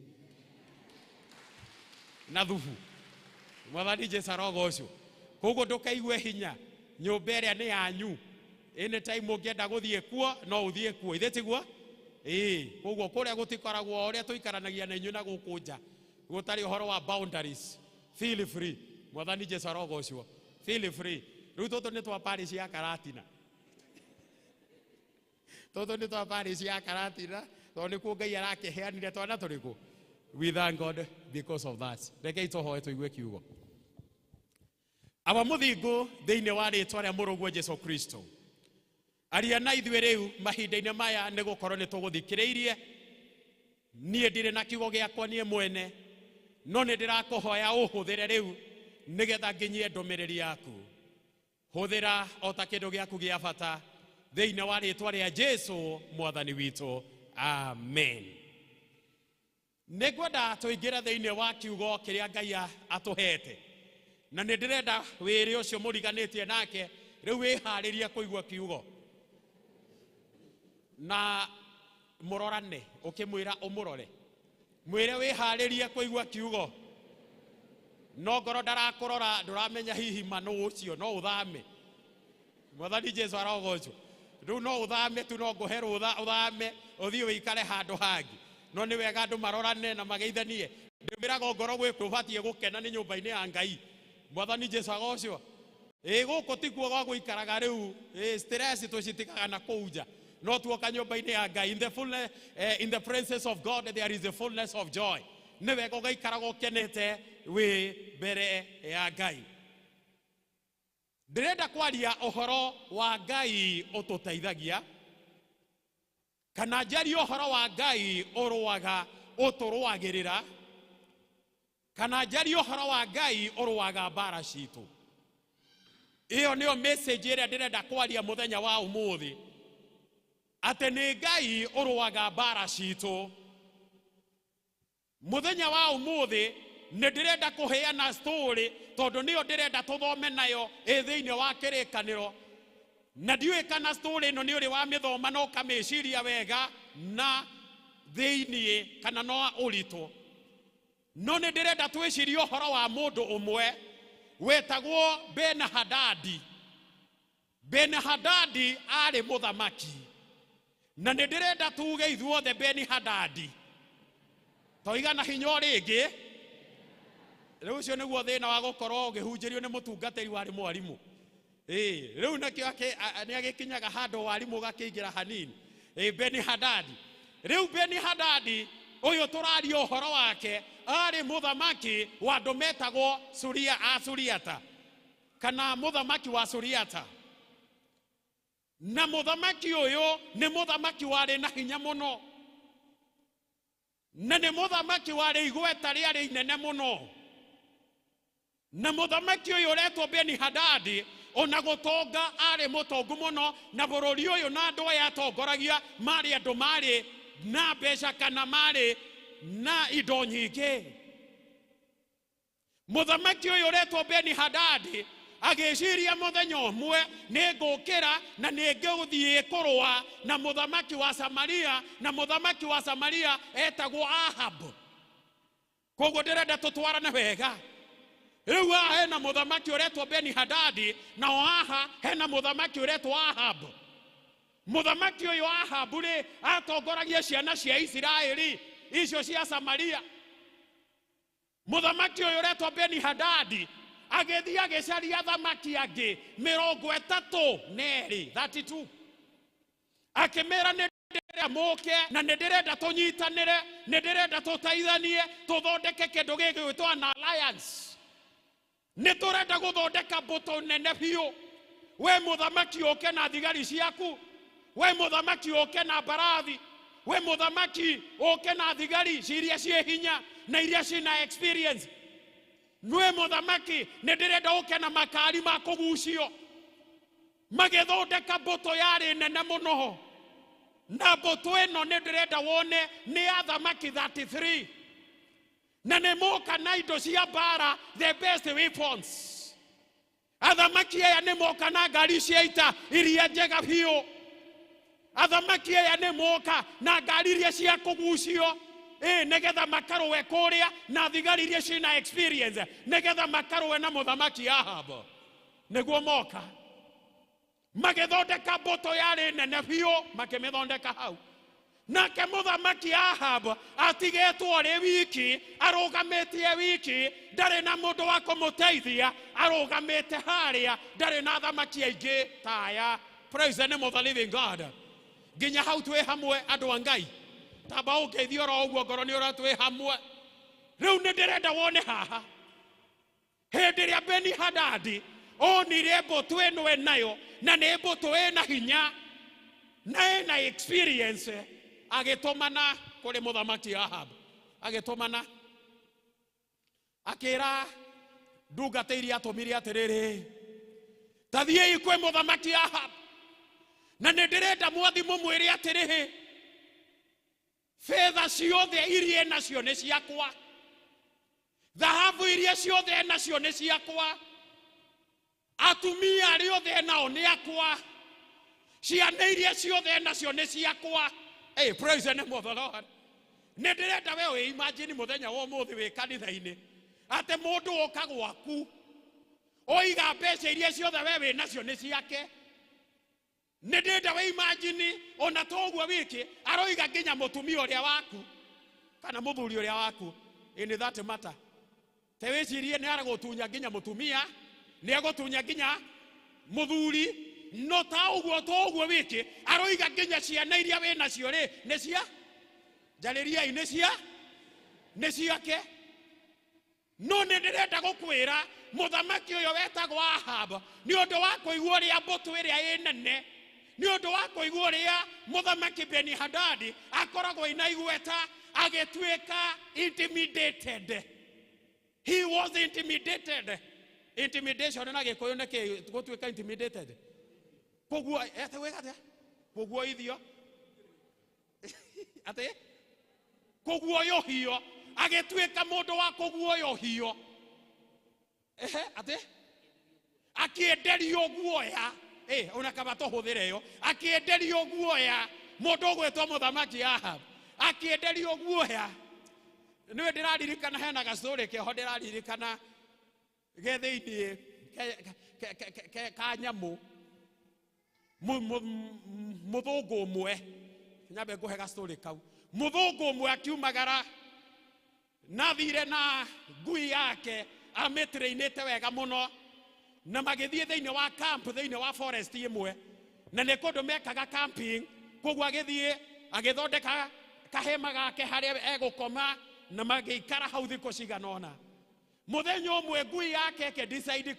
na thubu. Mwathani Jesu arogocwo. Koguo ndũkaigue hinya, nyũmba ĩrĩa nĩ yanyu, anytime ũngĩenda gũthiĩ kuo no ũthiĩ kuo, ithe tiguo? Ĩĩ, koguo kũrĩa gũtikoragwo ũrĩa tũikaranagia na inyuĩ na gũkũ nja, gũtarĩ ũhoro wa boundaries. Feel free. Mwathani Jesu arogocwo. Feel free. Rĩu tũtũ nĩ twa parish ya Karatina, tũtũ nĩ twa parish ya Karatina, tondũ nĩkuo Ngai arakĩheanire twana tũrĩkũ. We thank God because of that. Rekei tũhoe tũigue kiugo. Awa mũthingu, thĩinĩ wa rĩtwa rĩa mũrũguo Jesu Kristo, aria na ithuĩ rĩu mahinda-inĩ maya, nĩ gũkorwo nĩ tũgũthikĩrĩirie. Niĩ ndirĩ na kiugo gĩakwa niĩ mwene, no nĩ ndĩrakũhoya ũhũthĩre rĩu nĩgetha nginyie ndũmĩrĩri yaku. Hũthĩra o ta kĩndũ gĩaku gĩa bata, thĩinĩ wa rĩtwa rĩa Jesu mwathani witũ, amen. Nĩ ngwenda tũingĩre thĩinĩ wa kiugo kĩrĩa Ngai atũhete, na nĩ ndĩrenda wĩrĩ ũcio mũriganĩtie nake rĩu wĩharĩrie kũigua kiugo, na mũrorane ũkĩmwĩra ũmũrore, mwĩre wĩharĩrie kũigua kiugo. No ngoro ndarakũrora, ndũramenya hihi ma nũ ũcio, no ũthame. Mwathani Jesu arogocwo. Rĩu no ũthame tu, no ngũhe rũtha ũthame ũthiĩ ũikare handũ hangĩ, no nĩ wega andũ marorane na mageithanie. Ndĩmwĩraga ngoro gwĩ ũbatiĩ gũkena nĩ nyũmba-inĩ ya Ngai. Mwathani Jesu agocwo. Ĩ gũkũ tikuo gwa gũikaraga rĩu, ĩ stress tũcitigaga na kũu nja, no tuoka nyũmba-inĩ ya Ngai, in the fullness, in the presence of God there is a fullness of joy. Nĩ wega ũgaikaraga ũkenete wĩ mbere ya Ngai. Ndĩrenda kwaria ũhoro wa Ngai ũtũteithagia, kana njarie ũhoro wa Ngai ũrũaga, ũtũrũagĩrĩra, kana njarie ũhoro wa Ngai ũrũaga mbara citũ. Ĩyo nĩyo message ĩrĩa ndĩrenda kwaria mũthenya wa ũmũthĩ, atĩ nĩ Ngai ũrũaga mbara citũ. Mũthenya wa ũmũthĩ nĩ ndĩrenda kũheana story, tondũ nĩyo ndĩrenda tũthome nayo ĩ thĩinĩ wa kĩrĩkanĩro. Na ndiũĩ kana story ĩno nĩ ũrĩ wamĩthoma na ũkamĩciria wega na thĩinĩ kana no ũritũ, no nĩ ndĩrenda twĩcirie ũhoro wa mũndũ ũmwe wetagwo Ben-Hadadi. Ben-Hadadi arĩ mũthamaki, na nĩ ndĩrenda tuge ithuothe Ben-Hadadi toiga na hinya o rĩngĩ. Rĩu ũcio nĩguo thĩna wa gũkorwo ũgĩhunjĩrio nĩ mũtungatĩri warĩ mwarimũ. Ĩĩ, rĩu nakĩo nĩ agĩkinyaga handũ warimũ ũgakĩingĩra hanini. Ĩĩ, Ben-Hadadi. Rĩu Ben-Hadadi ũyũ tũraria ũhoro wake arĩ mũthamaki wa andũ metagwo Suria, a Suriata, kana mũthamaki wa Suriata. Na mũthamaki ũyũ nĩ mũthamaki warĩ na hinya mũno, na nĩ mũthamaki warĩ igweta rĩarĩ inene mũno. Na mũthamaki ũyũ ũretwo Beni-Hadadi ona gũtonga arĩ mũtongu mũno, na bũrũri ũyũ na andũ aya atongoragia marĩ andũ marĩ na mbeca kana marĩ na indo nyingĩ. Mũthamaki ũyũ ũretwo Beni-Hadadi agĩciria mũthenya ũmwe nĩ ngũkĩra na nĩ ngũthiĩ kũrũa na mũthamaki wa Samaria, na mũthamaki wa Samaria etagwo Ahab. Koguo ndĩrenda tũtwarane wega. Rĩu haha hena mũthamaki ũretwo Beni Hadadi, nao haha hena mũthamaki ũretwo Ahabu. Mũthamaki ũyũ Ahabu rĩ atongoragia ciana cia Isiraeli icio cia Samaria. Mũthamaki ũyũ ũretwo Beni Hadadi agĩthiĩ agĩcaria athamaki angĩ 32, 32, akĩmera nĩ ndĩrenda mũke na nĩ ndĩrenda tũnyitanĩre, nĩ ndĩrenda tũteithanie tũthondeke kĩndũ gĩgwĩtwo an alliance. Nĩ tũrenda gũthondeka mbũtũ nene biũ. We mũthamaki ũke na thigari ciaku, we mũthamaki ũke na mbarathi, we mũthamaki ũke na thigari iria ciĩ hinya na iria ciĩna experience. Nwe mũthamaki nĩ ndĩrenda ũke na makari ma kũgucio. Magĩthondeka mbũtũ yarĩ nene mũno, na mbũtũ ĩno nĩ ndĩrenda wone nĩ athamaki 33, na nĩ moka na indo cia mbara, the best weapons. Athamaki aya nĩ moka na ngari cia ita iria njega biũ. Athamaki aya nĩ moka na ngari iria cia kũgucio, nĩgetha makarũe kũrĩa na thigari iria ciĩna experience, nĩgetha makarũe na mũthamaki Ahab. Nĩguo moka magĩthondeka mbũtũ yarĩ nene biũ, makĩmĩthondeka hau. Nake mũthamaki Ahab atigĩtwo arĩ wiki, arũgamĩtie wiki, ndarĩ na mũndũ wa kũmũteithia, arũgamĩte harĩa, ndarĩ na athamaki aingĩ ta aya. Praise the name of the living God. Nginya hau twĩ hamwe andũ a Ngai. Tamba ũngeithie oro ũguo ngoro nĩ ũrĩa twĩ hamwe. Rĩu nĩ ndĩrenda wone haha hĩndĩ ĩrĩa Beni Hadadi onire mbũtũ ĩno ĩnayo, na nĩ mbũtũ ĩna hinya na ĩna experience, agĩtũmana kũrĩ mũthamaki Ahab. Agĩtũmana akĩra ndungata iria atũmire atĩrĩrĩ, ta thiĩi kwĩ mũthamaki Ahab, na nĩ ndĩrenda mwathi mũmwĩre atĩrĩrĩ, betha ciothe iria enacio nĩ ciakwa, thahabu iria ciothe enacio nĩ ciakwa, atumia arĩa othe enao nĩ akwa, ciana iria ciothe enacio nĩ ciakwa. Hey, praise the name of the Lord. Nĩ ndĩrenda we wĩ imagine mũthenya wa ũmũthĩ wĩ kanitha-inĩ atĩ mũndũ oka gwaku oiga mbeca iria ciothe we wĩ nacio nĩ ciake. Nĩ ndĩrenda wĩ imagine ona to ũguo wiki aroiga nginya mũtumia ũrĩa waku kana mũthuri ũrĩa waku, in that matter. Te wĩcirie nĩ aragũtunya nginya mũtumia, nĩ agũtunya nginya mũthuri, no ta ũguo to ũguo wiki aroiga nginya ciana iria wĩ nacio rĩ nĩ cia njarĩriai, nĩ cia nĩ ciake. No nĩ ndĩrenda gũkwĩra mũthamaki ũyũ wetagwo Ahab, nĩ ũndũ wa kũigua ũrĩa mbũtũ ĩrĩa ĩ nene, nĩ ũndũ wa kũigua ũrĩa mũthamaki Beni Hadadi akoragwo ina igweta, agĩtuĩka intimidated. He was intimidated. Intimidation na Gĩkũyũ nĩ kĩ gũtuĩka intimidated? Koguo ate wega atĩa? Kũguoithio. Atĩ? Kũguoyohio. Agĩtuĩka mũndũ wa kũguoyohio. Ehe, atĩ? Akĩenderio guoya. Ona kaba tũhũthĩre ĩyo. Akĩenderio guoya. Mũndũ ũgwĩtwo mũthamaki Ahab. Akĩenderio guoya. Nĩwe ndĩraririkana hena gacũrĩ keho ndĩraririkana ge thĩiniĩ ka nyamũ. Mũthũngũ ũmwe, nyambe ngũhe gacũrĩ kau. Mũthũngũ ũmwe akiumagara na thire na ngui yake amĩtrainĩte wega mũno, na magĩthiĩ thĩinĩ wa camp, thĩinĩ wa forest ĩmwe, na nĩ kũndũ mekaga camping. Koguo agĩthiĩ agĩthondeka kahema gake harĩa egũkoma, na magĩikara hau thikũ cigana ũna. Mũthenya ũmwe ngui yake ĩkĩ decide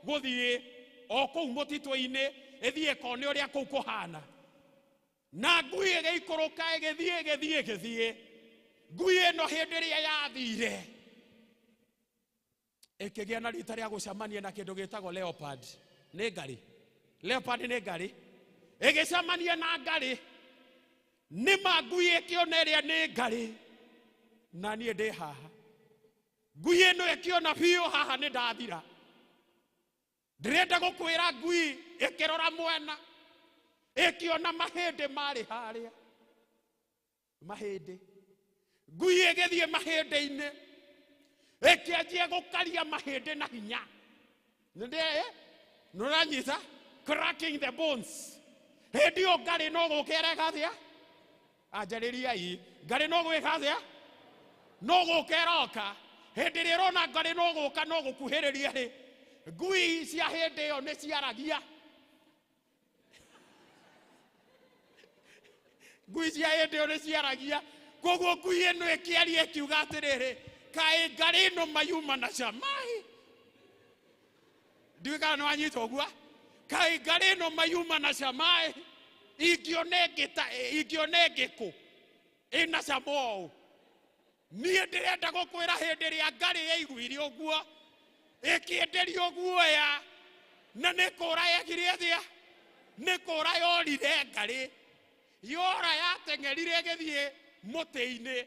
gũthiĩ o kũu mũtitũ-inĩ, ĩthiĩ ĩkone ũrĩa kũu kũhana. Na ngui ĩgĩikũrũka, ĩgĩthiĩ, ĩgĩthiĩ, ĩgĩthiĩ. Ngui ĩno hĩndĩ ĩrĩa yathire ĩkĩgĩa na rita rĩa gũcemania na kĩndũ gĩtagwo leopard. Nĩ ngarĩ. Leopard nĩ ngarĩ. Ĩgĩcemania na ngarĩ. Nĩ ma ngui ĩkĩona ĩrĩa nĩ ngarĩ. Na niĩ ndĩ haha. Ngui ĩno ĩkĩona biũ haha nĩ ndathira. Ndĩrenda gũkwĩra ngui ĩkĩrora mwena, ĩkĩona mahĩndĩ marĩ harĩa. Mahĩndĩ. Ngui ĩgĩthiĩ mahĩndĩ-inĩ. Ĩkĩanjia gũkaria mahĩndĩ na hinya. Nĩũranyita? Cracking the bones. Hĩndĩ ĩyo ngarĩ no gũka ĩreka atĩa? Anjarĩriai, ngarĩ no gwĩka atĩa? No gũka ĩroka. Hĩndĩ ĩrĩa ĩrona ngarĩ no gũka no gũkuhĩrĩria rĩ, ngui cia hĩndĩ ĩyo nĩ ciaragia. Ngui cia hĩndĩ ĩyo nĩ ciaragia. Koguo ngui ĩno ĩkĩaria ĩkiuga atĩrĩrĩ, kaĩ ngarĩ ĩno mayuma na cama-ĩ. Ndiũĩ kana nĩ wanyita ũguo. Kaĩ ngarĩ ĩno mayuma na cama-ĩ. Ingĩona ĩngĩ ta, ingĩona ĩngĩ kũ? Ĩna cama ũũ. Niĩ ndĩrenda gũkwĩra hĩndĩ ĩrĩa ngarĩ yaiguire ũguo, ĩkĩenderio guoya, na nĩ kũra yekire atĩa? Nĩ kũra yorire ngarĩ. Yora yateng'erire ĩgĩthiĩ mũtĩ-inĩ,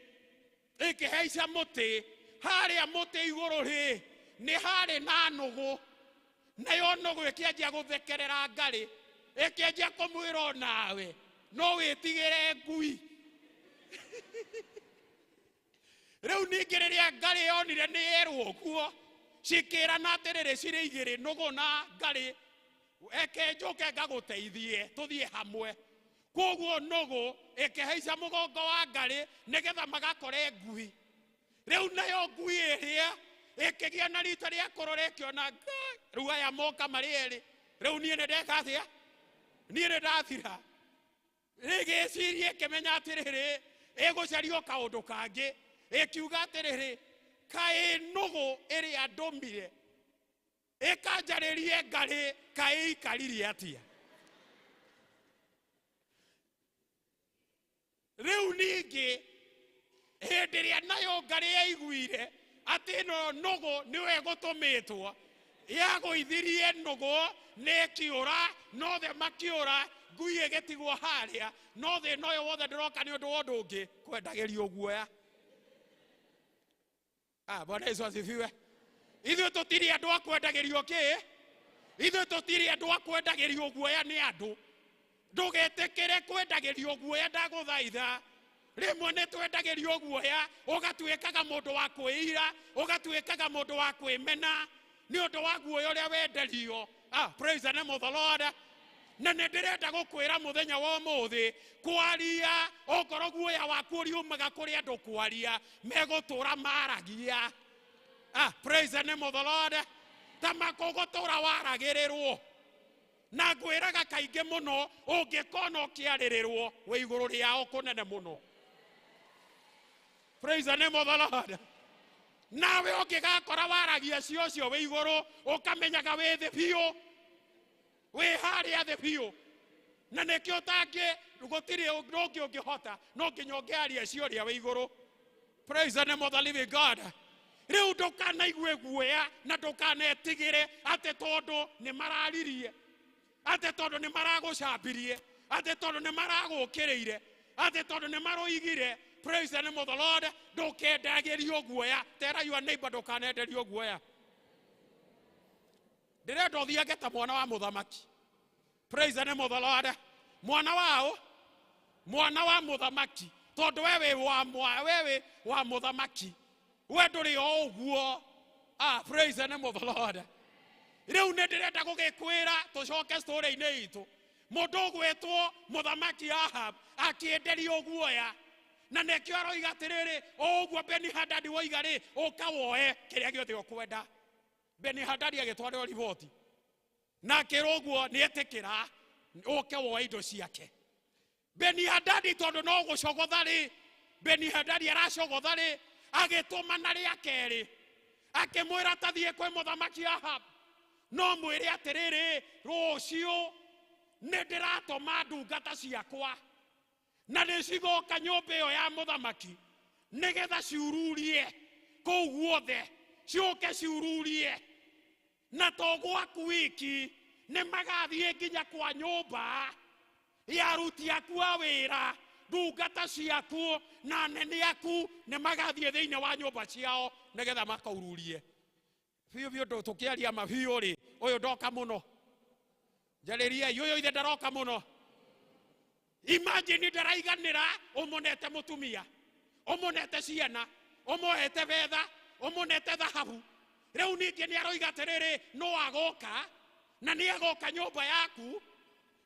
ĩkĩhaica mũtĩ. Harĩa mũtĩ igũrũ rĩ, nĩ harĩ na nũgũ. Nayo nũgũ ĩkĩanjia gũthekerera ngarĩ, ĩkĩanjia kũmwĩra onawe, no wĩtigĩre ngui. Rĩu ningĩ rĩrĩa ngarĩ yonire nĩ yerwo ũguo, cikĩrana atĩrĩrĩ cirĩ igĩrĩ, nũgũ na ngarĩ, eke njũke ngagũteithie, tũthiĩ hamwe. Koguo nũgũ ĩkĩhaica mũgongo wa ngarĩ nĩgetha magakore ngui. Rĩu nayo ngui ĩrĩa ĩkĩgĩa na rita rĩa kũrora ĩkĩona, Ngai, rĩu aya moka marĩ erĩ, rĩu niĩ nĩ ndeka atĩa? Niĩ nĩ ndathira. Rĩgĩciria ĩkĩmenya atĩrĩrĩ, ĩgũcaria o kaũndũ kangĩ. Ĩkiuga atĩrĩrĩ, kaĩ nũgũ ĩrĩa ndũmire ĩkanjarĩrie ngarĩ, kaĩ ikarire atĩa? Rĩu ningĩ hĩndĩ ĩrĩa nayo ngarĩ yaiguire atĩ ĩno nũgũ nĩyo ĩgũtũmĩtwo, yagũithirie nũgũ nĩ ĩkĩũra, nothe makĩũra, ngui ĩgĩtigwo harĩa, no thĩna ũyũ wothe ndĩroka nĩ ũndũ wa ũndũ ũngĩ, kwendagĩrio guoya. Bwana Yesu asifiwe. Ithuĩ tũtirĩ andũ a kwendagĩrio kĩ? Ithuĩ tũtirĩ andũ a kwendagĩrio guoya nĩ andũ. Ndũgetĩkĩre kwendagĩrio guoya, ndagũthaitha. Rĩmwe nĩ twendagĩrio guoya, ũgatuĩkaga mũndũ wa kwĩira, ũgatuĩkaga mũndũ wa kwĩmena nĩ ũndũ wa guoya ũrĩa wenderio. Praise the name of the Lord. Na nĩ ndĩrenda gũkwĩra mũthenya wa ũmũthĩ, kwaria, okorwo guoya waku ũriumaga kũrĩ andũ kwaria, megũtũra maragia. Praise the name of the Lord. Ta makũgũtũra waragĩrĩrwo. Na ngwĩraga kaingĩ mũno, ũngĩkona ũkĩarĩrĩrwo, wĩ igũrũ rĩao kũnene mũno. Praise the name of the Lord. Nawe ũngĩgakora waragia cio ũcio wĩ igũrũ, ũkamenyaga wĩ thĩ biũ. Wĩ harĩa thĩ biũ. Na nĩkĩo ũtangĩ, gũtirĩ ũngĩ ũngĩhota, no nginya ũngĩaria cio ũrĩa wĩ igũrũ. Praise the name of the living God. Rĩu ndũkanaigue guoya na ndũkanetigĩre atĩ tondũ nĩ mararirie, atĩ tondũ nĩ maragũcambirie, atĩ tondũ nĩ maragũkĩrĩire, atĩ tondũ nĩ maroigire. Praise the name of the Lord. Ndũkendagĩrio guoya. Tera your neighbor, ndũkanenderio guoya. Ndĩrenda ũthiange ta mwana wa mũthamaki. Praise the name of the Lord. Mwana wao, mwana wa mũthamaki. Tondũ we wĩ wa mwa, we wĩ wa mũthamaki. We ndũrĩ o ũguo. Praise the name of the Lord. Rĩu nĩ ndĩrenda gũgĩkwĩra tũcoke story-inĩ itũ. Mũndũ ũgwĩtwo mũthamaki Ahab akĩenderio guoya. Na nĩkĩo aroiga atĩrĩrĩ, o ũguo Beni-Hadadi woiga rĩ, ũka woe kĩrĩa gĩothe ũkwenda. Beni-Hadadi agĩtwarĩrwo riboti. Na akĩrwo ũguo nĩetĩkĩra, ũke woe indo ciake. Beni-Hadadi tondũ no gũcogotha rĩ, Beni-Hadadi aracogotha rĩ, agĩtũmana rĩa kerĩ. Akĩmwĩra tathiĩ kwĩ mũthamaki Ahab. No mwĩre atĩrĩrĩ, rũciũ nĩ ndĩratũma ndungata ciakwa. Na nĩ cigoka nyũmba ĩyo ya mũthamaki nĩgetha ciururie kũu guothe, ciũke ciururie. Na to gwaku wiki, nĩ magathiĩ nginya kwa nyũmba ya aruti aku a wĩra, ndungata ciaku na anene aku nĩ magathiĩ thĩinĩ wa nyũmba ciao nĩgetha makaururie. Biũ biũ tũkĩaria ma biũ rĩ, ũyũ ndoka mũno. Njarĩriai, ũyũ ithe ndaroka mũno. Imagine ndaraiganĩra ũmũnete mũtumia, ũmũnete ciana, ũmũhete betha, Ũmũnete thahabu. Rĩu ningĩ nĩ aroiga atĩrĩrĩ, no agoka na nĩ agoka nyũmba yaku,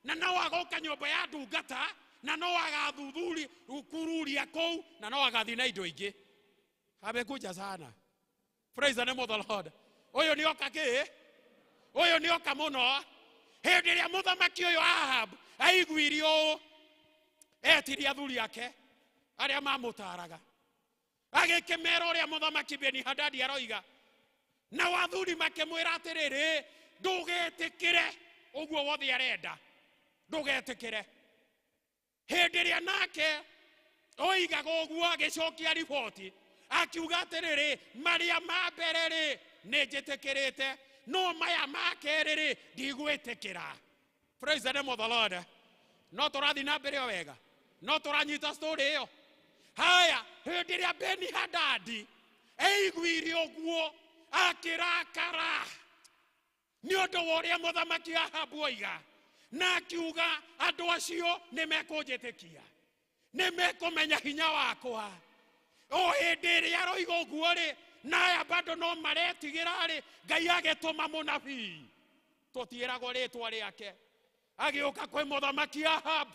na no agoka nyũmba ya ndungata, na no agathuthuri kururia kũu, na no agathiĩ na indo ingĩ. Amekuja sana. Praise the name of the Lord. Ũyũ nĩ oka kĩ? Ũyũ nĩ oka mũno. Hĩndĩ ĩrĩa mũthamaki ũyũ Ahab aiguire ũũ, etirie athuri ake arĩa mamũtaraga, agĩkĩmera ũrĩa mũthamaki Beni-Hadadi aroiga. Nao athuri makĩmwĩra atĩrĩrĩ, ndũgetĩkĩre ũguo wothe arenda, ndũgetĩkĩre. Hĩndĩ ĩrĩa nake oigaga ũguo agĩcokia riboti akiuga atĩrĩrĩ, marĩa ma mbere rĩ nĩ njĩtĩkĩrĩte, no maya ma kerĩ rĩ ndigwĩtĩkĩra. Praise the name of the Lord. No tũrathiĩ na mbere o wega, no tũranyita story ĩyo. Haya, hĩndĩ ĩrĩa Beni-Hadadi aiguire ũguo akĩrakara nĩ ũndũ wa ũrĩa mũthamaki Ahabu oiga, na akiuga andũ acio nĩ mekũnjĩtĩkia, nĩ mekũmenya hinya wakwa. O hĩndĩ ĩrĩa aroiga ũguo rĩ, na aya bado no maretigĩra rĩ, Ngai agĩtũma mũnabii, tũtiĩragwo rĩtwa rĩake, agĩũka kwĩ mũthamaki Ahabu,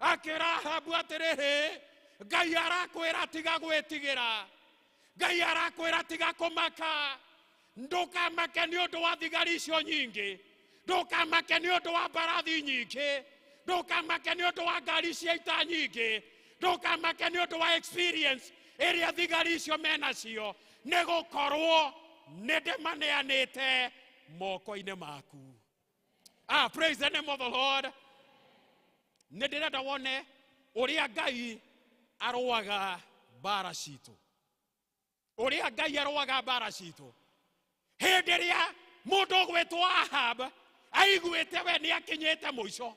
akĩra Ahabu atĩrĩrĩ, Ngai arakwĩra tiga gwĩtigĩra, Ngai arakwĩra tiga kũmaka, ndũkamake nĩ ũndũ wa thigari icio nyingĩ, ndũkamake nĩ ũndũ wa mbarathi nyingĩ, ndũkamake nĩ ũndũ wa ngari cia ita nyingĩ, ndũkamake nĩ ũndũ wa experience ĩrĩa thigari icio menacio, nĩ gũkorwo nĩ ndĩmaneanĩte moko-inĩ maku. Ah, praise the name of the Lord. Nĩ ndĩrenda wone ũrĩa Ngai arũaga mbara citũ, ũrĩa Ngai arũaga mbara citũ. Hĩndĩ ĩrĩa mũndũ ũgwĩtwo Ahab aiguĩte we nĩ akinyĩte mũico,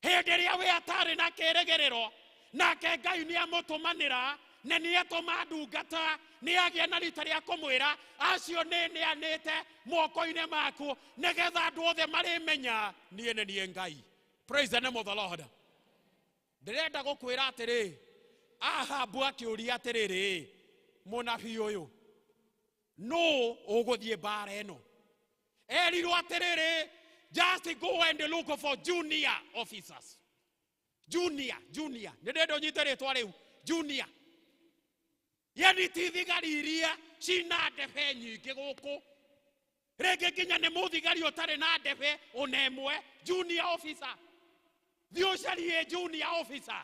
hĩndĩ ĩrĩa we atarĩ na kĩrĩgĩrĩro, nake Ngai nĩ amũtũmanĩra na nĩ atũma ndungata, nĩ agĩa na rita rĩa kũmwĩra acio nĩ neanĩte moko-inĩ maku, nĩgetha andũ othe marĩmenya niĩ nĩ niĩ Ngai. Praise the name of the Lord. Ndĩrenda gũkwĩra atĩrĩ, Ahabu akĩũria atĩrĩrĩ, mũnabii ũyũ nũ ũgũthiĩ mbara ĩno? Erirwo atĩrĩrĩ, just go and look for junior officers. Junior, junior. Nĩ ndĩrenda ũnyite rĩtwa rĩu, junior. Yani ti thigari iria cina ndebe nyingĩ gũkũ, rĩngĩ nginya nĩ mũthigari ũtarĩ na ndebe ona ĩmwe, junior officer. Thiĩ ũcarie junior officer.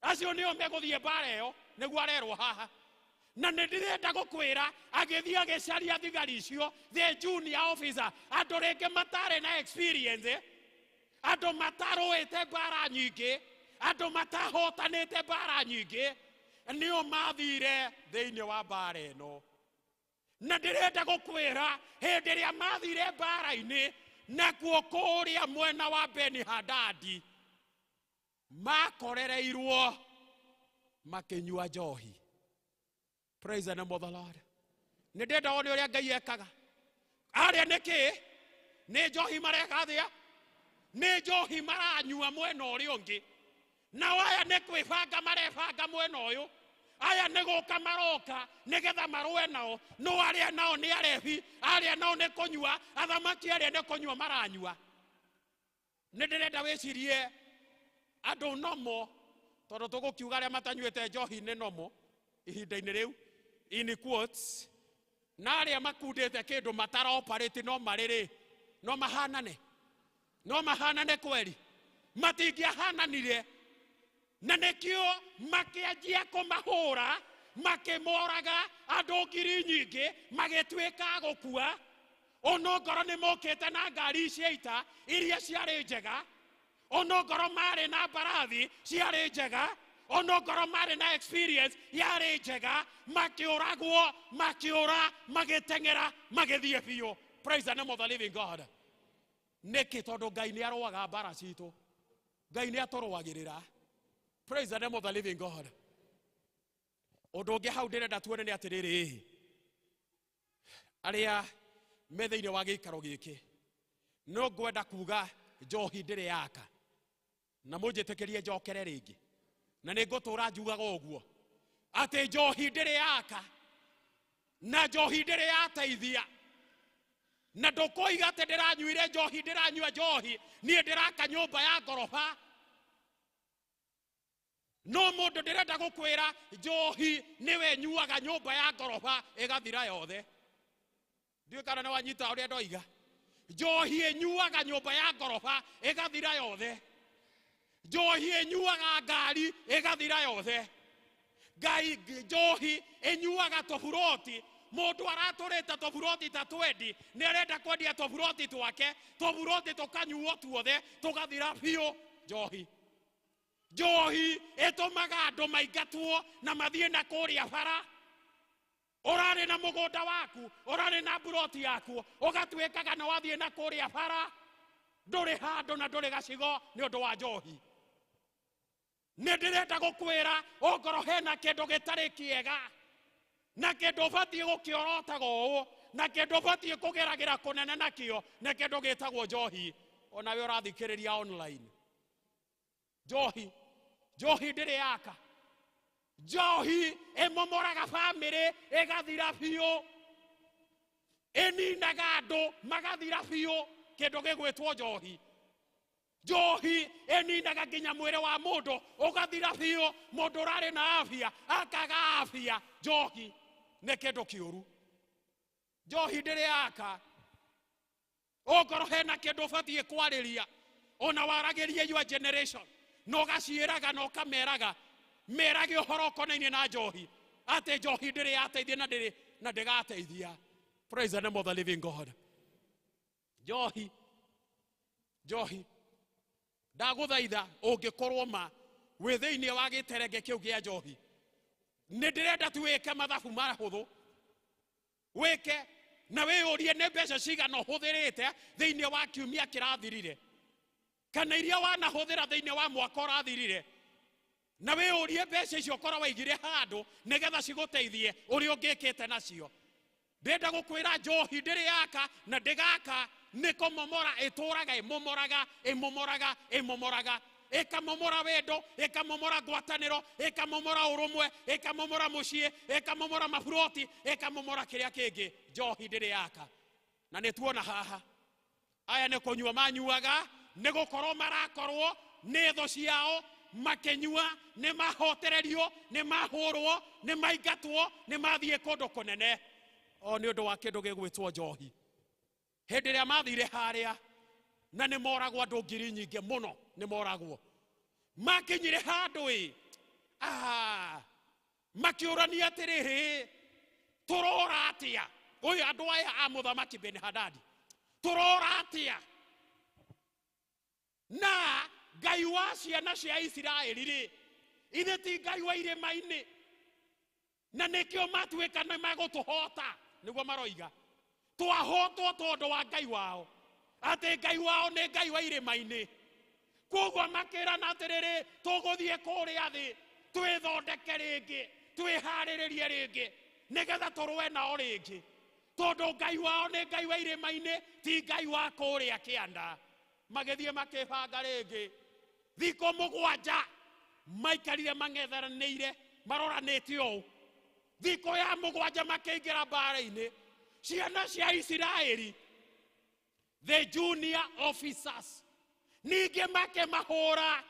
Acio nĩo megũthiĩ mbara ĩyo, nĩguo arerwo haha. Na nĩ ndĩrenda gũkwĩra, agĩthiĩ agĩcaria thigari icio, the junior officer, andũ rĩngĩ matarĩ na experience, andũ matarũĩte mbara nyingĩ, andũ matahotanĩte mbara nyingĩ, nĩo mathire thĩinĩ wa mbara ĩno. Na ndĩrenda gũkwĩra, hĩndĩ ĩrĩa mathire mbara-inĩ, nakuo kũrĩa mwena wa Beni-Hadadi, makorereirwo makĩnyua njohi. Praise the name of the Lord. Nĩ ndĩrenda wone ũrĩa Ngai ekaga. Arĩa nĩ kĩ? Nĩ njohi mareka atĩa? Nĩ njohi maranyua mwena ũrĩa ũngĩ. Nao aya nĩ kwĩbanga marebanga mwena ũyũ. Aya nĩ gũka maroka nĩgetha marũe nao. No arĩa nao nĩ arebi, arĩa nao nĩ kũnyua, athamaki arĩa nĩ kũnyua maranyua. Nĩ ndĩrenda wĩcirie andũ nomo, tondũ tũgũkiuga arĩa matanyuĩte njohi nĩ nomo ihinda-inĩ rĩu, in quotes, na arĩa makundĩte kĩndũ matara-operate no marĩrĩ, no mahanane, no mahanane kweri, matingĩahananire. Na nĩkĩo makĩanjia kũmahũra, makĩmoraga andũ ngiri nyingĩ, magĩtuĩka a gũkua. Onongorwo nĩ mokĩte na ngari cia ita iria ciarĩ njega, onongorwo marĩ na mbarathi ciarĩ njega, onongorwo marĩ na experience yarĩ njega, makĩũragwo, makĩũra, magĩteng'era, magĩthiĩ biũ. Praise the name of the living God. Nĩkĩ? Tondũ Ngai nĩ arũaga mbara citũ, Ngai nĩ atũrũagĩrĩra. Praise the name of the living God. Ũndũ ũngĩ hau ndĩrenda tuone nĩ atĩrĩrĩ, arĩa me thĩinĩ wa gĩikaro gĩkĩ, no ngwenda kuga njohi ndĩrĩ yaka, na mũnjĩtĩkĩrie njokere rĩngĩ, na nĩ ngũtũra njugaga ũguo. Atĩ njohi ndĩrĩ yaka na njohi ndĩrĩ yateithia na ndũkoiga atĩ ndĩranyuire njohi ndĩranyua njohi niĩ ndĩraka nyũmba ya ngoroba no mũndũ ndĩrenda gũkwĩra njohi nĩwe nyuaga nyũmba ya ngoroba ĩgathira yothe. Ndiũĩ kana nĩ wanyita ũrĩa ndoiga. Njohi ĩnyuaga nyũmba ya ngoroba ĩgathira yothe. Njohi ĩnyuaga ngari ĩgathira yothe. Ngai njohi ĩnyuaga tũburoti. Mũndũ aratũrĩte tũburoti ta 20 nĩ arenda kwendia tũburoti twake, tũburoti tũkanyuo tuothe tũgathira biũ. Njohi njohi ĩtũmaga andũ maingatwo na mathiĩ na kũrĩa bara. Ũrarĩ na mũgũnda waku, ũrarĩ na mburoti yaku, ũgatuĩkaga nĩ wathiĩ na kũrĩa bara, ndũrĩ handũ na ndũrĩ gacigo nĩ ũndũ wa njohi. Nĩ ndĩrenda gũkwĩra ongorwo hena kĩndũ gĩtarĩ kĩega na kĩndũ ũbatiĩ gũkĩorotaga ũũ na kĩndũ ũbatiĩ kũgeragĩra kũnene nakĩo nĩ kĩndũ gĩtagwo njohi. Onawe ũrathikĩrĩria online. Njohi njohi ndĩrĩ yaka. Njohi ĩmomoraga bamĩrĩ ĩgathira biũ, ĩninaga andũ magathira biũ. Kĩndũ gĩgwĩtwo njohi. Njohi ĩninaga nginya mwĩrĩ wa mũndũ ũgathira biũ. Mũndũ ũrarĩ na afya akaga afya. Njohi nĩ kĩndũ kĩũru. Njohi ndĩrĩ yaka. Ongorwo hena kĩndũ ũbatiĩ kwarĩria ona waragĩrie your generation na ũgaciĩraga na ũkameraga merage ũhoro ũkonainie na njohi atĩ njohi ndĩrĩ yateithia na ndĩrĩ na ndĩgateithia. Praise the name of the living God. Njohi njohi ndagũthaitha ũngĩkorwo ma wĩ thĩinĩ wa gĩterenge kĩu kĩa njohi, nĩ ndĩrenda tu wĩke mathabu mahũthũ, wĩke na wĩyũrie nĩ mbeca cigana ũhũthĩrĩte thĩinĩ wa kiumia kĩrathirire kana iria wanahũthĩra thĩinĩ wa mwaka ũrathirire, na wĩyũrie mbeca icio ũkorwo waigire handũ nĩgetha cigũteithie ũrĩa ũngĩkĩte nacio. Ndĩrenda gũkwĩra njohi ndĩrĩ yaka na ndĩgaka nĩ kũmomora ĩtũraga ĩmomoraga ĩmomoraga ĩmomoraga ĩkamomora wendo, ĩkamomora ngwatanĩro, ĩkamomora ũrũmwe, ĩkamomora mũciĩ, ĩkamomora maburoti, ĩkamomora kĩrĩa kĩngĩ. Njohi ndĩrĩ yaka. Na nĩ tuona haha aya nĩ kũnyua manyuaga, nĩ gũkorwo marakorwo nĩ thũ ciao makĩnyua, nĩ mahotererio, nĩ mahũrwo, nĩ maingatwo, nĩ mathiĩ kũndũ kũnene o nĩ ũndũ wa kĩndũ gĩgwĩtwo njohi. Hĩndĩ ĩrĩa mathire harĩa na nĩ moragwo andũ ngiri nyingĩ mũno, nĩ moragwo. Makinyire handũ ĩ, makĩũrania atĩrĩrĩ, tũrora atĩa? Ũyũ andũ aya a mũthamaki Ben-Hadadi, tũrora atĩa? Na Ngai wa ciana cia Isiraeli rĩ, ithe ti Ngai wa irĩma-inĩ, na nĩkĩo matuĩka nĩ magũtũhota, nĩguo maroiga. Twahotwo tondũ wa Ngai wao, atĩ Ngai wao nĩ Ngai wa irĩma-inĩ. Koguo makĩrana atĩrĩrĩ, tũgũthiĩ kũrĩa thĩ twĩthondeke rĩngĩ, twĩharĩrĩrie rĩngĩ nĩgetha tũrũe nao rĩngĩ, tondũ Ngai wao nĩ Ngai wa irĩma-inĩ, ti Ngai wa kũrĩa kĩanda. Magĩthiĩ makĩbanga rĩngĩ. Thikũ mũgwanja maikarire mang'ethanĩire maroranĩte ũũ. Thikũ ya mũgwanja makĩingĩra mbara-inĩ. Ciana cia Isiraeli, the junior officers, ningĩ makĩmahũra,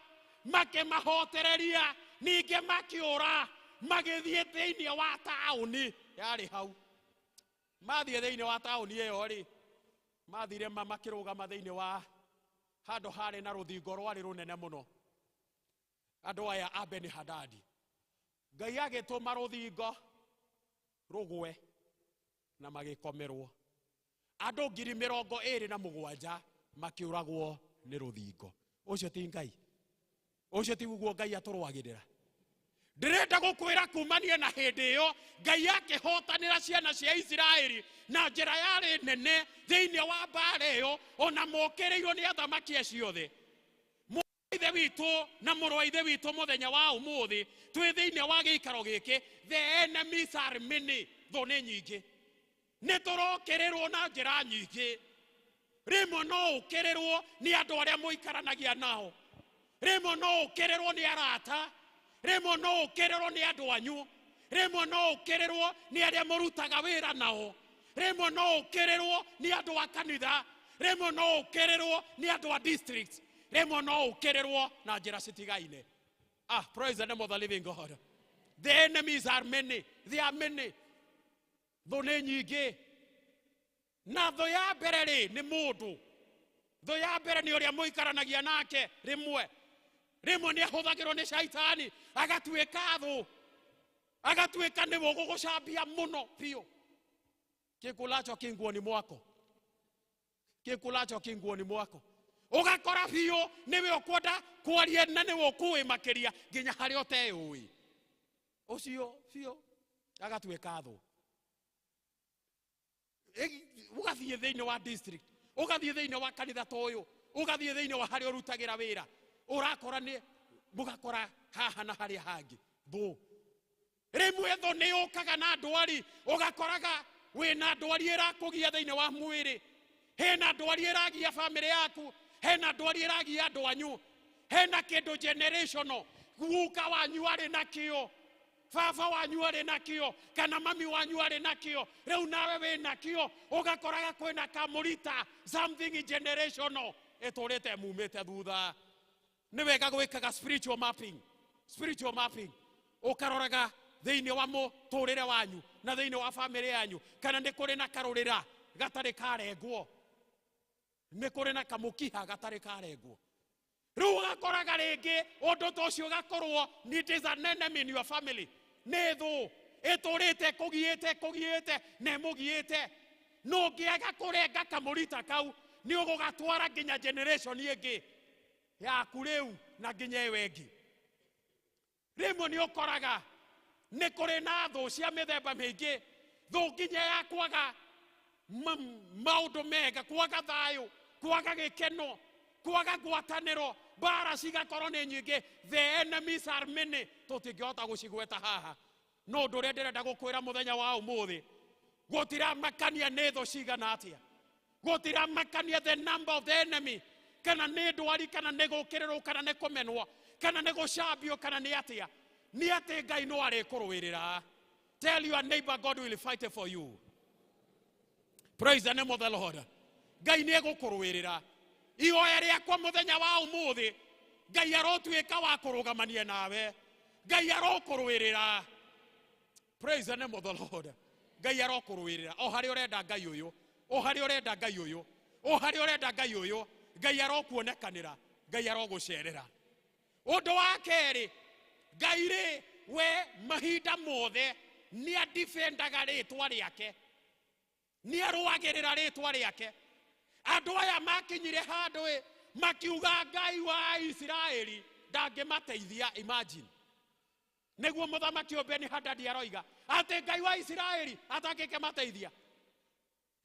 makĩmahotereria, ningĩ makĩũra, magĩthiĩ thĩinĩ wa taũni yarĩ hau. Mathiĩ thĩinĩ wa taũni ĩyo rĩ, mathire makĩrũgama thĩinĩ wa handũ harĩ na rũthingo rwarĩ rũnene mũno. Andũ aya a Ben-Hadadi, Ngai agĩtũma rũthingo rũgwe na magĩkomerwo. Andũ 27,000 makĩũragwo nĩ rũthingo. Ũcio ti Ngai, ũcio ti guo Ngai atũrũagĩrĩra. Ndĩrenda gũkwĩra kumania na hĩndĩ ĩyo Ngai akĩhotanĩra ciana cia Isiraeli na njĩra yarĩ nene thĩinĩ wa mbara ĩyo, ona mokĩrĩirwo nĩ athamaki acio othe. Ithe witũ na mũrũ wa ithe witũ mũthenya wa ũmũthĩ twĩ thĩinĩ wa gĩikaro gĩkĩ, the enemies are many, thũ nĩ nyingĩ. Nĩ tũrokĩrĩrwo na njĩra nyingĩ. Rĩmwe no ũkĩrĩrwo nĩ andũ arĩa mũikaranagia nao, rĩmwe no ũkĩrĩrwo nĩ arata, rĩmwe no ũkĩrĩrwo nĩ andũ anyu, Rĩmwe no ũkĩrĩrwo nĩ arĩa mũrutaga wĩra nao. Rĩmwe no ũkĩrĩrwo nĩ andũ a kanitha. Rĩmwe no ũkĩrĩrwo nĩ andũ a district. Rĩmwe no ũkĩrĩrwo na njĩra citigaine. Ah, praise the name of the living God. The enemies are many. They are many. Thũ nĩ nyingĩ. Na thũ ya mbere rĩ nĩ mũndũ. Thũ ya mbere nĩ ũrĩa mũikaranagia nake rĩmwe. Rĩmwe nĩ ahũthagĩrwo nĩ caitani agatuĩka thũ. Agatuĩka nĩwe ũgũgũcambia mũno biũ. Kĩkulacho kĩ nguoni mwako. Kĩkulacho kĩ nguoni mwako. Ũgakora biũ nĩwe ũkwenda kwaria na nĩwe ũkũĩ makĩria nginya harĩa ũteũĩ. Ũcio biũ agatuĩka thũ. Ũgathiĩ thĩinĩ wa district, ũgathiĩ thĩinĩ wa kanitha ta ũyũ, ũgathiĩ thĩinĩ wa harĩa ũrutagĩra wĩra, ũrakora nĩ mũgakora haha na harĩa hangĩ thũ. Rĩmwe thũ nĩ yũkaga na ndwari, ũgakoraga wĩna ndwari ĩrakũgia thĩinĩ wa mwĩrĩ. Hena ndwari ĩragia bamĩrĩ yaku, hena ndwari ĩragia andũ anyu, hena kĩndũ generational, guka wanyu arĩ nakĩo, baba wanyu arĩ nakĩo, kana mami wanyu arĩ nakĩo, rĩu nawe wĩ nakĩo, ũgakoraga kwĩna kamũrita, something generational ĩtũrĩte mumĩte thutha. Nĩ wega gwĩkaga spiritual mapping, spiritual mapping, ũkaroraga thĩinĩ wa mũtũrĩre wanyu na thĩinĩ wa bamĩrĩ yanyu, kana nĩ kũrĩ na karũrĩra gatarĩ karengwo, nĩ kũrĩ na kamũkiha gatarĩ karengwo. Rĩu ũgakoraga rĩngĩ ũndũ ta ũcio ũgakorwo it is an enemy in your family. Nĩ thũ ĩtũrĩte kũgiĩte kũgiĩte na ĩmũgiĩte. No ũngĩaga kũrenga kamũrita kau nĩ ũgũgatwara nginya generation ĩngĩ yaku rĩu na nginya ĩyo ĩngĩ. Rĩmwe nĩ ũkoraga nĩ kũrĩ na thũ cia mĩthemba mĩingĩ, thũ nginya ya kwaga maũndũ mega, kwaga thayũ, kwaga gĩkeno, kwaga ngwatanĩro, mbara cigakorwo nĩ nyingĩ. The enemies are many, tũtingĩhota gũcigweta haha. No ũndũ ũrĩa ndĩrenda gũkwĩra mũthenya wa ũmũthĩ, gũtiramakania nĩ thũ cigana atĩa, gũtiramakania the number of the enemy, kana nĩ ndwari, kana nĩ gũkĩrĩrwo, kana nĩ kũmenwo, kana nĩ gũcambio, kana nĩ atĩa, nĩ atĩ Ngai no arĩkũrũĩrĩra. Tell your neighbor, God will fight for you. Praise the name of the Lord. Ngai nĩ egũkũrũĩrĩra. Ihoya rĩakwa mũthenya wa ũmũthĩ, Ngai arotuĩka wa kũrũgamania nawe. Ngai arokũrũĩrĩra. Praise the name of the Lord. Ngai arokũrũĩrĩra. O harĩa ũrenda Ngai ũyũ, o harĩa ũrenda Ngai ũyũ, o harĩa ũrenda Ngai ũyũ, Ngai arokuonekanĩra, Ngai arogũcerera. Ũndũ wa kerĩ, Ngai rĩ, we mahinda mothe nĩ adefendaga rĩtwa rĩake, nĩ arũagĩrĩra rĩtwa rĩake. Andũ aya makinyire handũ ĩ, makiuga Ngai wa Isiraeli ndangĩmateithia. Imagine. Nĩguo mũthamaki ũyũ Beni-Hadadi aroiga atĩ Ngai wa Isiraeli atangĩkĩmateithia.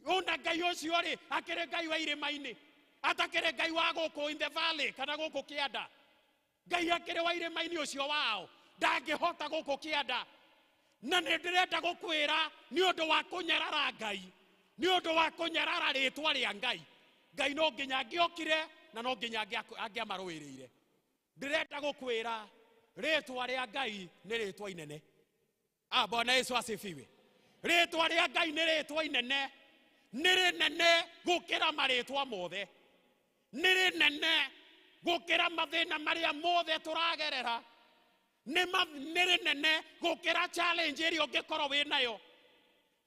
Ona Ngai ũcio rĩ, akĩrĩ Ngai wa irĩma-inĩ, atakĩrĩ Ngai wa gũkũ in the valley kana gũkũ kĩanda. Ngai akĩrĩ wa irĩma-inĩ ũcio wao, ndangĩhota gũkũ kĩanda. Na nĩ ndĩrenda gũkwĩra nĩ ũndũ wa kũnyarara Ngai, nĩ ũndũ wa kũnyarara rĩtwa rĩa Ngai, Ngai no nginya angĩokire na no nginya angĩamarũĩrĩire. Ndĩrenda gũkwĩra rĩtwa rĩa Ngai nĩ rĩtwa inene. Ah, Bwana Yesu asifiwe. Rĩtwa rĩa Ngai nĩ rĩtwa inene, nĩ rĩnene gũkĩra marĩtwa mothe, nĩ rĩnene gũkĩra mathĩna marĩa mothe tũragerera, nĩ rĩnene gũkĩra challenge ĩrĩa ũngĩkorwo wĩ nayo.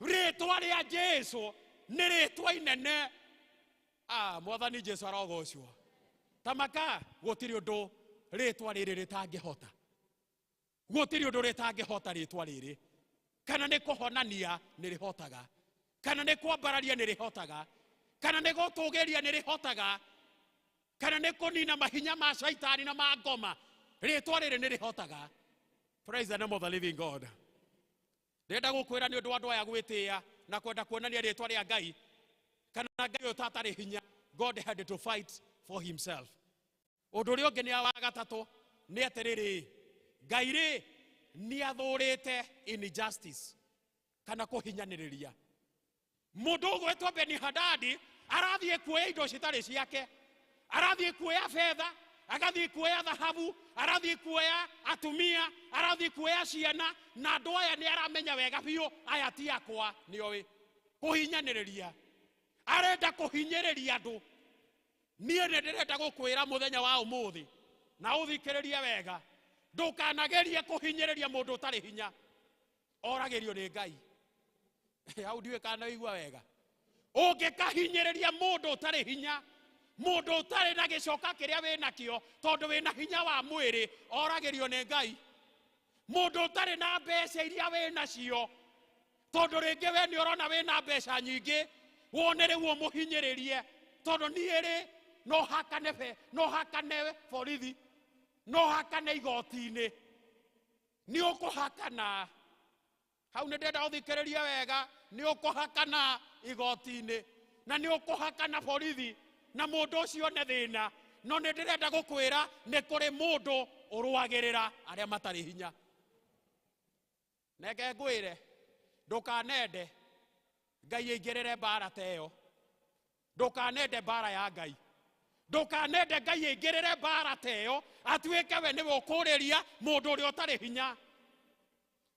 Rĩtwa rĩa Jesu nĩ rĩtwa inene. Ah, Mwathani Jesu arogocwo. Tamaka gũtirĩ ũndũ rĩtwa rĩrĩ rĩtangĩhota, gũtirĩ ũndũ rĩtangĩhota rĩtwa rĩrĩ. Kana nĩ kũhonania nĩ rĩhotaga, kana nĩ kwambararia nĩ rĩhotaga, kana nĩ gũtũgĩria nĩ rĩhotaga, kana nĩ kũnina mahinya ma caitani na ma ngoma, rĩtwa rĩrĩ nĩ rĩhotaga. Praise the name of the living God. Ndĩrenda gũkwĩra nĩ ũndũ wa andũ aya gwĩtĩĩa na kwenda kuonania rĩtwa rĩa Ngai, kana Ngai ũyũ tatarĩ hinya. God had to fight for himself. Ũndũ ũrĩa ũngĩ nĩ wa gatatũ nĩ atĩrĩrĩ, Ngai rĩ nĩ athũrĩte injustice kana kũhinyanĩrĩria. Mũndũ ũgwĩtwo Beni-Hadadi arathiĩ kuoya indo citarĩ ciake, arathiĩ kuoya betha, Agathiĩ kuoya thahabu, arathiĩ kuoya atumia, arathiĩ kuoya ciana, na andũ aya nĩ aramenya wega biũ aya ti akwa, nĩoĩ kũhinyanĩrĩria. Arenda kũhinyĩrĩria andũ. Niĩ nĩ ndĩrenda gũkwĩra mũthenya wa ũmũthĩ, na ũthikĩrĩrie wega, ndũkanagerie kũhinyĩrĩria mũndũ ũtarĩ hinya, oragĩrio nĩ Ngai. Hau ndiũĩ kana ũigua wega. Ũngĩkahinyĩrĩria mũndũ ũtarĩ hinya, mũndũ ũtarĩ na gĩcoka kĩrĩa wĩnakĩo, tondũ wĩna hinya wa mwĩrĩ, oragĩrio nĩ Ngai. Mũndũ ũtarĩ na mbeca iria wĩnacio, tondũ rĩngĩ we nĩ ũrona wĩna mbeca nyingĩ, wone rĩu ũmũhinyĩrĩrie, tondũ niĩ rĩ, no hakane be, no hakane borithi, no hakane igoti-inĩ, nĩ ũkũhakana. Hau nĩ ndĩrenda ũthikĩrĩrie wega, nĩ ũkũhakana igoti-inĩ, na nĩ ũkũhakana borithi, na mũndũ ũcio nĩ thĩna. No nĩ ndĩrenda gũkwĩra nĩ kũrĩ mũndũ ũrũagĩrĩra arĩa matarĩ hinya. Neke ngwĩre, ndũkanende Ngai aingĩrĩre mbara ta ĩyo. Ndũkanende mbara ya Ngai. Ndũkanende Ngai aingĩrĩre mbara ta ĩyo, atuĩke we nĩwe ũkũrĩria mũndũ ũrĩa ũtarĩ hinya.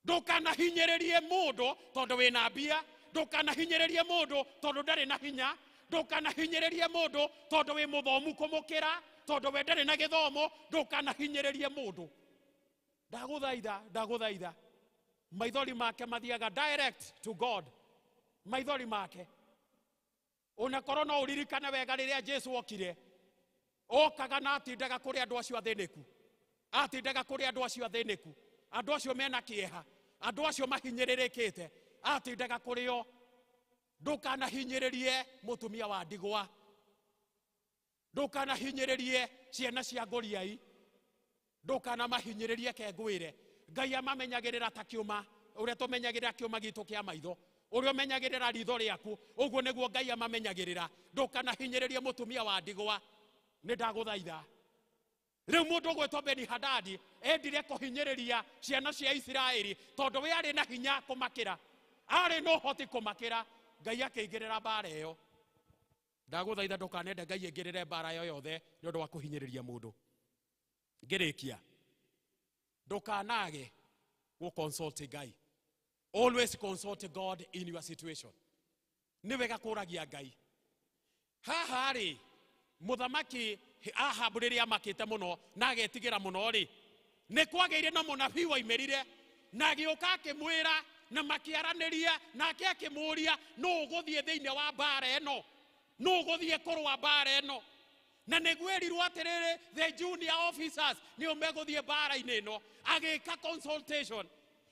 Ndũkanahinyĩrĩrie mũndũ tondũ wĩna mbia, ndũkanahinyĩrĩrie mũndũ tondũ ndarĩ na hinya, ndũkanahinyĩrĩrie mũndũ tondũ wĩ mũthomu kũmũkĩra, tondũ we ndarĩ na gĩthomo, ndũkanahinyĩrĩrie mũndũ. Ndagũthaitha, ndagũthaitha. Maithori make mathiaga direct to God. Maithori make. Onakorwo no ũririkane wega rĩrĩa Jesu okire, okaga na atindaga kũrĩ andũ acio athĩnĩku, atindaga kũrĩ andũ acio athĩnĩku, andũ acio mena kĩeha, andũ acio mahinyĩrĩrĩkĩte, atindaga kũrĩ o. Ndũkanahinyĩrĩrie mũtumia wa ndigwa, ndũkanahinyĩrĩrie ciana cia ngũriai, ndũkanamahinyĩrĩrie ke ngwĩre. Ngai amamenyagĩrĩra ta kĩũma, ũrĩa tũmenyagĩrĩra kĩũma gitũ kĩa maitho, ũrĩa ũmenyagĩrĩra ritho rĩaku, ũguo nĩguo Ngai amamenyagĩrĩra. Ndũkanahinyĩrĩrie mũtumia wa ndigwa, nĩ ndagũthaitha. Rĩu mũndũ ũgwĩtwo Beni-Hadadi endire kũhinyĩrĩria ciana cia Isiraeli tondũ we arĩ na hinya kũmakĩra, arĩ na ũhoti kũmakĩra. Ngai akĩingĩrĩra mbara ĩyo. Ndagũthaitha ndũkanende Ngai aingĩrĩre mbara ĩyo yothe nĩ ũndũ wa kũhinyĩrĩria mũndũ. Ngĩrĩkia, ndũkanage gũ-consult Ngai. Always consult God in your situation. Nĩ wega kũragia Ngai. Haha rĩ, mũthamaki Ahabu rĩrĩa amakĩte mũno na agetigĩra mũno rĩ, nĩ kwagĩire na mũnabii waimĩrire na agĩũka akĩmwĩra na makĩaranĩria, nake akĩmũũria, nũ ũgũthiĩ thĩinĩ wa mbara ĩno? Nũ ũgũthiĩ kũrũa mbara ĩno? Na nĩguo erirwo atĩrĩrĩ, the junior officers nĩo megũthiĩ mbara-inĩ ĩno. Agĩka consultation.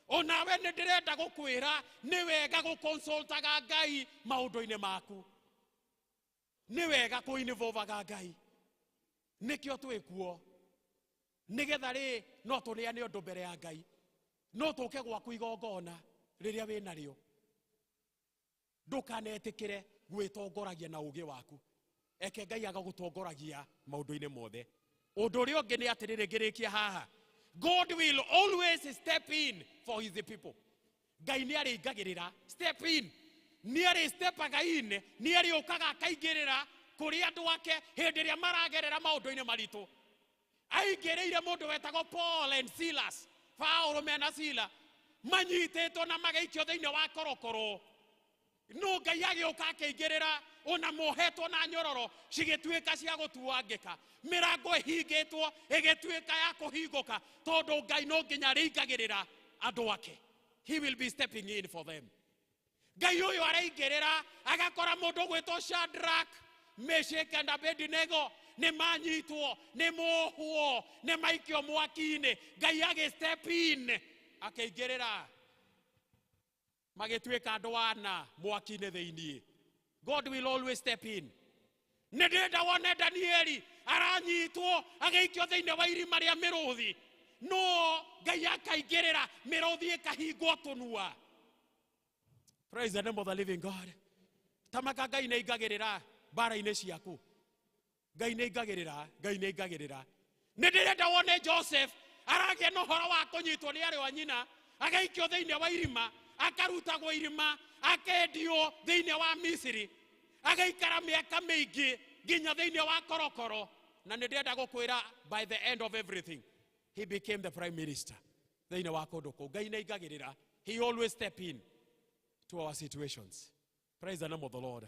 Onawe nĩ ndĩrenda gũkwĩra nĩ wega gũconsultaga Ngai maũndũ-inĩ maku. Nĩ wega kũ-involvaga Ngai. Nĩkĩo twĩ kuo. Nĩgetha rĩ, no tũneane ũndũ mbere ya Ngai. No tũke gwaku igongona rĩrĩa wĩ narĩo. Ndũkanetĩkĩre gwĩtongoragia na ũũgĩ waku. Eke Ngai agagũtongoragia maũndũ-inĩ mothe. Ũndũ ũrĩa ũngĩ nĩ atĩrĩrĩ, ngĩrĩkia haha, God will always step in for his people. Ngai nĩ arĩingagĩrĩra, step in. Nĩ arĩ stepaga in, nĩ arĩũkaga akaingĩrĩra kũrĩ andũ ake hĩndĩ ĩrĩa maragerera maũndũ-inĩ maritũ. Aingĩrĩire mũndũ wetagwo Paul and Silas, Paulo mena Sila, manyitĩtwo na magaikio thĩinĩ wa korokoro. No Ngai agĩũka akĩingĩrĩra, ona mohetwo na nyororo cigĩtuĩka cia gũtuangĩka, mĩrango ĩhingĩtwo ĩgĩtuĩka ya kũhingũka, tondũ Ngai no nginya arĩingagĩrĩra andũ ake. He will be stepping in for them. Ngai ũyũ araingĩrĩra agakora mũndũ ũgwĩtwo Shadrach, Meshach and Abednego nĩ manyitwo, nĩ mohwo, nĩ maikio mwaki-inĩ. Ngai agĩ step in akĩingĩrĩra, magĩtuĩka andũ ana mwaki-inĩ thĩiniĩ. God will always step in. Nĩ ndĩrenda wone Danieli aranyitwo agĩikio thĩinĩ wa irima rĩa mĩrũthi, no Ngai akaingĩrĩra, mĩrũthi ĩkahingwo tũnua. Praise the name of the living God. Tamaka Ngai nĩ aingagĩrĩra mbara-inĩ ciaku. Ngai nĩ aingagĩrĩra, Ngai nĩ aingagĩrĩra. Nĩ ndĩrenda wone Joseph aragĩa na ũhoro wa kũnyitwo nĩ arĩ wa nyina, agaikio thĩinĩ wa irima, akarutagwo irima, akendio thĩinĩ wa Misiri, agaikara mĩaka mĩingĩ nginya thĩinĩ wa korokoro. Na nĩ ndĩrenda gũkwĩra, by the end of everything he became the prime minister thĩinĩ wa kũndũ kũu. Ngai nĩ aingagĩrĩra. He always step in to our situations. Praise the name of the Lord.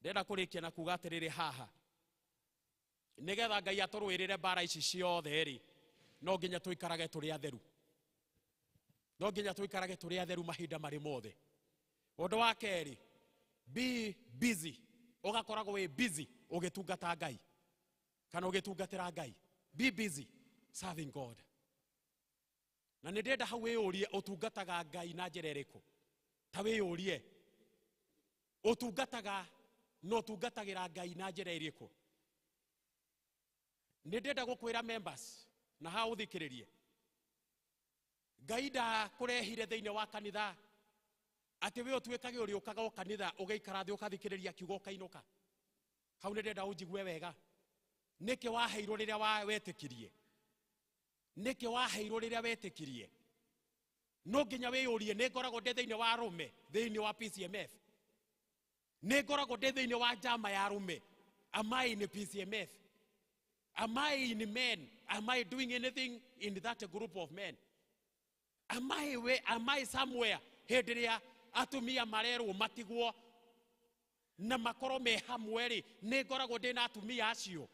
Ndĩrenda kũrĩkia na kuga atĩrĩrĩ haha, nĩgetha Ngai atũrũĩrĩre mbara ici ciothe rĩ, no nginya tũikarage tũrĩ atheru. No nginya tũikarage tũrĩ atheru mahinda marĩ mothe. Ũndũ wa kerĩ, be busy. Ũgakoragwo wĩ busy ũgĩtungata Ngai kana ũgĩtungatĩra Ngai. Be busy serving God. Na nĩ ndĩrenda hau wĩyũrie ũtungataga Ngai na njĩra ĩrĩkũ. Ta wĩyũrie ũtungataga na ũtungatagĩra Ngai na njĩra ĩrĩkũ. Nĩ ndĩrenda gũkwĩra members na haha ũthikĩrĩrie, Ngai ndakũrehire thĩinĩ wa kanitha atĩ we ũtuĩkage ũrĩũkaga o kanitha ũgaikara thĩ ũkathikĩrĩria kiugo ũkainũka. Hau nĩ ndĩrenda ũnjigue wega. Nĩkĩ waheirwo rĩrĩa wetĩkirie? Nĩkĩ waheirwo rĩrĩa wetĩkirie? No nginya wĩyũrie, nĩ ngoragwo ndĩ thĩinĩ wa arũme thĩinĩ wa PCMF? Nĩ ngoragwo ndĩ thĩinĩ wa njama ya arũme? Am I in PCMF? Am I in men? Am I doing anything in that group of men? Am I somewhere hĩndĩ ĩrĩa atumia marerwo matigwo na makorwo me hamwe rĩ, nĩ ngoragwo ndĩ na atumia acio?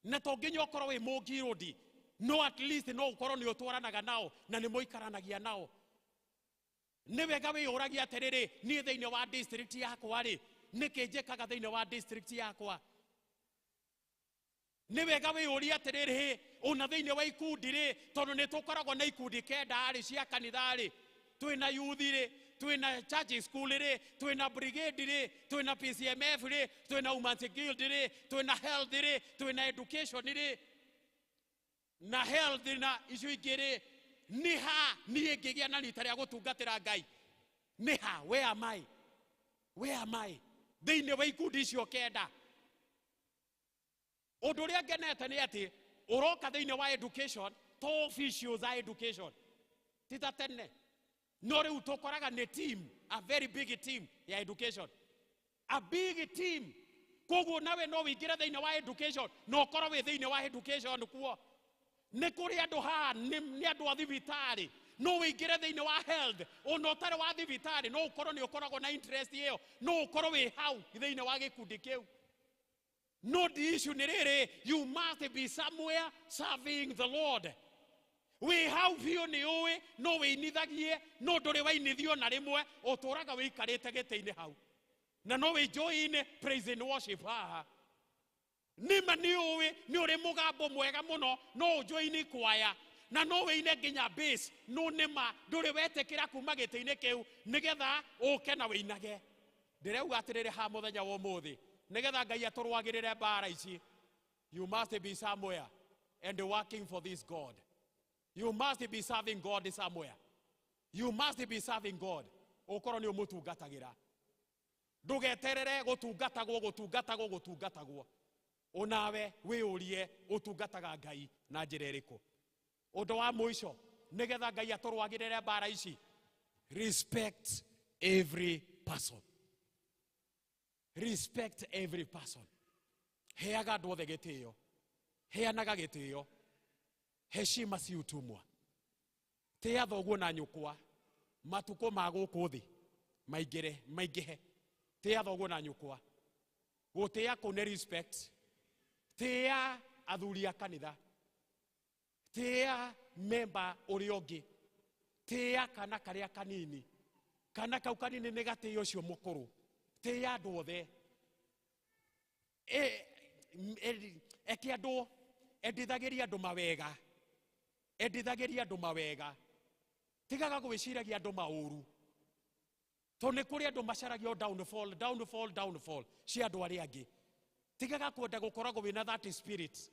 Na to nginya ũkorwo wĩ mũngirũndi, no at least no ũkorwo nĩ ũtwaranaga nao na nĩ mũikaranagia nao. Nĩ wega wĩyũragia atĩrĩrĩ, niĩ thĩinĩ wa district yakwa rĩ, nĩkĩ njĩkaga thĩinĩ wa district yakwa? Nĩ wega wĩyũrie atĩrĩrĩ, ona thĩinĩ wa ikundi rĩ, tondũ nĩ tũkoragwo na ikundi kenda rĩ cia kanitha rĩ, twĩna youth rĩ, twĩna church school rĩ, twĩna brigade rĩ, twĩna PCMF rĩ, twĩna Women's Guild rĩ, twĩna health rĩ, twĩna education rĩ, na health na icio ingĩ rĩ, nĩ ha niĩ ngĩgĩa na rita rĩa gũtungatĩra Ngai? Nĩ ha? Where am I? Where am I? Thĩinĩ wa ikundi icio kenda. Ũndũ ũrĩa ngenete nĩ atĩ ũroka thĩinĩ wa education, to officials a education ti ta tene, no rĩu tũkoraga nĩ team, a very big team ya education, a big team. Koguo nawe no wĩingĩre thĩinĩ wa education na ũkorwo wĩ thĩinĩ wa education kuo. Nĩ kũrĩ andũ haha nĩ andũ a thibitarĩ, no wĩingĩre thĩinĩ wa health ona ũtarĩ wa thibitarĩ, no ũkorwo nĩ ũkoragwo na interest ĩyo, no ũkorwo wĩ hau thĩinĩ wa gĩkundi kĩu. No the issue nĩ rĩrĩ, you must be somewhere serving the Lord. Wĩ hau biũ nĩ ũĩ, no wĩinithagie, no ndũrĩ wainithio na rĩmwe, ũtũraga wĩikarĩte gĩtĩ-inĩ hau. Na no wĩ join praise and worship haha. Nĩma nĩ ũĩ, nĩ ũrĩ mũgambo mwega mũno, no ũjoini kwaya, na no wĩine nginya bass, no nĩma ndũrĩ wetĩkĩra kuma gĩtĩ-inĩ kĩu nĩgetha ũke na wĩinage. Ndĩrauga atĩrĩrĩ ha mũthenya wa ũmũthĩ, nĩgetha Ngai atũrũagĩrĩre mbara ici, you must be somewhere and working for this God. You must be serving God somewhere. You must be serving God. Ũkorwo nĩ ũmũtungatagĩra. Ndũgeterere gũtungatagwo, gũtungatagwo, gũtungatagwo. Onawe wĩyũrie ũtungataga Ngai na njĩra ĩrĩkũ. Ũndũ wa mũico, nĩgetha Ngai atũrũagĩrĩre mbara ici, respect every person. Respect every person. Heaga andũ othe gĩtĩo. Heanaga gĩtĩo. Heshima si utumwa. Tĩa thoguo na nyũkwa matukũ ma gũkũ thĩ maingĩre, maingĩhe. Tĩa thoguo na nyũkwa. Gũtĩa kũu nĩ respect. Tĩa athuri a kanitha. Tĩa memba ũrĩa ũngĩ. Tĩa kana karĩa kanini. Kana kau kanini nĩ gatĩo ũcio mũkũrũ. Tĩa andũ othe. Eke andũ, endithagĩria andũ mawega. Endithagĩria andũ mawega. Tigaga gwĩciragia andũ maũru. Tondũ nĩ kũrĩ andũ macaragia downfall, downfall, downfall cia andũ arĩa angĩ. Tigaga kwenda gũkoragwo wĩna that spirit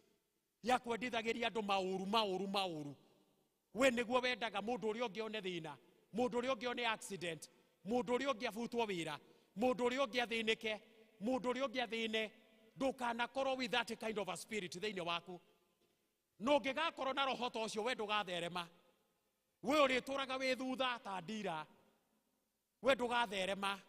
ya kwendithagĩria andũ maũru, maũru, maũru. We nĩguo wendaga mũndũ ũrĩa ũngĩ one thĩna, mũndũ ũrĩa ũngĩ one accident, mũndũ ũrĩa ũngĩ abutwo wĩra, mũndũ ũrĩa ũngĩ athĩnĩke, mũndũ ũrĩa ũngĩ athĩne. Ndũkanakorwo with that kind of a spirit thĩinĩ waku. No ũngĩgakorwo na roho ta ũcio, we ndũgatherema. We ũrĩtũraga wĩ thutha ta ndira. We ndũgatherema.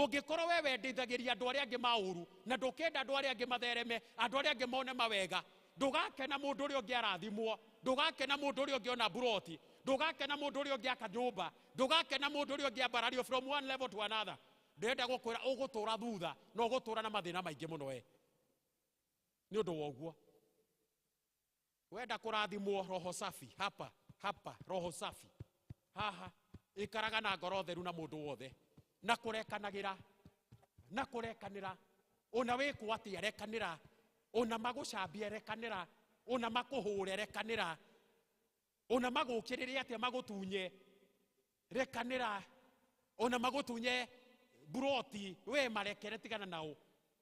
Ũngĩkorwo we wendithagĩria andũ arĩa angĩ maũru na ndũkenda andũ arĩa angĩ mathereme, andũ arĩa angĩ mone mawega, ndũgakena mũndũ ũrĩa ũngĩ arathimwo, ndũgakena mũndũ ũrĩa ũngĩ ona buroti, ndũgakena mũndũ ũrĩa ũngĩ aka nyũmba, ndũgakena mũndũ ũrĩa ũngĩ ambarario from one level to another. Ndĩrenda gũkwĩra ũgũtũra thutha na ũgũtũra na mathĩna maingĩ mũno we. Nĩ ũndũ wa ũguo wenda kũrathimwo, roho safi hapa hapa, roho safi haha, ikaraga na ngoro theru na mũndũ wothe na kũrekanagĩra na kũrekanĩra, ona wĩkwo atĩa rekanĩra, ona magũcambie rekanĩra, ona makũhũre rekanĩra, ona magũkĩrĩre atĩa magũtunye rekanĩra, ona magũtunye buroti we marekere, tigana nao,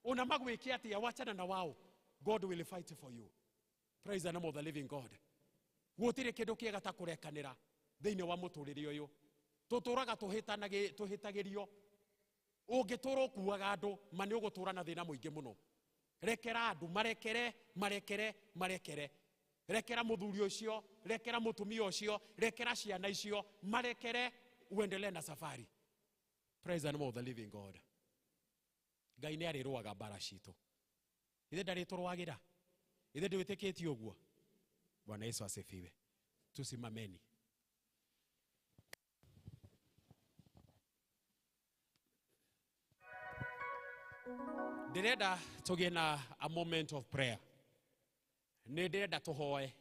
ona magwĩke atĩa wachana na wao. God will fight for you. Praise the name of the living God. Gũtirĩ kĩndũ kĩega ta kũrekanĩra thĩinĩ wa mũtũrĩre ũyũ. Tũtũraga tũhĩtagĩrio. Ũngĩtũra ũkuaga andũ, ma nĩ ũgũtũra na thĩna mũingĩ mũno. Rekera andũ, marekere, marekere, marekere. Rekera mũthuri ũcio, rekera mũtumia ũcio, rekera ciana icio, marekere, uendelee na safari. Praise the name of the living God. Ngai nĩ arĩrũaga mbara citũ. Ithe ndarĩtũrũagĩra. Ithe ndwĩtĩkĩtie ũguo. Bwana Yesu asifiwe. Tusimameni. Ndĩrenda tũgĩe na a moment of prayer. Nĩ ndĩrenda tũhoe.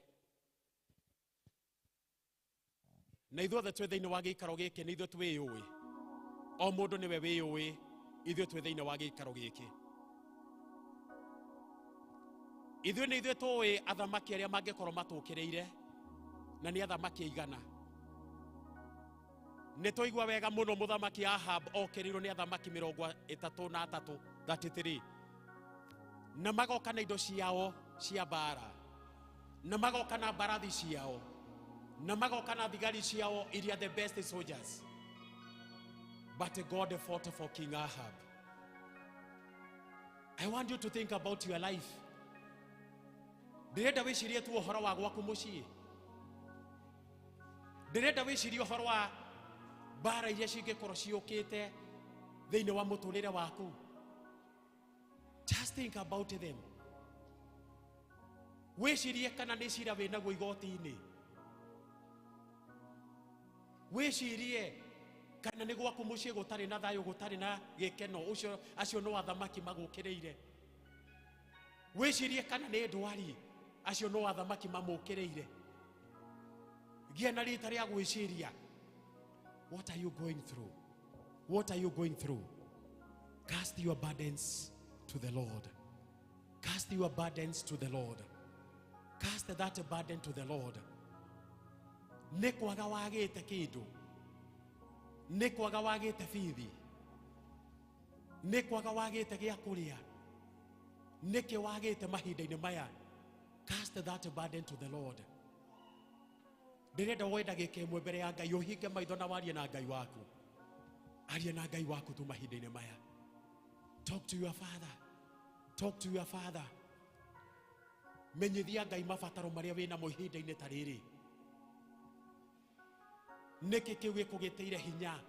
Na ithuothe twĩ thĩinĩ wa gĩikaro gĩkĩ, nĩ ithuĩ twĩyũĩ. O mũndũ nĩwe wĩyũĩ, ithuĩ twĩ thĩinĩ wa gĩikaro gĩkĩ. Ithuĩ nĩ ithuĩ tũĩ athamaki arĩa mangĩkorwo matũkĩrĩire, na nĩ athamaki aigana. Nĩ twaigua wega mũno mũthamaki Ahab okĩrĩirwo nĩ athamaki 33, 33, na magoka na indo ciao cia mbara, na magoka na mbarathi ciao, na magoka na thigari ciao iria the best soldiers. But God fought for King Ahab. I want you to think about your life. Ndĩrenda wĩcirie tu ũhoro wa gwaku mũciĩ. Ndĩrenda wĩcirie ũhoro wa mbara iria cingĩkorwo ciũkĩte thĩinĩ wa mũtũrĩre waku. Just think about them. Wĩcirie kana nĩ cira wĩnaguo igoti-inĩ. Wĩcirie kana nĩ gwaku mũciĩ gũtarĩ na thayũ, gũtarĩ na gĩkeno, ũcio acio no athamaki magũkĩrĩire. Wĩcirie kana nĩ ndwari, acio no athamaki mamũkĩrĩire. Gĩa na rita rĩa gwĩciria. What are you going through? What are you going through? Cast your burdens to the Lord. Cast your burdens to the Lord. Cast that burden to the Lord. Nĩ kwaga wagĩte kĩndũ. Nĩ kwaga wagĩte bithi. Nĩ kwaga wagĩte gĩa kũrĩa. Nĩkĩ wagĩte mahinda-inĩ maya? Cast that burden to the Lord. Ndĩrenda woe ndagĩka ĩmwe mbere ya Ngai, ũhinge maitho na warie na Ngai waku. Arie na Ngai waku tu mahinda-inĩ maya. Talk to your father. Talk to your father. Menyithia Ngai mabataro marĩa wĩnamo ihinda-inĩ ta rĩrĩ. Nĩkĩ kĩu gĩkũgĩtĩire hinya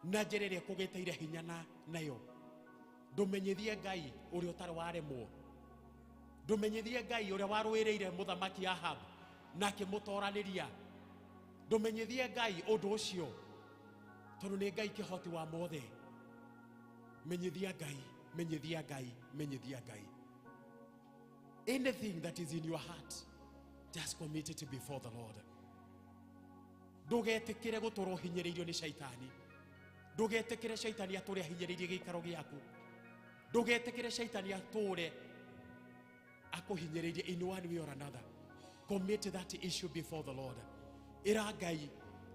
na njĩra ĩrĩa ĩkũgĩtĩire hinya na nayo? Ndũmenyithie Ngai ũrĩa ũtarĩ waremwo. Ndũmenyithie Ngai ũrĩa warũĩrĩire mũthamaki Ahab na akĩmũtoranĩria. Ndũmenyithie Ngai ũndũ ũcio, tondũ nĩ Ngai kĩhoti wa mothe. Menyithia Ngai, menyithia Ngai, menyithia Ngai. Anything that is in your heart, just commit it before the Lord. Ndũgetĩkĩre gũtũrwo hinyĩrĩirio nĩ caitani. Ndũgetĩkĩre caitani atũre ahinyĩrĩirie gĩikaro gĩaku. Ndũgetĩkĩre caitani atũre akũhinyĩrĩirie in one way or another. Commit that issue before the Lord. Ĩra Ngai,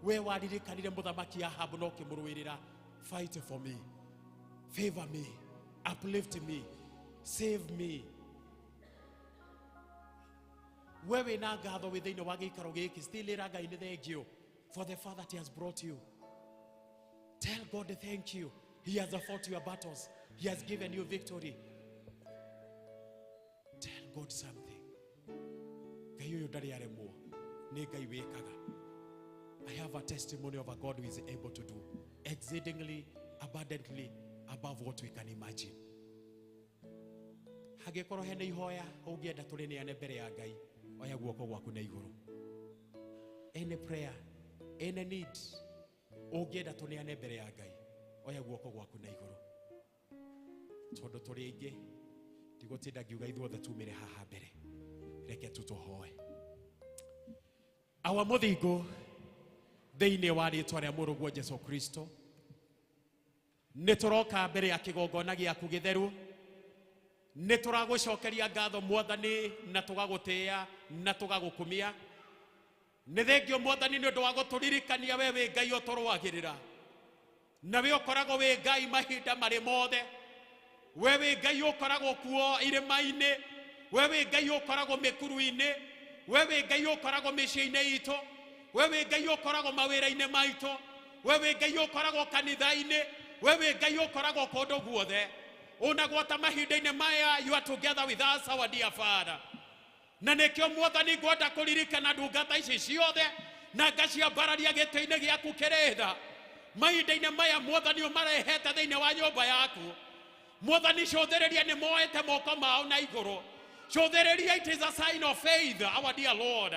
we waririkanire mũthamaki Ahab na ũkĩmũrũĩrĩra. Fight for me. Favor me. Uplift me. Save me. We wĩna ngatho wĩ thĩinĩ wa gĩikaro gĩkĩ, still ĩra Ngai nĩ thank you for the far that he has brought you. Tell God thank you. He has fought your battles. He has given you victory. Tell God something. Ngai ũyũ ndarĩ aremwo, nĩ Ngai wĩkaga. I have a testimony of a God who is able to do exceedingly abundantly above what we can imagine. Hangĩkorwo hena ihoya ũngĩenda tũrĩneane mbere ya Ngai, oya guoko gwaku na igũrũ. Any prayer, any need ũngĩenda tũneane mbere ya Ngai, oya guoko gwaku na igũrũ. Tondũ tũrĩ aingĩ, ndigũtinda ngiuga ithuothe tumĩre haha mbere. Reke tu tũhoe. Awa mũthingu, thĩinĩ wa rĩtwa rĩa mũrũguo Jesu Kristo, nĩ tũroka mbere ya kĩgongona gĩaku gĩtheru. Nĩ tũragũcokeria ngatho Mwathani, na tũgagũtĩĩa na tũgagũkumia. Nĩ thengio Mwathani nĩ ũndũ wa gũtũririkania we wĩ Ngai ũtũrũagĩrĩra, na we ũkoragwo wĩ Ngai mahinda marĩ mothe. We wĩ Ngai ũkoragwo kuo irĩma-inĩ, we wĩ Ngai ũkoragwo mĩkuru-inĩ, we wĩ Ngai ũkoragwo mĩciĩ-inĩ itũ, we wĩ Ngai ũkoragwo mawĩra-inĩ maitũ, we wĩ Ngai ũkoragwo kanitha-inĩ, we wĩ Ngai ũkoragwo kũndũ guothe. Ona gwata mahinda-inĩ maya, you are together with us, our dear Father. Na nĩkĩo Mwathani ngwenda kũririkana ndungata ici ciothe na ngaciambararia gĩtĩ-inĩ gĩaku kĩrĩ tha. Mahinda-inĩ maya Mwathani ũmarehete thĩinĩ wa nyũmba yaku. Mwathani cũthĩrĩria nĩ moete moko mao na igũrũ. Cũthĩrĩria, it is a sign of faith, our dear Lord.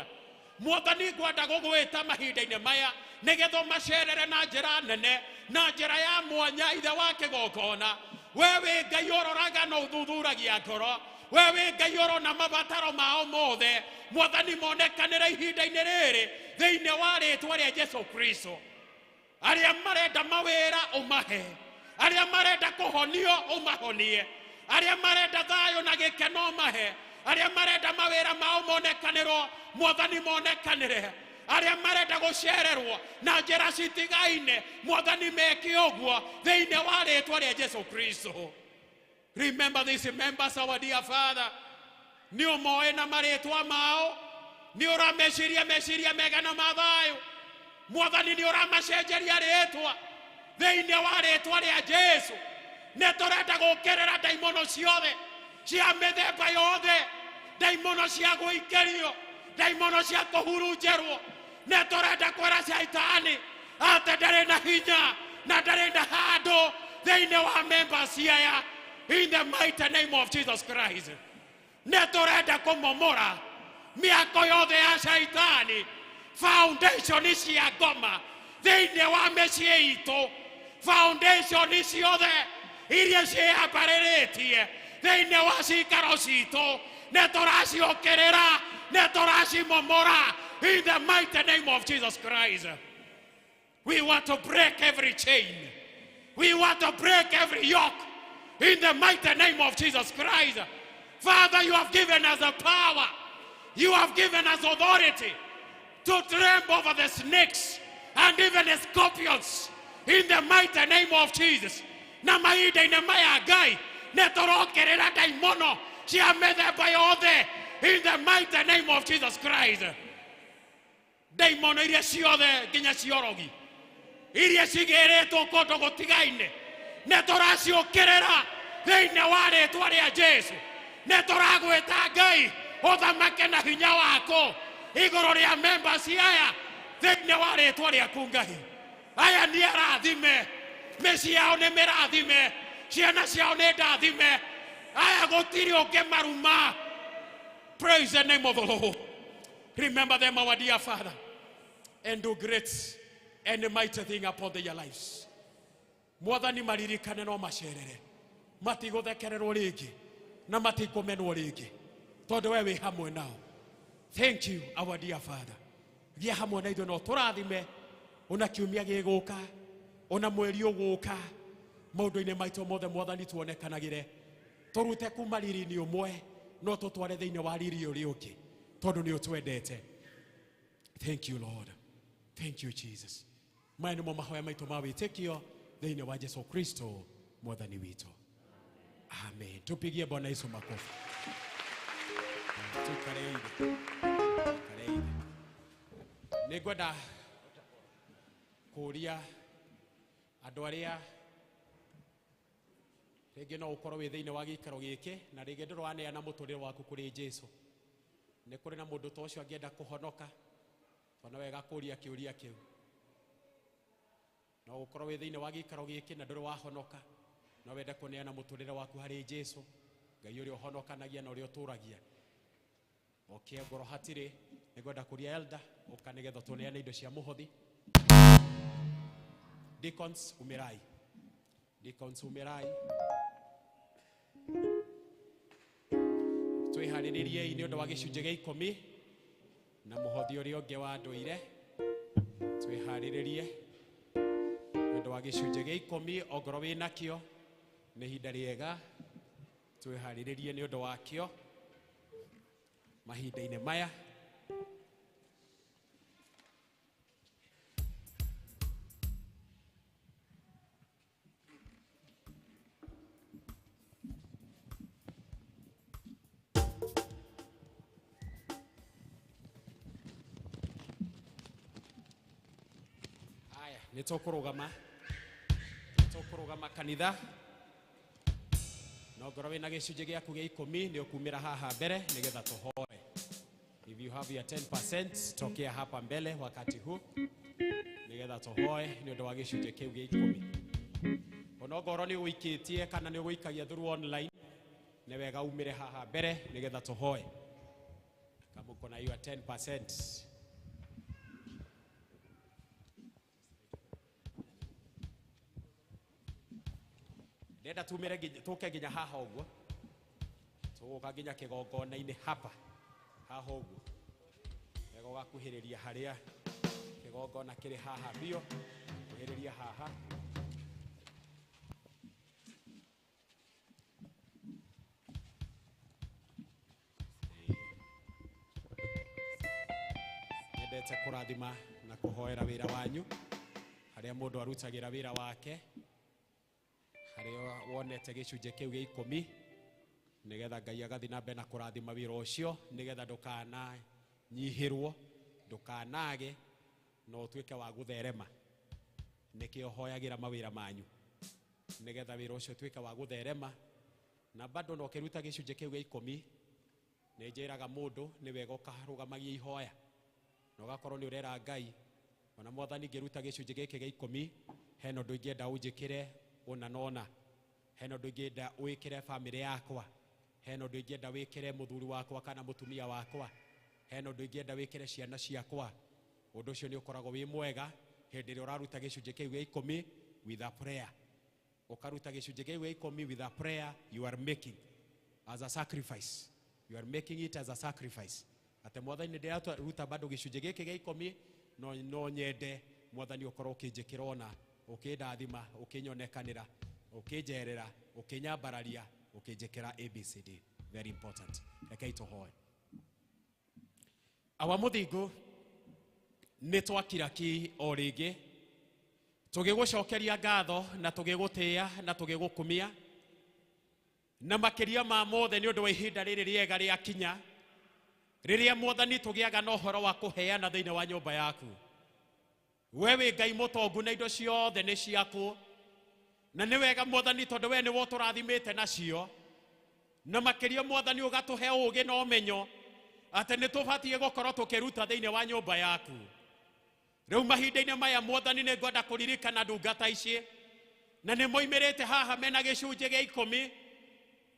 Mwathani ngwenda gũgwĩta mahinda-inĩ maya nĩgetha ũmacerere na njĩra nene, na njĩra ya mwanya, ithe wa kĩgongona. We wĩ Ngai ũroraga na ũthuthuragia ngoro. We wĩ Ngai ũrona mabataro mao mothe. Mwathani monekanĩre ihinda-inĩ rĩrĩ thĩinĩ wa rĩtwa rĩa Jesu Kristo. Arĩa marenda mawĩra ũmahe, arĩa marenda kũhonio ũmahonie, arĩa marenda thayũ na gĩkeno ũmahe, arĩa marenda mawĩra mao monekanĩrwo Mwathani monekanĩre, arĩa marenda gũcererwo na njĩra citigaine Mwathani meke ũguo thĩinĩ wa rĩtwa rĩa Jesu Kristo. Remember these members, our dear Father. Nĩ ũmoĩ na marĩtwa mao, nĩ ũrameciria meciria mega na mathayũ. Mwathani nĩ ũramacenjeria rĩtwa thĩinĩ wa rĩtwa rĩa Jesu. Nĩ tũrenda gũkĩrĩra ndaimono ciothe cia mĩthemba yothe, ndaimono cia gũikĩrio, ndaimono cia kũhurunjĩrwo. Nĩ tũrenda kwĩra Shaitani atĩ ndarĩ na hinya na ndarĩ na handũ thĩinĩ wa members aya, in the mighty name of Jesus Christ. Nĩ tũrenda kũmomora mĩako yothe ya Shaitani, foundation cia ngoma thĩinĩ wa mĩciĩ itũ, foundation ciothe iria ciĩyambarĩrĩtie thĩinĩ wa cikaro citũ, nĩ tũraciũkĩrĩra, nĩ tũracimomora in the mighty name of Jesus Christ. We want to break every chain. We want to break every yoke in the mighty name of Jesus Christ. Father, you have given us the power. You have given us authority to trample over the snakes and even the scorpions in the mighty name of Jesus. Na mahinda-inĩ maya Ngai, nĩ tũrokerera ndaimono cia mĩthemba yothe in the mighty name of Jesus Christ. Ndaimono iria ciothe nginya ciorogi iria cigĩrĩtwo kũndũ gũtigaine, nĩ tũraciũkĩrĩra thĩinĩ wa rĩtwa rĩa Jesu. Nĩ tũragwĩta Ngai ũthamake na hinya waku igũrũ rĩa members aya thĩinĩ wa rĩtwa rĩaku Ngai. Aya nĩ arathime, mĩciĩ yao nĩ mĩrathime, ciana ciao nĩ ndathime. Aya gũtirĩ ũngĩ maruma. Praise the name of the Lord. Remember them, our dear Father, and do great and mighty thing upon their lives. Mwathani maririkane no macerere, matigũthekererwo rĩngĩ na matikũmenwo rĩngĩ, tondũ we wĩ hamwe nao. Thank you, our dear Father. Gĩa hamwe na ithuĩ no tũrathime ona kiumia gĩgũka, ona mweri ũgũka, maũndũ-inĩ maitũ mothe Mwathani tuonekanagĩre, tũrute kuma riri-inĩ ũmwe no tũtware thĩinĩ wa riri ũrĩa ũngĩ, tondũ nĩ ũtwendete. Thank you, Lord. Thank you, Jesus. Maya nĩmo mahoya maitũ ma wĩtĩkio thĩinĩ wa Jesu Kristo Mwathani witũ. Amen. Tupigie Bwana Yesu makofi. Tuikare ithe. Tuikare ithe. Nĩngwenda kũũria andũ arĩa rĩngĩ no ũkorwo wĩ thĩinĩ wa gĩikaro gĩkĩ na rĩngĩ ndũraneana mũtũrĩre waku kũrĩ Jesu. Nĩ kũrĩ na mũndũ ta ũcio angĩenda kũhonoka, tondũ wega kũũria kĩũria kĩu. No ũkorwo wĩ thĩinĩ wa gĩikaro gĩkĩ na ndũrĩ wahonoka, No wende kũneana mũtũrĩre waku harĩ Jesu, Ngai ũrĩa ũhonokanagia na ũrĩa ũtũragia. Okie ngoro hatirĩ, nĩngwenda kũria elder ũka nĩgetha tũneane indo cia mũhothi. Deacons umirai. Deacons umirai. Twĩharĩrĩriei nĩ ũndũ wa gĩcunjĩ gĩa 10 na mũhothi ũrĩa ũngĩ wa ndũire. Twĩharĩrĩrie nĩ ũndũ wa gĩcunjĩ gĩa 10 ongorwo wĩ nakĩo nĩ ihinda rĩega twĩharĩrĩrie nĩ ũndũ wakĩo mahinda-inĩ maya. Aya, nĩ tũkũrũgama kanitha no ngorwo wĩna gĩcunjĩ gĩaku gĩa 10 nĩ ũkumĩra haha mbere nĩgetha tũhoe. If you have your 10% tokea hapa mbele wakati huu nĩgetha tũhoe nĩ ũndũ wa gĩcunjĩ kĩu gĩa 10. Ona ngorwo nĩ ũikĩtie kana nĩ ũgũikagia through online nĩ wega umĩre haha mbere nĩgetha tũhoe. Kama uko na your 10%. Ndenda tumire tuke nginya haha ũguo, tũgũka nginya kĩgongona-inĩ hapa haha ũguo, wega ũgakuhĩrĩria harĩa kĩgongona kĩrĩ haha biũ, kuhĩrĩria haha. Nyendete kũrathima na kũhoera wĩra wanyu harĩa mũndũ arutagĩra wĩra wake, harĩa wonete gĩcunjĩ kĩu gĩa 10 nĩgetha Ngai agathiĩ na mbere na kũrathima wĩra ũcio, nĩgetha ndũkananyihĩrwo, ndũkanage, na ũtuĩke wa gũtherema. Nĩkĩo hoyagĩra mawĩra manyu nĩgetha wĩra ũcio ũtuĩke wa gũtherema. Na bado no ũkĩruta gĩcunjĩ kĩu gĩa 10 nĩ njĩraga mũndũ nĩ wega ũkarũgamagia ihoya na ũgakorwo nĩ ũrera Ngai, ona Mwathani ngĩruta gĩcunjĩ gĩkĩ gĩa 10 hena ũndũ ingĩenda ũnjĩkĩre ũna nona, hena ũndũ ingĩenda wĩkĩre bamĩrĩ yakwa, hena ũndũ ingĩenda wĩkĩre mũthuri wakwa kana mũtumia wakwa, hena ũndũ ingĩenda wĩkĩre ciana ciakwa. Ũndũ ũcio nĩ ũkoragwo wĩ mwega hĩndĩ ĩrĩa ũraruta gĩcunjĩ kĩu gĩa 10 with a prayer. Ũkaruta gĩcunjĩ kĩu gĩa 10 with a prayer you are making as a sacrifice. You are making it as a sacrifice. Atĩ Mwathani ndĩraruta bado gĩcunjĩ gĩkĩ gĩa 10 no nyende Mwathani ũkorwo ũkĩnjĩkĩra ona, ũkĩndathima, ũkĩnyonekanĩra, ũkĩnjerera, ũkĩnyambararia, ũkĩnjĩkĩra ABCD. Very important. Rekei tũhoe. Awa mũthingu, nĩ twakira ki o rĩngĩ tũgĩgũcokeria ngatho na tũgĩgũtĩĩa na tũgĩgũkumia, na makĩria ma mothe nĩ ũndũ wa ihinda rĩrĩ rĩega rĩakinya rĩrĩa Mwathani tũgĩaga na ũhoro wa kũheana thĩinĩ wa nyũmba yaku. We wĩ Ngai mũtongu na indo ciothe nĩ ciaku, na nĩ wega Mwathani tondũ we nĩwe ũtũrathimĩte nacio, na makĩria Mwathani ũgatũhe ũũgĩ na ũmenyo atĩ nĩ tũbatiĩ gũkorwo tũkĩruta thĩinĩ wa nyũmba yaku. Rĩu mahinda-inĩ maya Mwathani nĩ ngwenda kũririkana ndungata ici, na nĩ moimĩrĩte haha mena gĩcunjĩ gĩa 10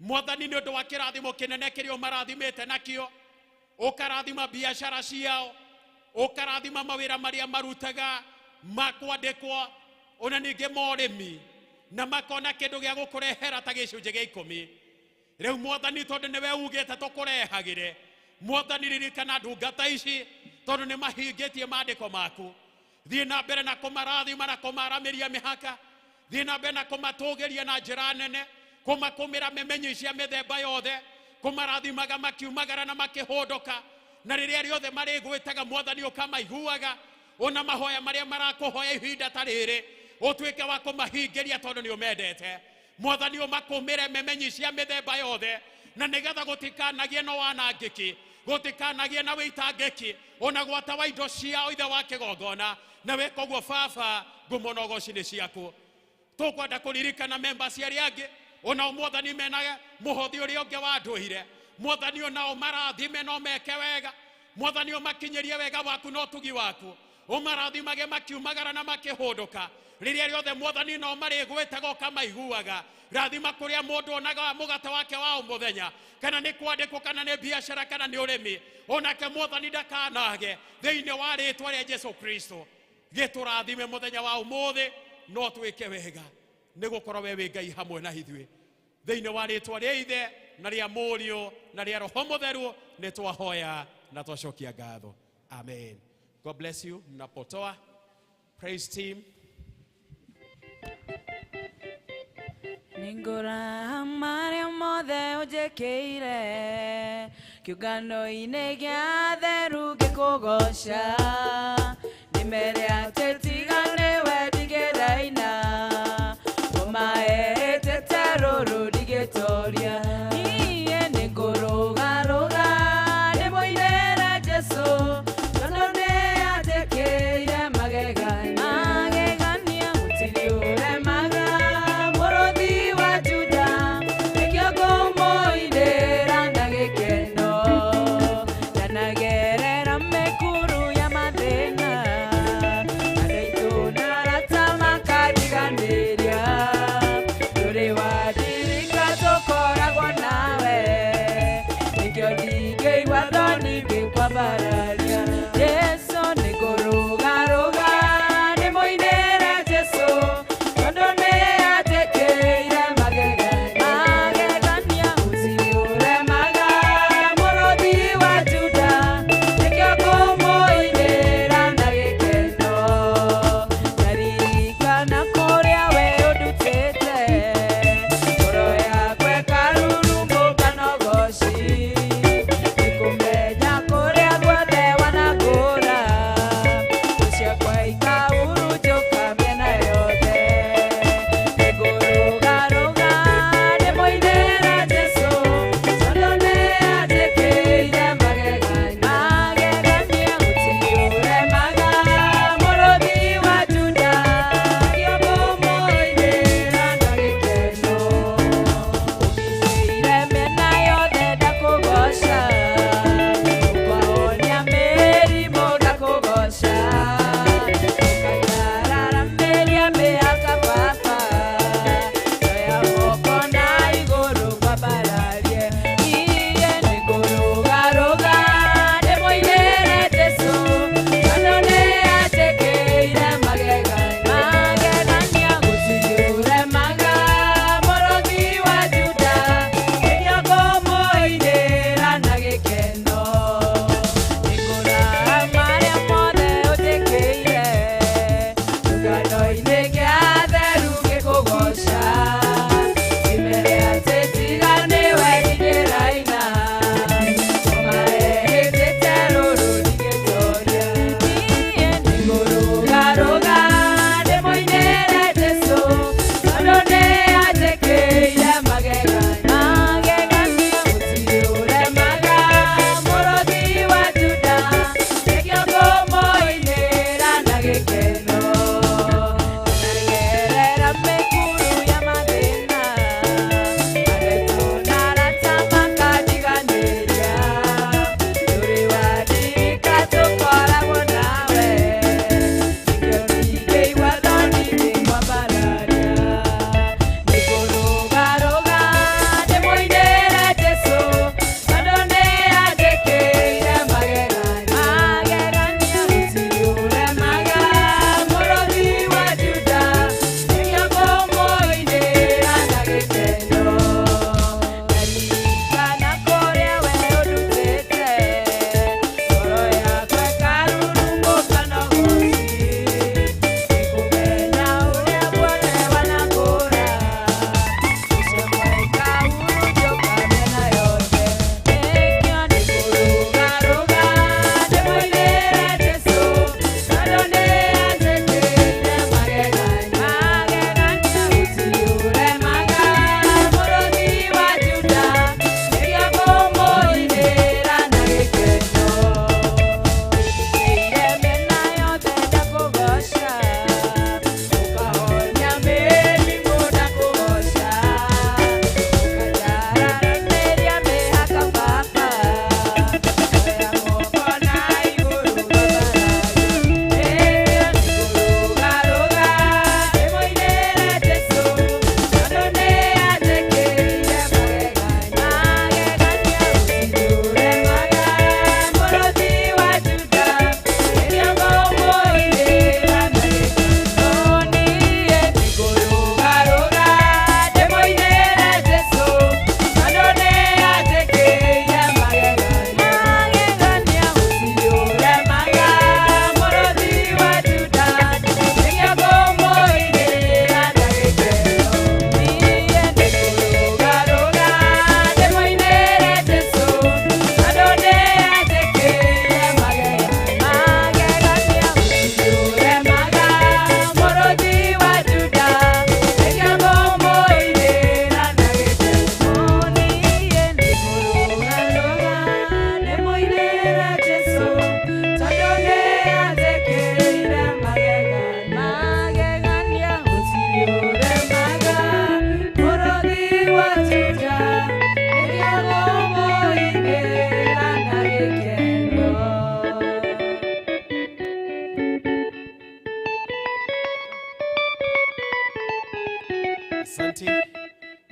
Mwathani nĩ ũndũ wa kĩrathimo kĩnene kĩrĩa ũmarathimĩte nakĩo, ũkarathima biacara ciao, ũkarathima mawĩra marĩa marutaga ma kwandĩkwo, ona ningĩ morĩmi, na makona kĩndũ gĩa gũkũrehera ta gĩcunjĩ gĩa 10. Rĩu Mwathani tondũ nĩwe ugĩte tũkũrehagĩre, Mwathani ririkana ndungata ici tondũ nĩ mahingĩtie maandĩko maku. Thiĩ na mbere na kũmarathima na kũmaramĩria mĩhaka, thiĩ na mbere na kũmatũgĩria na njĩra nene, kũmakũmĩra memenyi cia mĩthemba yothe, kũmarathimaga makiumagara na makĩhũndũka, na rĩrĩa rĩothe marĩgwĩtaga Mwathani ũkamaiguaga, ona mahoya marĩa marakũhoya ihinda ta rĩrĩ ũtuĩke wa kũmahingĩria tondũ nĩ ũmendete. Mwathani ũmakũmĩre memenyi cia mĩthemba yothe, na nĩgetha gũtikanagie na wanangĩki, gũtikanagie na wĩitangĩki, ona gwata wa indo ciao ithe wa kĩgongona, na wĩka ũguo Baba ngumo na ũgoci nĩ ciaku. Tũkwenda kũririkana members arĩa angĩ ona Mwathani mena mũhothi ũrĩa ũngĩ wa ndũire, Mwathani onao marathime no meke wega, Mwathani ũmakinyĩrie wega waku na ũtugi waku, Ũmarathimage makiumagara na makĩhũndũka. Rĩrĩa rĩothe Mwathani no marĩgwĩtaga ũkamaiguaga. Rathima kũrĩa mũndũ onaga mũgate wake wa o mũthenya, kana nĩ kwandĩkwo, kana nĩ biacara, kana nĩ ũrĩmi, onake Mwathani ndakanage thĩinĩ wa rĩtwa rĩa Jesu Kristo. Gĩtũrathime mũthenya wa ũmũthĩ, no twĩke wega, nĩ gũkorwo we wĩ Ngai hamwe na ithuĩ. Thĩinĩ wa rĩtwa rĩa Ithe na rĩa Mũriũ na rĩa Roho Mũtheru nĩ twahoya na twacokia ngatho. Amen. God bless you. Mnapotoa, praise team. Nĩngũraha marĩa mothe ũnjĩkĩire kĩũngano-inĩ gĩa theru ngĩkũgoca ndĩmere atĩ tiga nĩwe ndigĩraina ngoma ĩtĩte rũrũ ndigĩtoria niĩ nĩngũrũgarũga ndĩmũinĩre Jesũ tondũ nĩanjĩkĩire magegania magegania gũtirĩ ũremaga mũrũthi wa Juda nĩkĩo ngũmũinĩra na gĩkeno ndanagerera mĩkuru ya mathĩna.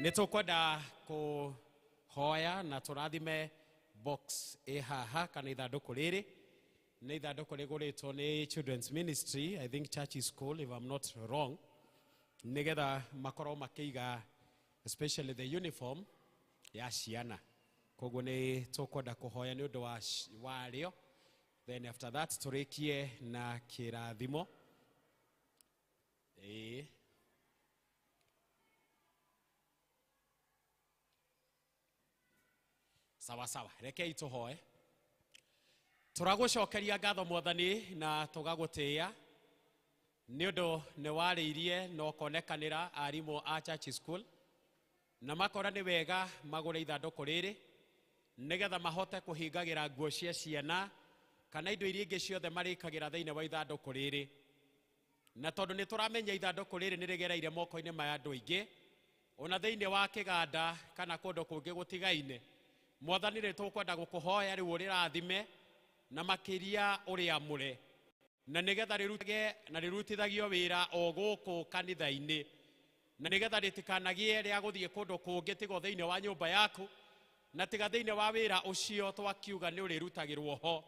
Nĩ tũkwenda kũhoya na tũrathime box ĩ haha kana ithandũkũ rĩrĩ. Nĩ ithandũkũ rĩgũrĩtwo nĩ Children's Ministry, I think Church School if I'm not wrong, nĩgetha makorwo makĩiga especially the uniform ya ciana. Koguo nĩ tũkwenda kũhoya nĩ ũndũ warĩo, then after that tũrĩkie na kĩrathimo. Ĩĩ. Sawa sawa, rekei tũhoe. Tũragũcokeria ngatho Mwathani na tũgagũtĩĩa nĩ ũndũ nĩ warĩirie na ũkonekanĩra arimũ a Church School na makora nĩ wega magũre ithandũkũ rĩrĩ nĩgetha mahote kũhingagĩra nguo cia ciana kana indo iria ingĩ ciothe marĩkagĩra thĩinĩ wa ithandũkũ rĩrĩ. Na tondũ nĩ tũramenya ithandũkũ rĩrĩ nĩ rĩgereire moko-inĩ ma andũ aingĩ ona thĩinĩ wa kĩganda kana kũndũ kũngĩ gũtigaine, Mwathani nĩ tũkwenda gũkũhoya rĩu ũrĩrathime na makĩria ũrĩamũre na nĩgetha rĩrutage na rĩrutithagio wĩra o gũkũ kanitha-inĩ na nĩgetha rĩtikanagĩe rĩa gũthiĩ kũndũ kũngĩ tiga thĩinĩ wa nyũmba yaku na tiga thĩinĩ wa wĩra ũcio twakiuga nĩ ũrĩrutagĩrwo ho.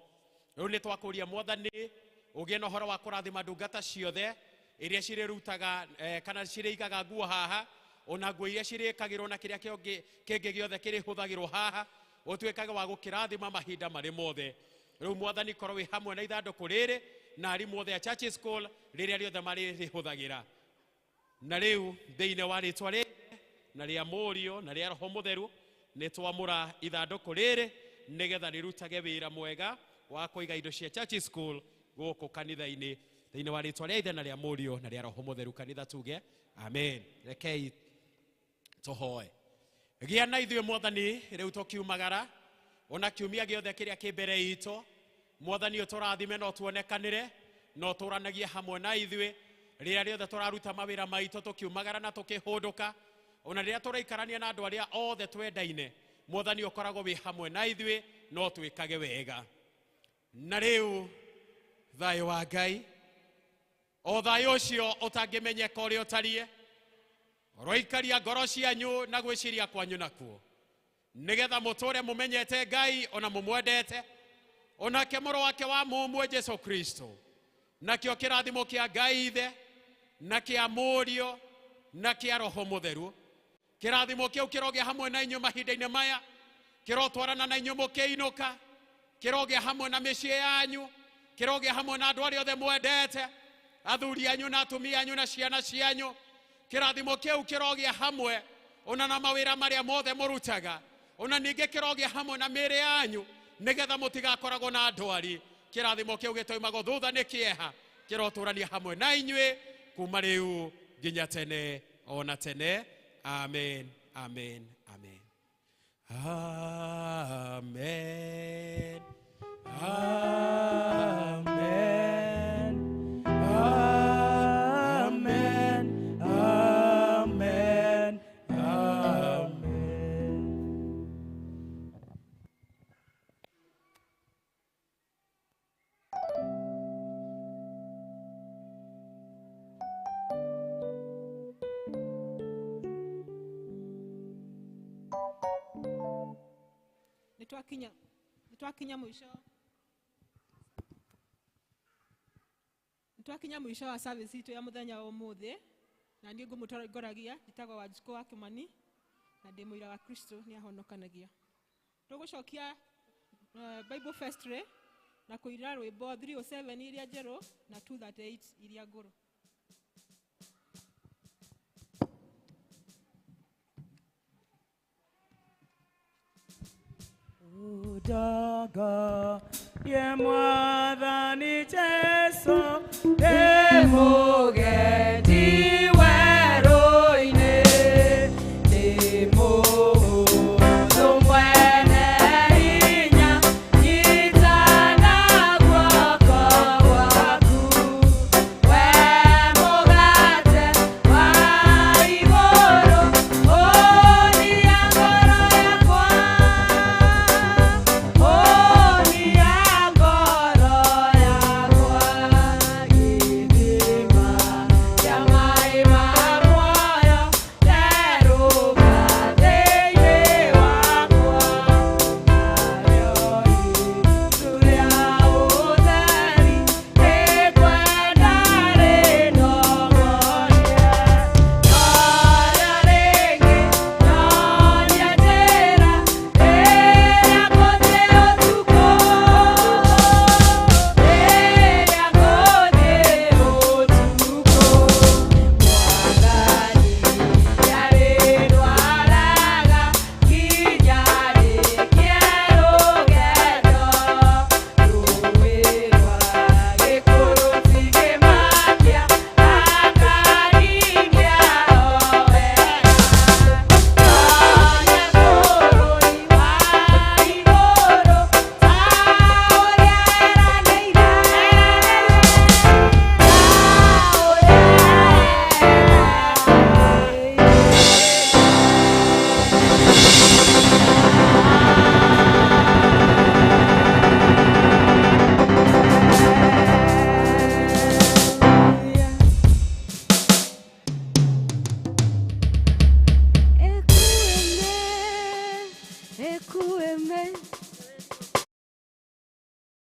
Rĩu nĩ twakũria Mwathani ũgĩe na ũhoro wa kũrathima ndungata ciothe iria cirĩrutaga kana cirĩigaga nguo haha ona nguo iria cirĩkagĩrwo na kĩrĩa kĩngĩ gĩothe kĩrĩhũthagĩrwo haha ũtuĩkage wa gũkĩrathima mahinda marĩ mothe. Rĩu Mwathani korwo wĩ hamwe na ithandũkũ rĩrĩ na arimũ othe a Church School rĩrĩa rĩothe marĩrĩhũthagĩra. Na rĩu thĩinĩ wa rĩtwa rĩrĩ na rĩa Mũriũ na rĩa Roho Mũtheru nĩ twamũra ithandũkũ rĩrĩ nĩgetha rĩrutage wĩra mwega wa kũiga indo cia Church School gũkũ kanitha-inĩ. Thĩinĩ wa rĩtwa rĩa Ithe na rĩa Mũriũ na rĩa Roho Mũtheru, kanitha tuge amen. Rekei tũhoe. Gĩa na ithuĩ Mwathani rĩu tũkiumagara ona kiumia gĩothe kĩrĩa kĩ mbere itũ. Mwathani ũtũrathime no tuonekanĩre no tũranagie hamwe na ithuĩ rĩrĩa rĩothe tũraruta mawĩra maitũ tũkiumagara na tũkĩhũndũka ona rĩrĩa tũraikarania na andũ arĩa othe twendaine. Mwathani ũkoragwo wĩ hamwe na ithuĩ no twĩkage wega. Na rĩu thayũ wa Ngai o thayũ ũcio ũtangĩmenyeka ũrĩa ũtariĩ ũroikaria ngoro cianyu na gwĩciria kwanyu nakuo nĩgetha mũtũre mũmenyete Ngai ona mũmwendete onake mũrũ wake wa mũmwe Jesu Kristo. Nakĩo kĩrathimo kĩa Ngai Ithe na kĩa Mũriũ na kĩa Roho Mũtheru, kĩrathimo kĩu kĩrogĩa hamwe na inyuĩ mahinda-inĩ maya, kĩrotwarana na inyuĩ mũkĩinũka, kĩrogĩa hamwe na mĩciĩ yanyu, kĩrogĩa hamwe na andũ arĩa othe mwendete, athuri anyu na atumia anyu na ciana cianyu. Kĩrathimo kĩu kĩrogĩa hamwe ona na mawĩra marĩa mothe mũrutaga, ona ningĩ kĩrogĩa hamwe na mĩĩrĩ yanyu nĩgetha mũtigakoragwo na ndwari. Kĩrathimo kĩu gĩtoimagwo thutha nĩ kĩeha, kĩrotũrania hamwe na inyuĩ kuma rĩu nginya tene ona tene. Amen, amen, amen. Amen, amen, amen, amen, amen. Nĩtwakinya mũico wa service itũ ya mũthenya wa ũmũthĩ, na niĩ ngũmũtongoragia njĩtagwo Wanjikũ wa Kĩmani na ndĩ mũira wa Kristo nĩ ahonokanagia. Tũgũcokia Bible First Ray na kũina rwĩmbo 307 iria njerũ na 238 iria ngũrũ. Udogo ye Mwathani Jesu, e muge